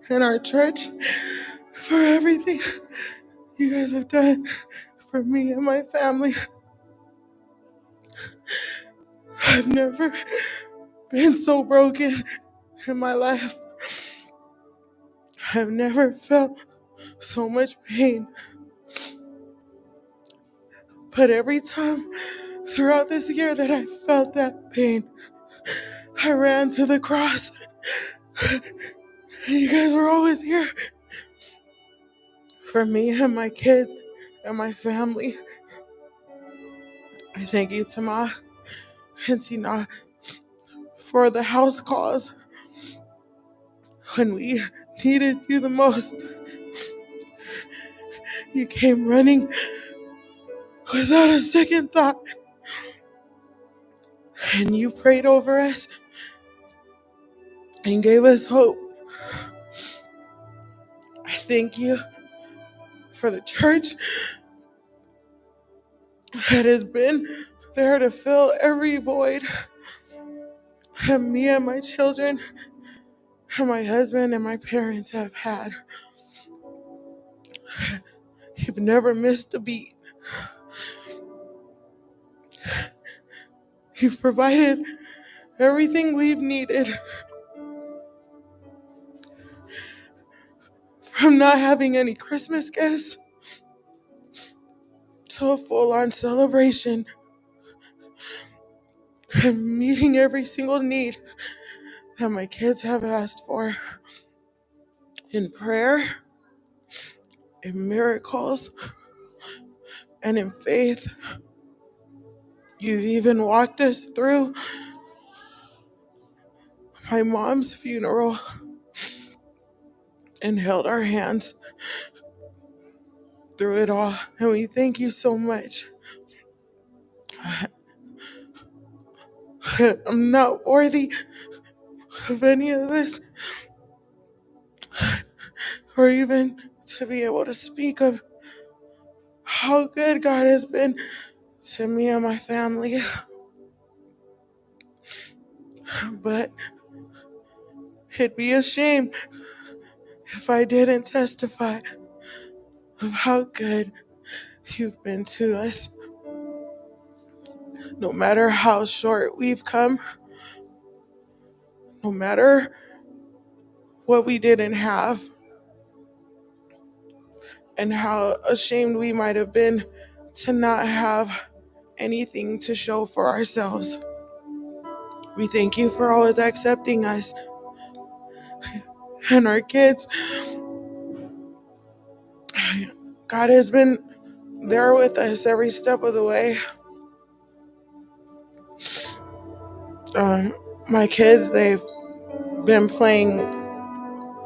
and our church for everything you guys have done for me and my family. I've never been so broken in my life. I've never felt so much pain. But every time throughout this year that I felt that pain, I ran to the cross. And you guys were always here for me and my kids and my family. I thank you, Tama and Tina, for the house calls when we needed you the most. You came running without a second thought, and you prayed over us and gave us hope. I thank you for the church that has been there to fill every void that me and my children and my husband and my parents have had. You've never missed a beat. You've provided everything we've needed, from not having any Christmas gifts to a full-on celebration and meeting every single need that my kids have asked for in prayer, in miracles, and in faith. You even walked us through my mom's funeral and held our hands through it all. And we thank you so much. I'm not worthy of any of this or even to be able to speak of how good God has been to me and my family. But It'd be a shame if I didn't testify of how good you've been to us. No matter how short we've come, no matter what we didn't have, and how ashamed we might have been to not have anything to show for ourselves. We thank you for always accepting us and our kids. God has been there with us every step of the way. My kids, they've been playing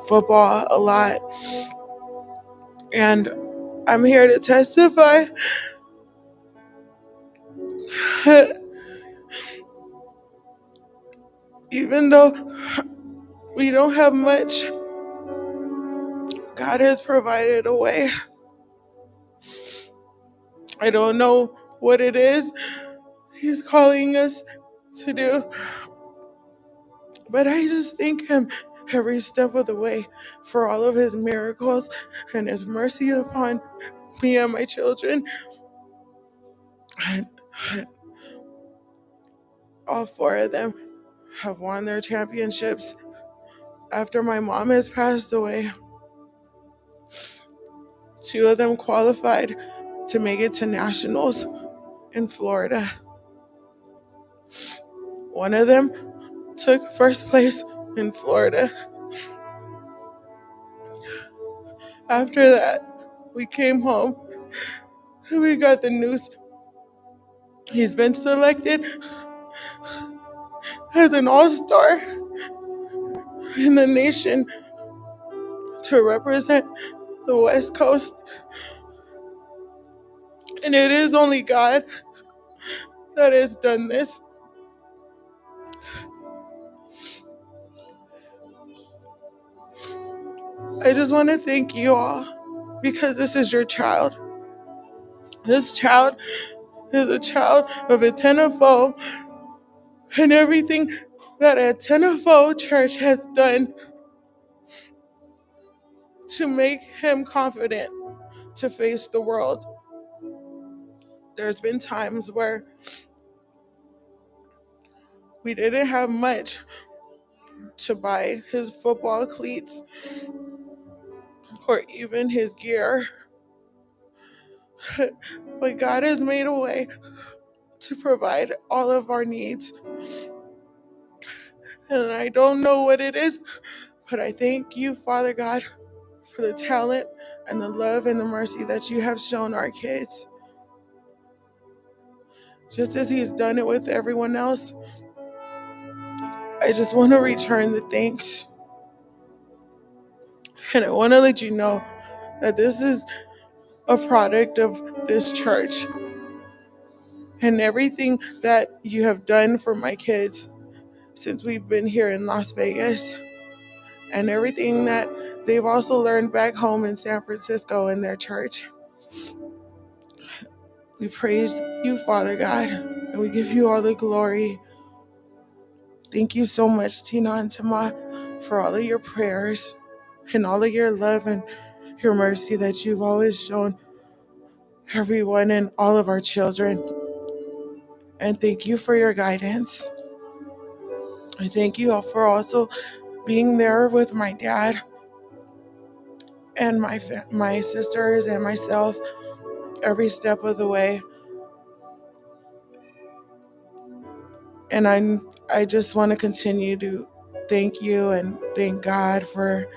football a lot, and I'm here to testify that even though we don't have much, God has provided a way. I don't know what it is He's calling us to do, but I just thank Him every step of the way for all of His miracles and His mercy upon me and my children. And all four of them have won their championships after my mom has passed away. Two of them qualified to make it to nationals in Florida. One of them took first place in Florida. After that, we came home and we got the news. He's been selected as an all star in the nation to represent the West Coast. And it is only God that has done this. I just want to thank you all because this is your child. This child is a child of a tenfold and everything that a tenfold church has done to make him confident to face the world. There's been times where we didn't have much to buy his football cleats or even his gear, but God has made a way to provide all of our needs. And I don't know what it is, but I thank you, Father God, for the talent and the love and the mercy that you have shown our kids. Just as He's done it with everyone else, I just want to return the thanks. And I want to let you know that this is a product of this church and everything that you have done for my kids since we've been here in Las Vegas and everything that they've also learned back home in San Francisco in their church. We praise you, Father God, and we give you all the glory. Thank you so much, Tina and Tama, for all of your prayers and all of your love and your mercy that you've always shown everyone and all of our children. And thank you for your guidance. I thank you all for also being there with my dad and my sisters and myself every step of the way. And I just want to continue to thank you and thank God for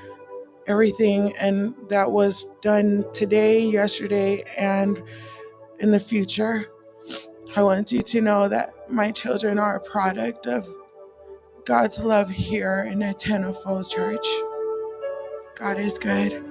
everything and that was done today, yesterday, and in the future. I want you to know that my children are a product of God's love here in Atenofo Church. God is good.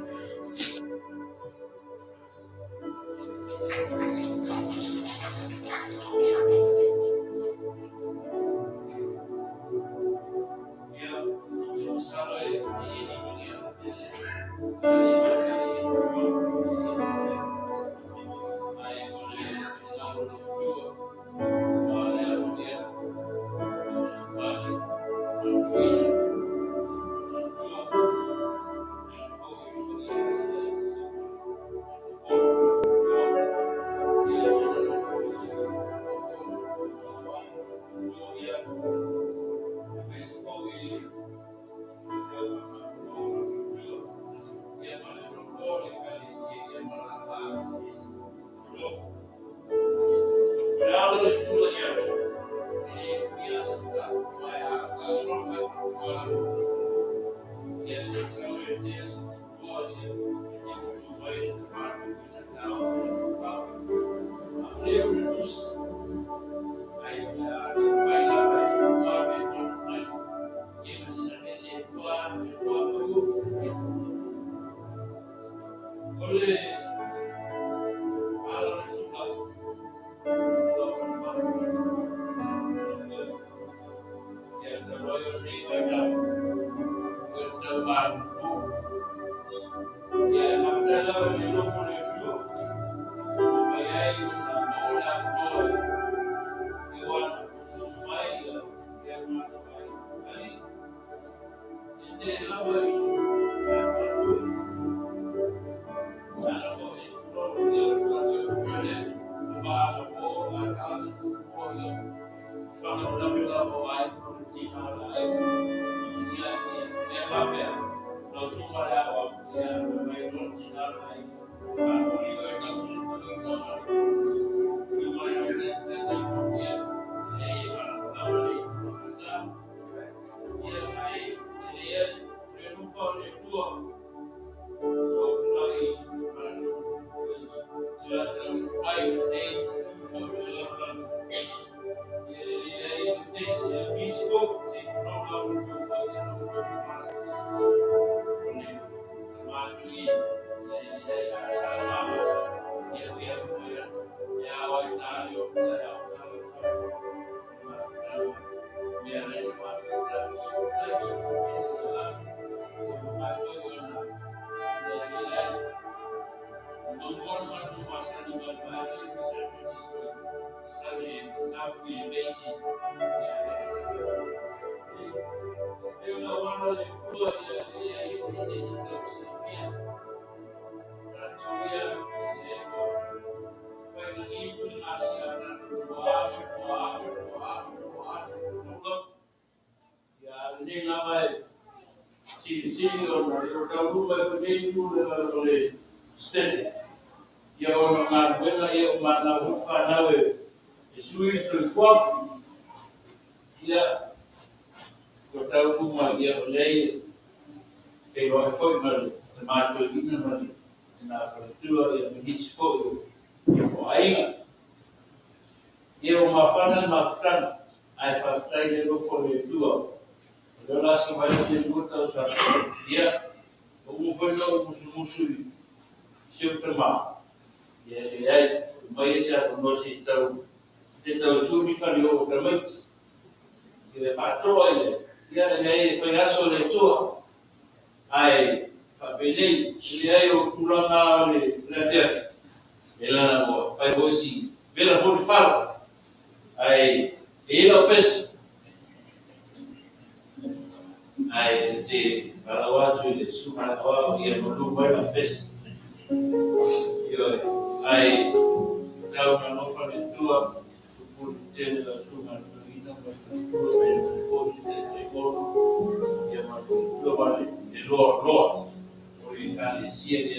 Ia te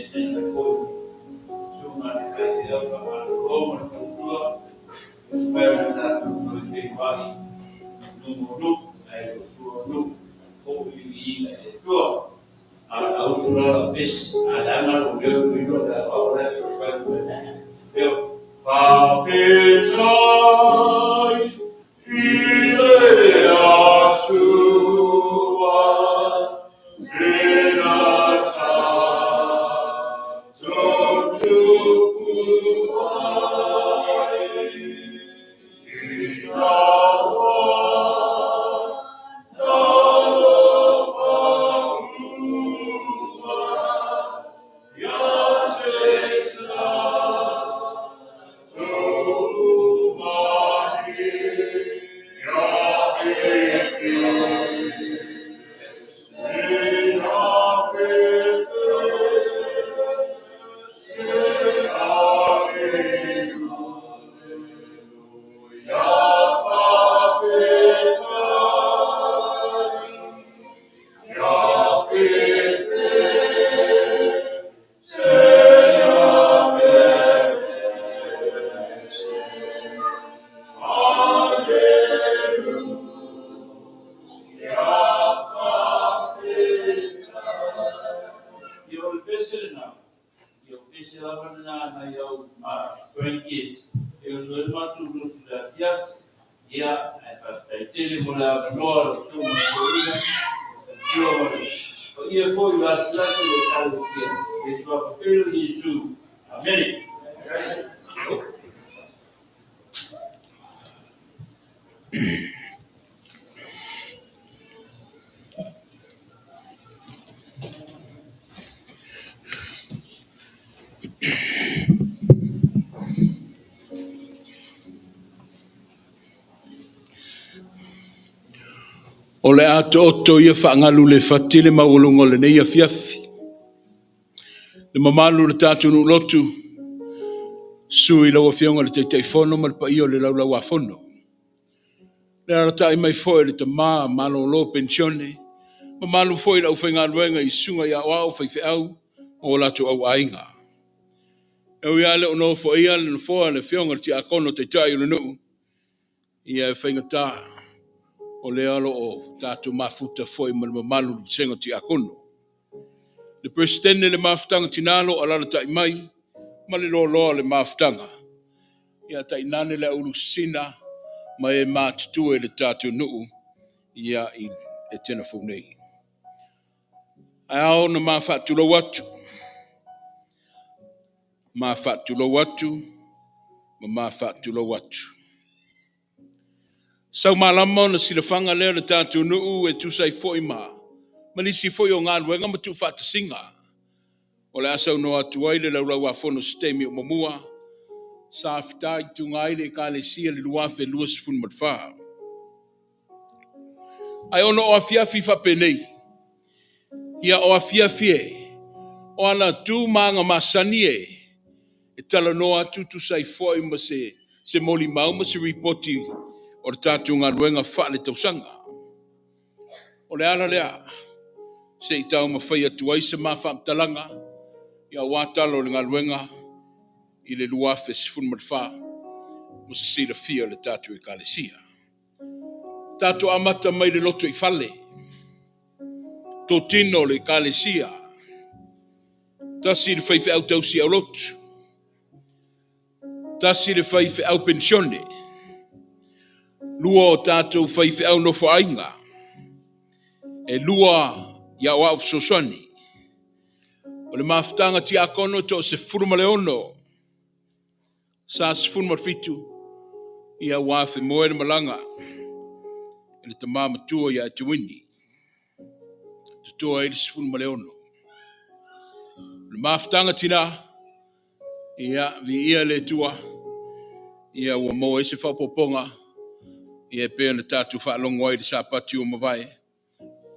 mo le avanoa lau Afioga i le Toeaina, le Afioga i le paia foi o asiasi o Ekalesia. I le Suafa pele o Iesu. Amene. O le a taoto ia faagalu le fati le maualuga o lenei afiafi. Le mamalu o le tatou nuu lotu, susu i lau Afioga i le Taitaifono ma le paia o le Laulau-a-Fono. Le alaalatai mai foi le tama malolo penisione, mamalu foi i le aufaigaluega i susuga i aoao, faifeau ma o latou auaiga. E ui lava le o nofoia le nofoa o le Afioga i le Tiakono Taitai o le nuu, ia e faigata o lea o lo o tatou mafuta foi ma le mamalu o le vasega o Tiakono. Le Peresetene le Mafutaga Tina o lo o alaalatai mai ma le loaloa o le Mafutaga, ia tainane le aululusina ma e matutua i le tatou nuu ia i Etena fou nei. Ae ao ona ma faatulou atu, ma faatulou atu, ma ma faatulou atu. Sau malama ona silafaga lea o le tatou nuu e tusa ai foi ma nisi foi o galuega ma tuufaatasiga. O le a saunoa atu ai le Laulau-a-Fono i se taimi o muamua, sa fitaituga ai le Ekalesia i le 2024. Ae ona o afiafi faapenei, ia o afiafi e, o ala tu ma aga masani e, e talanoa atu tusa ai foi ma se molimau ma se ripoti o le tatou galuega faaletausaga. O le ala lea, se i taumafai atu ai se ma faamatalaga aua tala o le galuega i le 2014 mo se silafia o le tatou Ekalesia. Tatou amata mai le loto i fale, totino o le Ekalesia, tasi le faifeau tausi aulotu, tasi le faifeau penisione, lua o tatou faifeau nofoaiga, e lua i aoao fesoasoani. O le mafutaga tiakono e 16, sa 17, ia ua afemoe le malaga i le tama matua ia Etuini, totoa ai le 16. O le mafutaga tina, ia, viia le Atua, ia ua maua ai se faaopoopoga, ia e pei ona tatou faalogo ai i le Sapati ua mavae,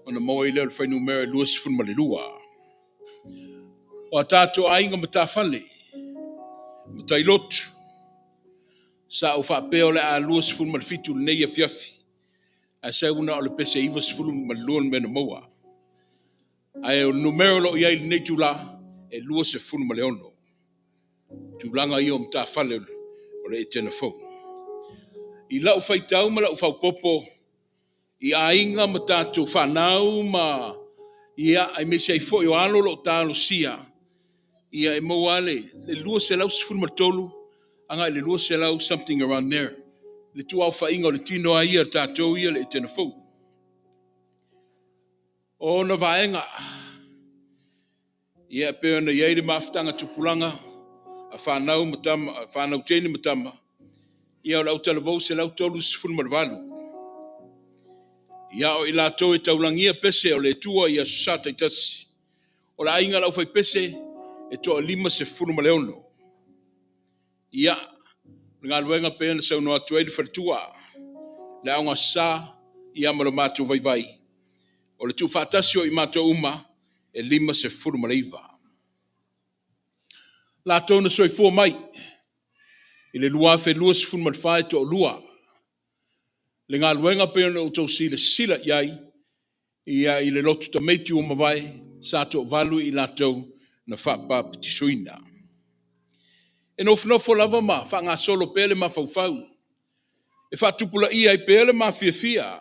ona maua ai lea o le fuainumera e 22. O a tatou aiga matafale, matailotu, sa ou faapea o le a 27 lenei afiafi, ae sau na o le pese 92 le mea na maua. Ae o le numera o lo o i ai i lenei itula, e 26. Tulaga ia o matafale o le Etena fou. I lau faitau ma lau faaopoopo i aiga ma tatou fanau ma ia aemaise ai foi o alo o lo o talosia, ia e maua lava le 213 agai i le 200 something around there. Le tuaofaiga o le tino lava ia o tatou ia le Etena fou. O ona vaega, ia e pei ona i ai le mafutaga tupulaga a fanau ma tama, a fanau teine ma tama, ia o le autalavou 138. Ia o i latou e taulagia pese o le Atua i Aso Sa taitasi, o le aiga a le aufaipese e toa 56. Ia, o le galuega pei ona saunoa atu ai le faletua, le Aoga Aso Sa, ia ma lo matou vaivai, o le tuufaatasi o i matou uma, e 59. Latou na soifua mai i le 2024 e toalua. Le galuega pei ona outou silasila i ai, ia i le lotu tamaiti ua mavae, sa toavalu i latou na faapapatisoina. E nofonofo lava ma faagasolo pea le mafaufau, e faatupulaia ai pea le mafiafia,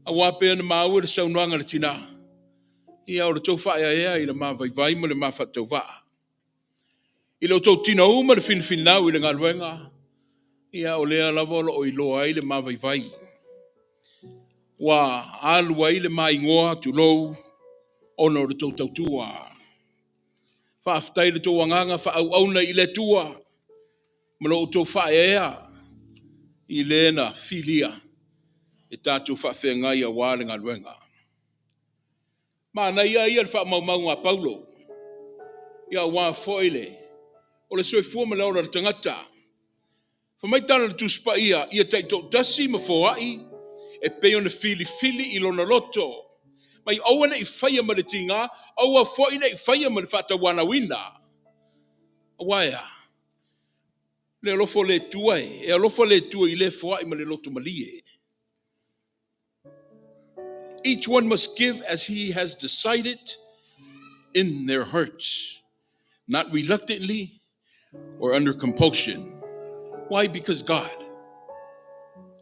aua pei ona maua i le saunoaga a le tina, ia o le tou faaeaea i le ma vaivai ma le ma faatauvaa. I lo outou tinou ma le finafinau i le galuega, ia o lea lava o lo o iloa ai le ma vaivai. Ua alu ai le ma igoa, tulou, ona o le tou tautua. Faafetai i le tou agaga faaauauna i le Atua ma lo outou faaeaea i le na filia e tatou faafeagai aua le galuega. Manaia ia le faamaumauga a Paulo, ia aua foi le o le soifua ma le ola o le tagata. Fai mai tala a le Tusi Paia, ia taitoatasi ma foai e pei ona filifili i lona loto. Mai aua ne i faia ma le tiga, aua foi ne i faia ma le faatauanauina. Aua e a? Le alofa o le Atua e, e alofa le Atua i le foai ma le loto malie. Each one must give as he has decided in their hearts, not reluctantly or under compulsion. Why? Because God,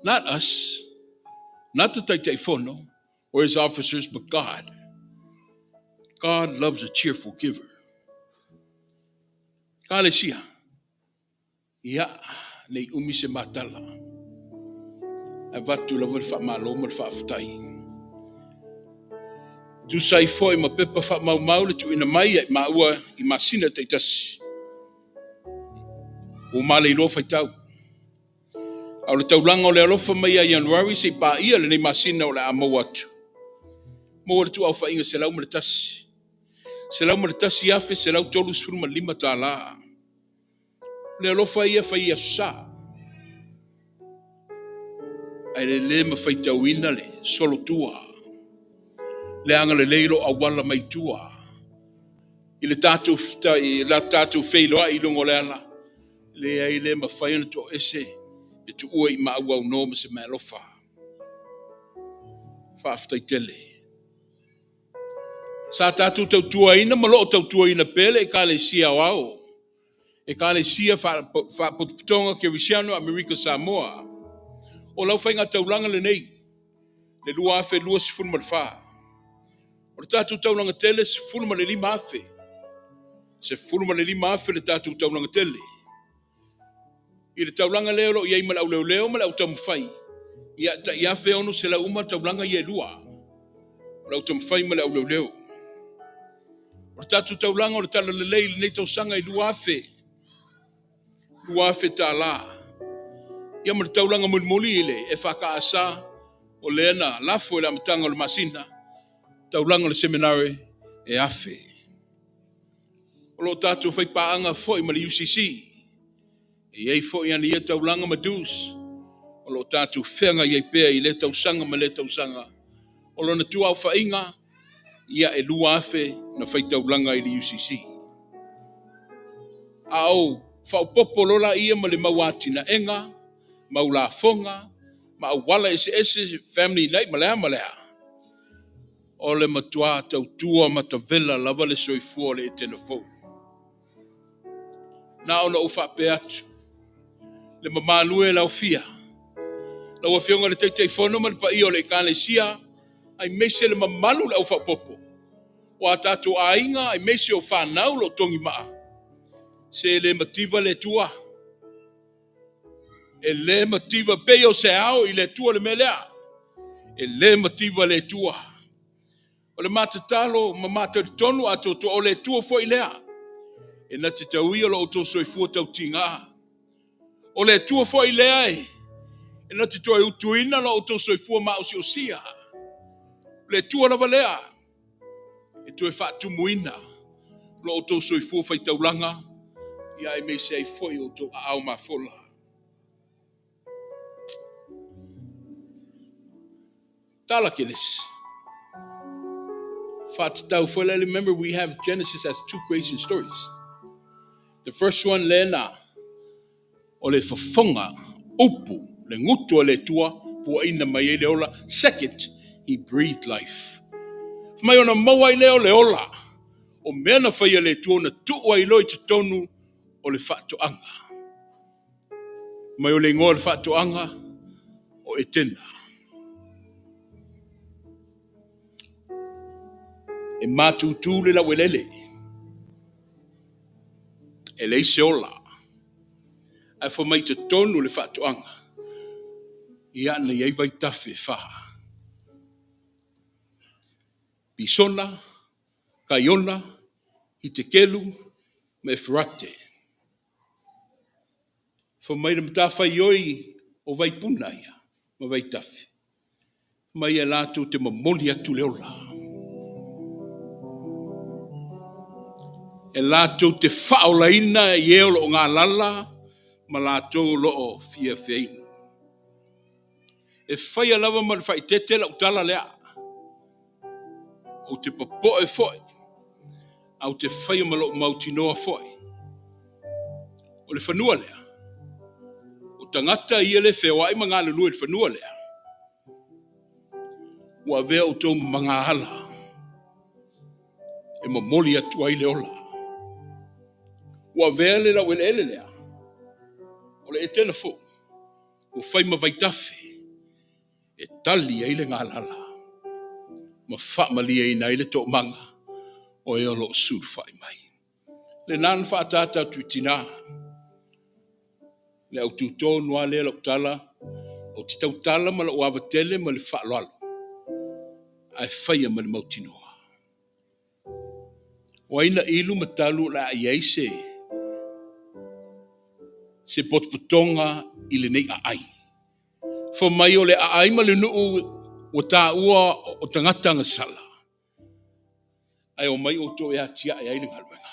not us, not the Taitaifono or his officers, but God. God loves a cheerful giver. Kalesia, ia, nei umi se matala. Avatu lava le faamalo ma le faafetai. Tusa ai foi ma pepa faamaumau le tuuina mai ai maua i masina taitasi. Ua maleiloa faitau. A o le taulaga o le alofa mai ia Ianuari seia paia lenei masina o le a maua atu. Maua le tuaaofaiga 101. $101,135 tala. O le alofa ia fai i aso sa. Ae le le ma faitauina le solotua. Le agalelei lo auala mai tua. I le tatou, i la tatou feiloai i luga o le ala. Leai le mafai ona toese e tuua i maauau ma se meaalofa. Faafetai tele. Sa tatou tautuaina ma loo tautuaina pea le Ekalesia Aoao, Ekalesia Faapotopotoga Kerisiano Amerika Samoa. O lau faiga taulaga lenei, le 2024. O le tatou taulaga tele, 15,000. 15,000 le tatou taulaga tele. I le taulaga lea o lo o i ai ma le auleoleo ma le autaumafai, ia tai 1,600 uma taulaga ia e lua. O le autaumafai ma le auleoleo. O le tatou taulaga o le talalelei i lenei tausaga i 2,000. 2,000 tala. Ia ma le taulaga mulimuli i le EFKS o lea na lafo i le amataga o le masina, taulaga o le seminare e 1,000. O lo o tatou faipaaga foi ma le UCC. E i ai foi ana ia taulaga ma dues. O lo o tatou feagai ai pea i lea tausaga ma lea tausaga. O lona tuaofaiga, ia e 2,000 na faitaulaga i le UCC. A o faaopoopo loa ia ma le mau atinaega, mau lafoga, ma auala eseese, family night ma lea ma lea. O le matua tautua matavela lava le soifua o le Etena fou. Na ona ou faapea atu, le mamalu e laofia. Lau Afioga i le Taitaifono ma le paia o le Ekalesia, aemaise le mamalu o le aufaaopoopo. O a tatou aiga, aemaise o fanau lo togi maa. Se le mativa le Atua. E le mativa pei o se ao i le Atua le mea lea. E le mativa le Atua. O le matatalo ma matalitonu a toto o le Atua foi lea. E na te tauia lo outou soifua tautiga. O le Atua foi lea e na te toe utuina lo outou soifua maosiosia. O le Atua lava lea e toe faatumuina lo outou soifua faitaulaga ia aemaise ai foi outou aao mafola. Tala Kenesi. Whaatatau foi lea. Remember, we have Genesis as two creation stories. The first one lena o le fofoga upu le gutu o le Atua puaina mai ai le ola. Second, he breathed life. Mai ona maua ai lea o le ola. O mea na faia le Atua na tuu ai loa i totonu o le faatoaga. Mai o le igoa o le faatoaga o Etena. E matutu le lauelele. E leai se ola. Ae fai mai totonu le faatoaga. Ia na i ai vaitafe fa. Pisona, Kaiona, Hitekelu ma Eferate. Fai mai le matafaioi o Vaipuna ia ma Vaitafe, mai e latou te momoli atu le ola. E latou te faaolaina i e o lo o galala ma latou o lo o fia feaina. E faia lava ma le faaeteete lau tala lea. Ou te popoe foi, ae ou te faia ma lou mautinoa foi. O le fanua lea, o tagata ia le feoai ma galulue i le fanua lea, ua avea outou ma magaala e momoli atu ai le ola. Ua avea le laueleele lea, o le Etena fou, ua fai ma vaitafe e tali ai le galala ma faamalieina ai le toomaga o e o lo o sulufai mai. Lena na faaataata atu i tinā. Le autu tonu lava lea lau tala, ou te tautala ma lou ava tele ma le faaaloalo, ae faia ma le mautinoa. O ai na ilu ma talu o le a i ai se se potopotoga i lenei aai? Fai mai o le aai ma le nuu ua taua o tagata agasala, ae omai outou e atiae ai le galuega.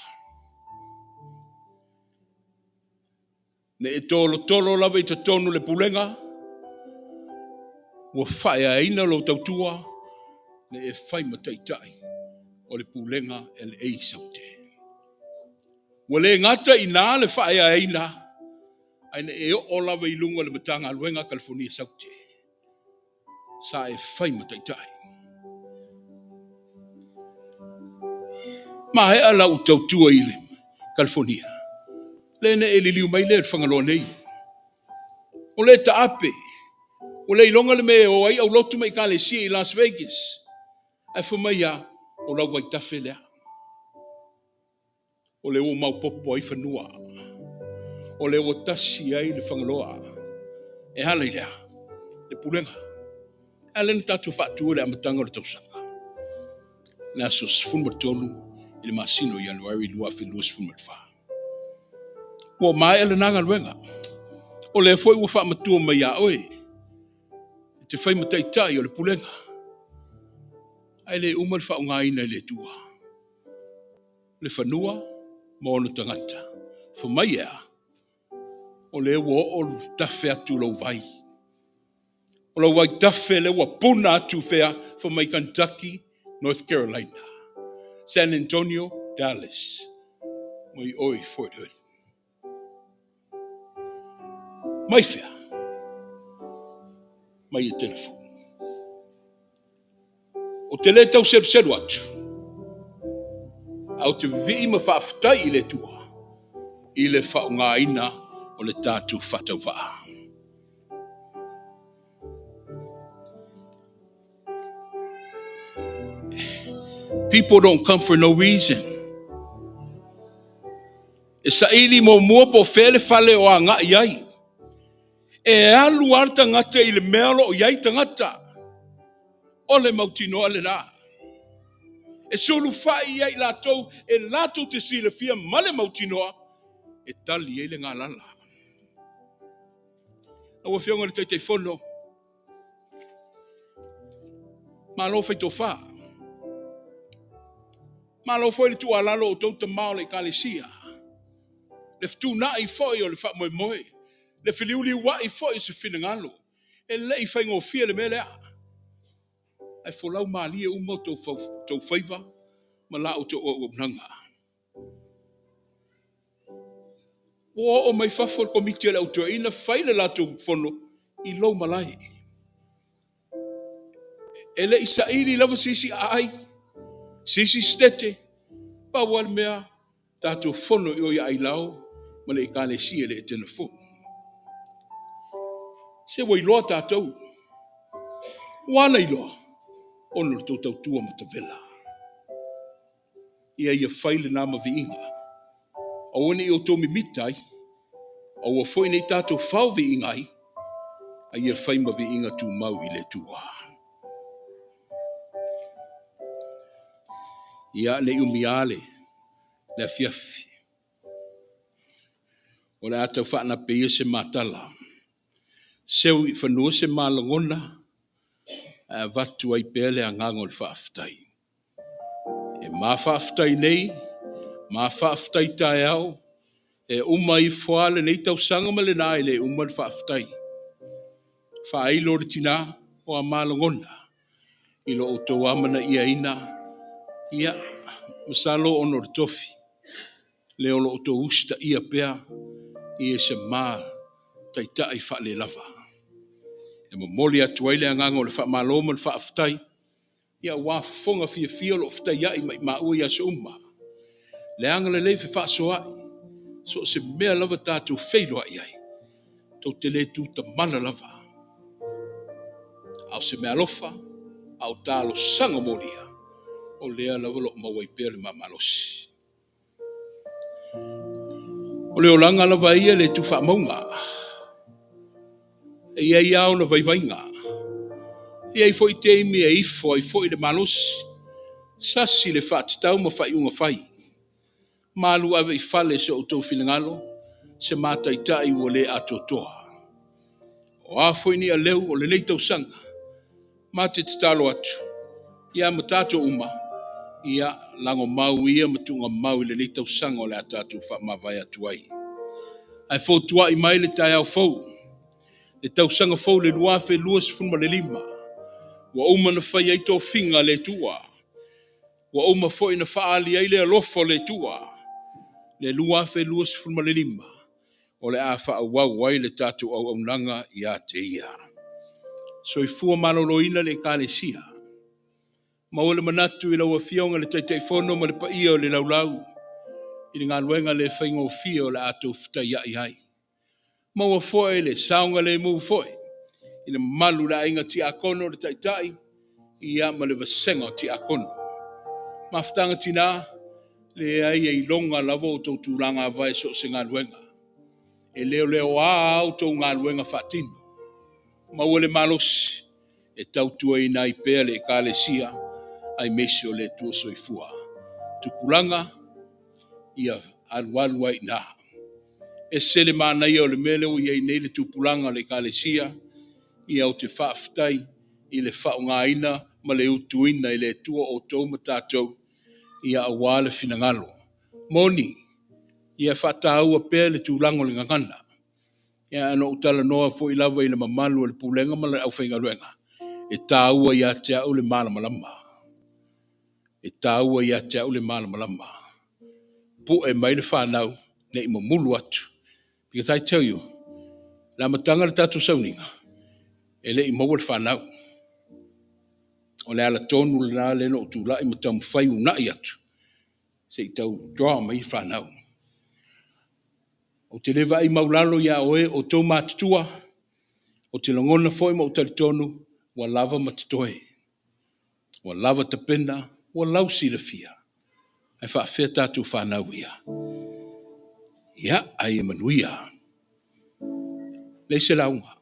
Ne i tolotolo lava i totonu o le pulega, ua faaeaina lou tautua, ne i e fai ma taitai o le pulega LA Saute. Ua le gata i ina le faaeaina, ae ne i e oo lava i luga o le Matagaluega a Kalifonia Saute, sa e fai ma taitai. Maea lau tautua i le Kalifonia, le ne i liliu mai lea i le Fagaloa nei. O le taape, ua le iloga le mea e o ai aulotu ma ekalesia i Las Vegas, ae fai mai lava, o lau vaitafe lea. O lea ua maopoopo ai fanua. O lea ua tasi ai le Fagaloa. E ala i le a? Le pulega. A lea na tatou faatu i le amataga o le tausaga. Le aso 13 i le masina o Ianuari 2024. Ua maea lena galuega. O lea foi ua faamatua mai ia oe e te fai ma taitai o le pulega. Ae le uma le faaaogaina e le Atua. Le fanua ma ona tagata. Fai mai e a? O lea ua oo tafe atu lou vai. O lau vai tafe lea ua puna atu fea, fai mai Kentucky, North Carolina, San Antonio, Dallas, mai oe i Fort Hood. Mai fea? Mai Etena fou. Ou te le tau seluselu atu, ae ou te vivii ma faafetai i le Atua i le faaaogaina o le tatou faatauvaa. People don't come for no reason. E saili muamua po o fea le fale o agai ai. E alu lava le tagata i le mea o lo o i ai tagata. O le mautinoa lena. E sulufai i ai latou e latou te silafia ma le mautinoa e tali ai le galala. Lau Afioga i le Taitaifono, malo faitofa. Malo foi le tuualalo o outou tama o le Ekalesia. Le fetuunai foi o le faamoemoe, le feliuliuai foi o se finagalo. E le i faigofie le mea lea. Ae folau malie uma outou faiva ma la outou auaunaga. Ua oo mai fafo le komiti a le Au Toeaina fai le latou fono i lou malae. E le i saili lava se isi aai, se isi setete, pau lava le mea, tatou fono i o i Ailao ma le Ekalesia i le Etena Fou. Se ua iloa tatou. Ua ala iloa, ona o le tou tautua matavela. Ia ia fai lena ma viiga. Aua ne i outou mimita ai, aua foi ne i tatou fao viiga ai, a ia fai ma viiga tumau i le Atua. Ia, ne i umi lava le afiafi. O le a tau faanape ia se matala. Seu i fanua se malagona, ae avatu ai pea le agaga o le faafetai. E ma faafetai nei, ma faafetai taeao, e uma ifo lava lenei tausaga ma lena e le uma le faafetai. Faailo le tina o a ma lagona i lo outou amanaiaina, ia, masalo ona o le tofi lea o lo o outou usitaia pea i se ma taitai faalelava. E momoli atu ai le agaga o le faamalo ma le faafetai, ia aua fofoga fiafia o lo o fetaiai ma maua i aso uma. Le agalelei fefaasoaai, so o se mea lava tatou feiloai ai, tou te le tutamala lava. A o se meaalofa, a o talosaga molia, o lea lava o lo o maua ai pea le ma malosi. O le olaga lava ia e le tuufaamauga. E i ai lava ona vaivaiga. E i ai foi taimi e ifo ai foi le malosi, sasi le faatatau ma faaiuga fai. Malu ave i fale i so outou finagalo se ma taitai ua le atoatoa. O a foi ni aleu o lenei tausaga, ma te tatalo atu, ia ma tatou uma, ia lagomau ia ma tuugamau i lenei tausaga o le a tatou faamavae atu ai. Ae fotuai mai le taeao fou, le tausaga fou le 2025, ua uma ona fai ai tofiga a le Atua, ua uma foi ona faaali ai le alofa o le Atua, le 2025, o le a faaauau ai le tatou auaunaga ia te Ia. Soifua maloloina le Ekalesia. Maua le manatu i lau Afioga i le Taitaifono ma le paia o le laulau i le galuega le faigofie o le a outou fetaiai ai. Maua foi le saogalemu foi i le mamalu o le aiga tiakono, le taitai ia ma le vasega o tiakono. Mafutaga tina, leai e iloga lava outou tulaga avae i so o se galuega. E leoleoa lava outou galuega faatino. Maua le malosi e tautuaina ai pea le Ekalesia aemaise o le Atua Soifua. Tupulaga, ia alualu ai i ina. E ese le manaia o le mea lea ua i ai nei le tupulaga o le Ekalesia, ia ou te faafetai i le faaaogaina ma le utuina e le Atua o outou ma tatou, ia aua le finagalo. Moni, ia faataua pea le tulaga o le gagana. Ia na ou talanoa foi lava i le mamalu o le pulega ma le aufaigaluega, e taua ia te au le malamalama. E taua ia te au le malamalama. Pue mai le fanau, ne i mamulu atu. Because I tell you, le amataga o le tatou sauniga, e le i maua le fanau. O le ala tonu lena lea na ou tulai ma taumafai uunai atu, se i tau draw mai fanau. Ou te le vaai maulalo ia oe o outou matutua, ou te lagona foi ma ou talitonu, ua lava ma totoe. Ua lava tapena, ua lau silafia. Ae faafefea tatou fanau ia? Ia, ai e manuia. Leai se lauga.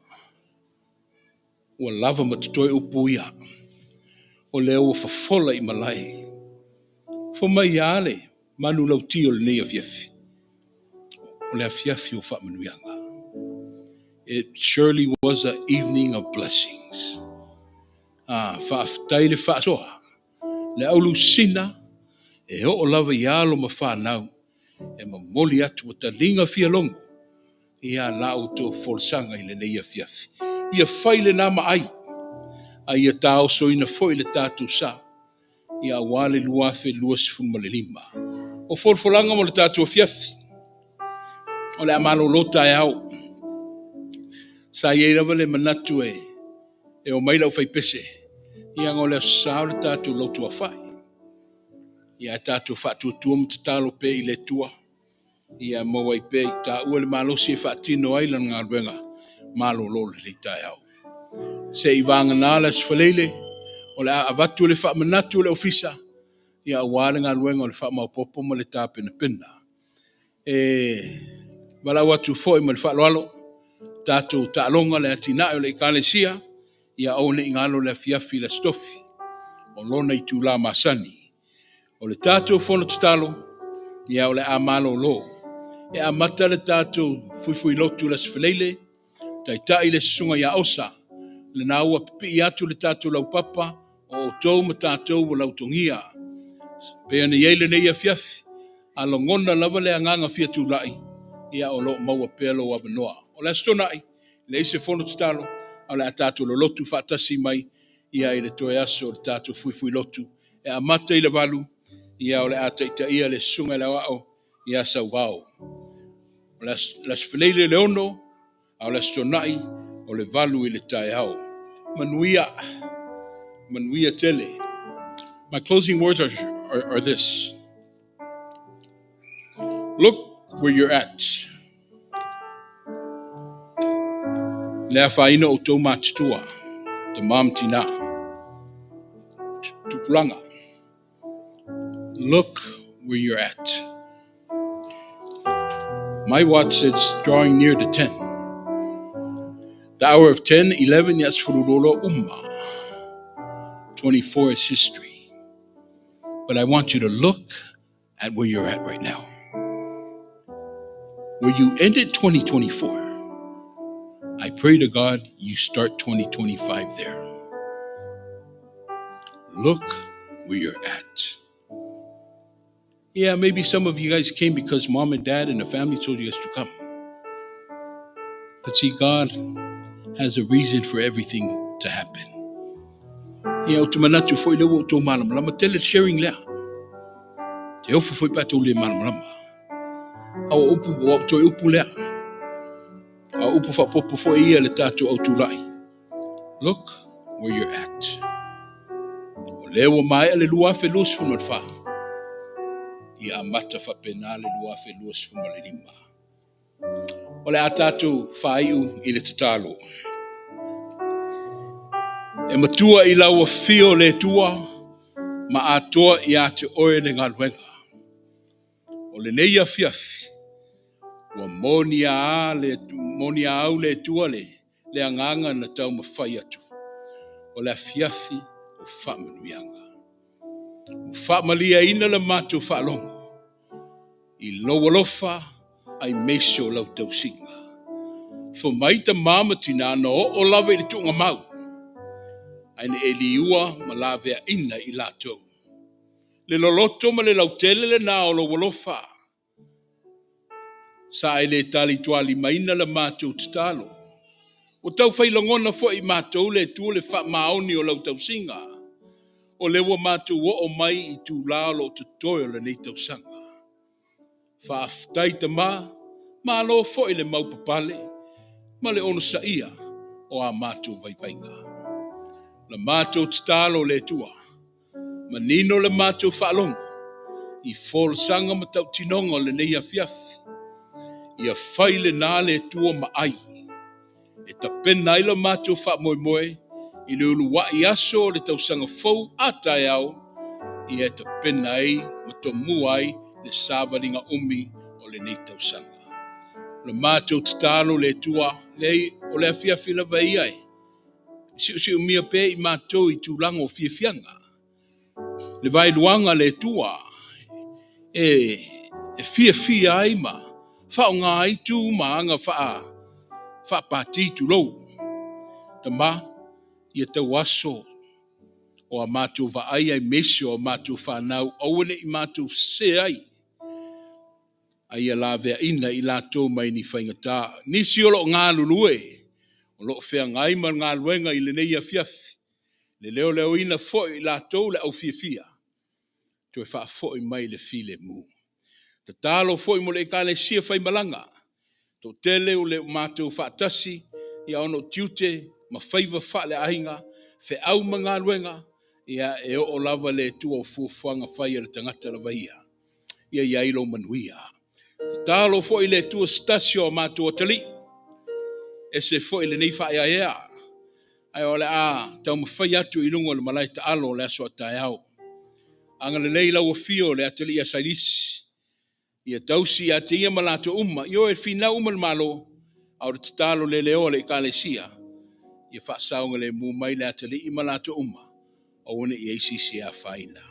Ua lava ma totoe upu ia. O lea ua fofola i malae. Fo mai ia le manu lauti o lenei afiafi. O le afiafi o faamanuiaga. It surely was an evening of blessings. Ah, faafetai le faasoa. Le aulusina e oo lava i alo ma fanau e momoli atu ua taliga fialogo ia la outou folasaga i lenei afiafi. Ia fai lena maai, a ia taosoina foi le tatou sa, ia aua le 2025. O folafolaga mo le tatou afiafi, o le a malolo taeao. Sa i ai lava le manatu e o mai lau faipese, ia o le aso Sa o le tatou lautuafai. Ia tatou faatuatua ma tatalo pea i le Atua, ia maua ai pea i taua le malosi e faatino ai lana galuega malolo lenei taeao. Se i vagana le Aso Faraile, o le a avatu le faamanatu o le ofisa, ia aua le galuega o le faamaopoopo ma le tapenapena. E valaau atu foi ma le faaaloalo, tatou taaloga le atinae o le Ekalesia, ia aua ne i galo le afiafi i le Aso Tofi, o lona itula masani. O le tatou fono tatalo, ia o le a malolo. E amata le tatou fuifuilotu i le Aso Faraile, taitai le susuga ia Osa. Lena ua pipii atu le tatou laupapa o outou ma tatou ua lautogia. Pei ona i ai lenei afiafi, a lagona lava le agaga fia tulai, ia o lo o maua pea lou avanoa. O le Aso Toonai, e leai se fono tatalo, a o le a tatou lolotu faatasi mai ia i le toe aso o le tatou fuifuilotu e amata i le 8, ia o le a taitaia le susuga i le aoao ia Sauvao. O le Aso Faraile le 6, a o le Aso Toonai o le 8 i le taeao. Manuia, manuia tele. My closing words are this. Look where you're at. Le afaina o outou matutua, tama ma tina, tupulaga. Look where you're at. My watch says drawing near to 10. The hour of 10, 11, yes, fululolo umma. 24 is history. But I want you to look at where you're at right now. Where you ended 2024, I pray to God you start 2025 there. Look where you're at. Yeah, maybe some of you guys came because mom and dad and the family told you guys to come. But see, God has a reason for everything to happen. Ia, ou te manatu foi lea ua outou malamalama tele le sharing lea. Te ofo foi pe a tou le malamalama. A o upu, o au toe upu lea. A o upu faaopoopo foi ia le tatou au tulai. Look where you're at. O lea ua maea le 2024. Ia amata faapena le 2025. O le a tatou faaiu i le tatalo. E matua i lau afio le Atua ma atoa ia te oe le galuega. O lenei afiafi, ua monia au le Atua le le agaga na taumafai atu. O le afiafi o faamanuiaga. Ua faamaliaina le matou faalogo i lou alofa aemaise o lau tausiga. Fai mai tama ma tina na oo lava i le tuugamau, ae na e liua ma laveaina i latou. Le loloto ma le lautele lena o lou alofa. Sa e le talitualimaina le matou tatalo. Ua taufai lagona foi matou le Atua le faamaoni o lau tausiga. O lea ua matou oo mai i itula o lo o totoe o lenei tausaga. Faafetai Tama, malo foi le maupapale ma le onosaia o a matou vaivaiga. La matou tatalo le Atua, manino le matou faalogo i folasaga ma tautinoga o lenei afiafi. Ia fai lena le Atua ma ai e tapena ai le matou faamoemoe i le uluai aso o le tausaga fou a taeao, ia e tapena ai ma tomua ai le savaliga umi o lenei tausaga. O le matou tatalo le Atua, leai o le afiafi lava ia e siusiumia pea i matou i tulaga o fiafiaga. Le vaeluaga le Atua e fiafia ai ma faaaoga ai tu ma aga faapati tulou. Tama, ia tauaso o a matou vaai aemaise o a matou fanau, aua ne i matou sese ai, a ia laveaina i latou mai ni faigata. Nisi o lo o galulue, o lo o feagai ma le galuega i lenei afiafi, le leoleoina foi i latou le aufiafia, toe faafoi mai le filemu. Tatalo foi mo le ekalesia faimalaga, toatele o le matou faatasi, ia ona o tiute ma faiva faaleaiga, feau ma galuega, ia e oo lava le Atua o fuafuaga fai a le tagata lava ia. Ia i ai lou manuia. Tatalo foi le Atua se tasi o matou atalii, ese foi lenei faaeaea, ae o le a taumafai atu i luga o le malae taalo o le aso a taeao. Agalelei lau afio le atalii a Sailisi, ia tausi ia te ia ma latou uma, ia o e finau uma le Malo, a o le tatalo le leoa le ekalesia, ia faasaogalemu mai le atalii ma latou uma, aua ne i i ai se isi e afaina.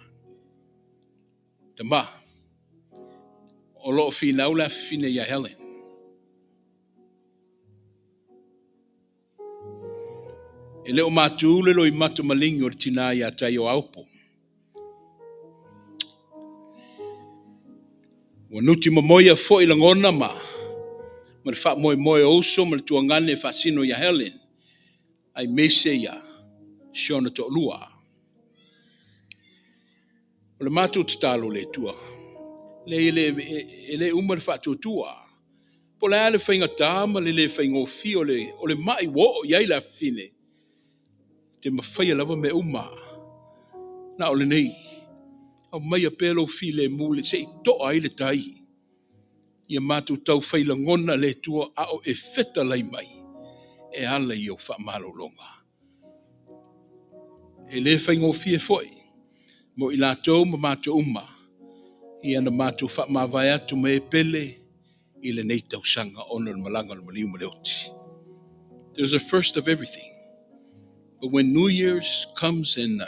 Tamā, o lo o finau le afafine ia Helen. E le o matu le loimata maligi o le tinā ia tai o Aopo. Ua nuti mamoia foi lagona ma le faamoemoe o uso ma le tuagane e faasino ia Helen, aemaise ia si ona toalua. O le matou tatalo le Atua, le e le uma le faatuatua. Po le a le faigata ma le le faigofie o le mai ua oo i ai le afafine, te mafaia lava mea uma. Na o lenei, aumaia pea lou filemu le se i toa ai le tai. Ia matou tau fai lagona le Atua a o e fetalai mai e ala i ou faamalologa. E le faigofie foi, mo i latou ma matou uma, ia na matou faamavae atu ma e pele i lenei tausaga ona o le malaga o le maliu ma le oti. There's a first of everything. But when New Year's comes and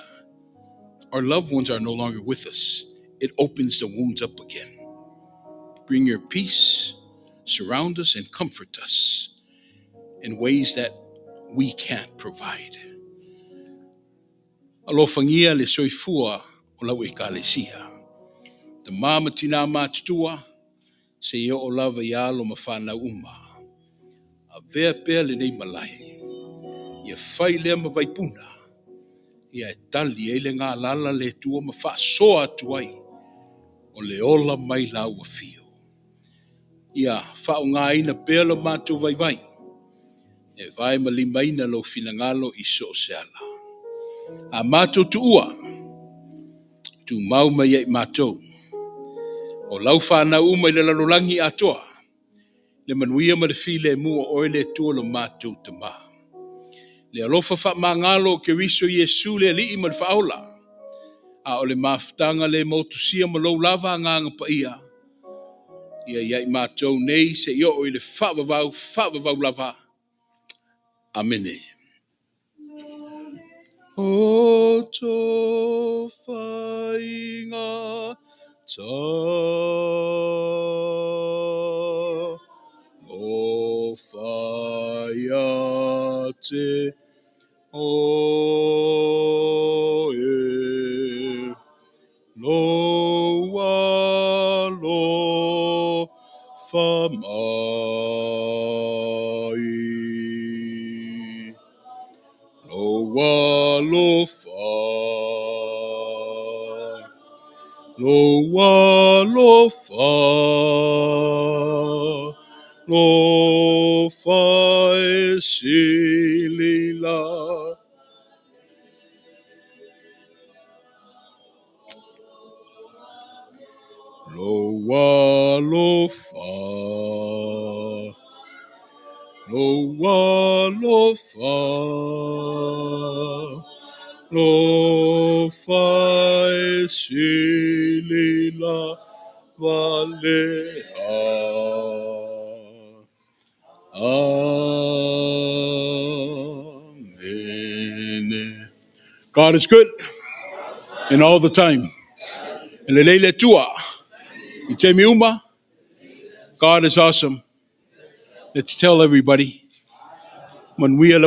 our loved ones are no longer with us, it opens the wounds up again. Bring your peace, surround us, and comfort us in ways that we can't provide. Alofagia le soifua o lau ekalesia. Tamā ma tinā matutua, seia oo lava i alo ma fanau uma. Avea pea lenei malae. Ia fai lea ma vaipuna. Ia e tali ai le galala le Atua ma faasoa atu ai. O le ola mai lau afio. Ia faaaogaina pea lo matou vaivai. E vae ma limaina lou finagalo i so o se ala. A matou tuua, tumau mai ai matou. O lau fanau uma i le lalolagi atoa. Le manuia ma le filemu o oe le Atua lo matou tamā. Le alofa faamagalo o Keriso Iesu le Alii ma le Faaola. A o le mafutaga le motusia ma lou lava Agaga Paia. Ia ia i matou nei seia oo i le faavavau, faavavau lava. Amene. O tō faigata o whai te o e Lou alofa mai. Lou alofa, lou alofa, lofa e sili la. Lou alofa, lou alofa, lofa e sili lava lea. Amen. God is good and all the time. E lelei le Atua. I taimi uma, God is awesome. Let's tell everybody. Manuia lava.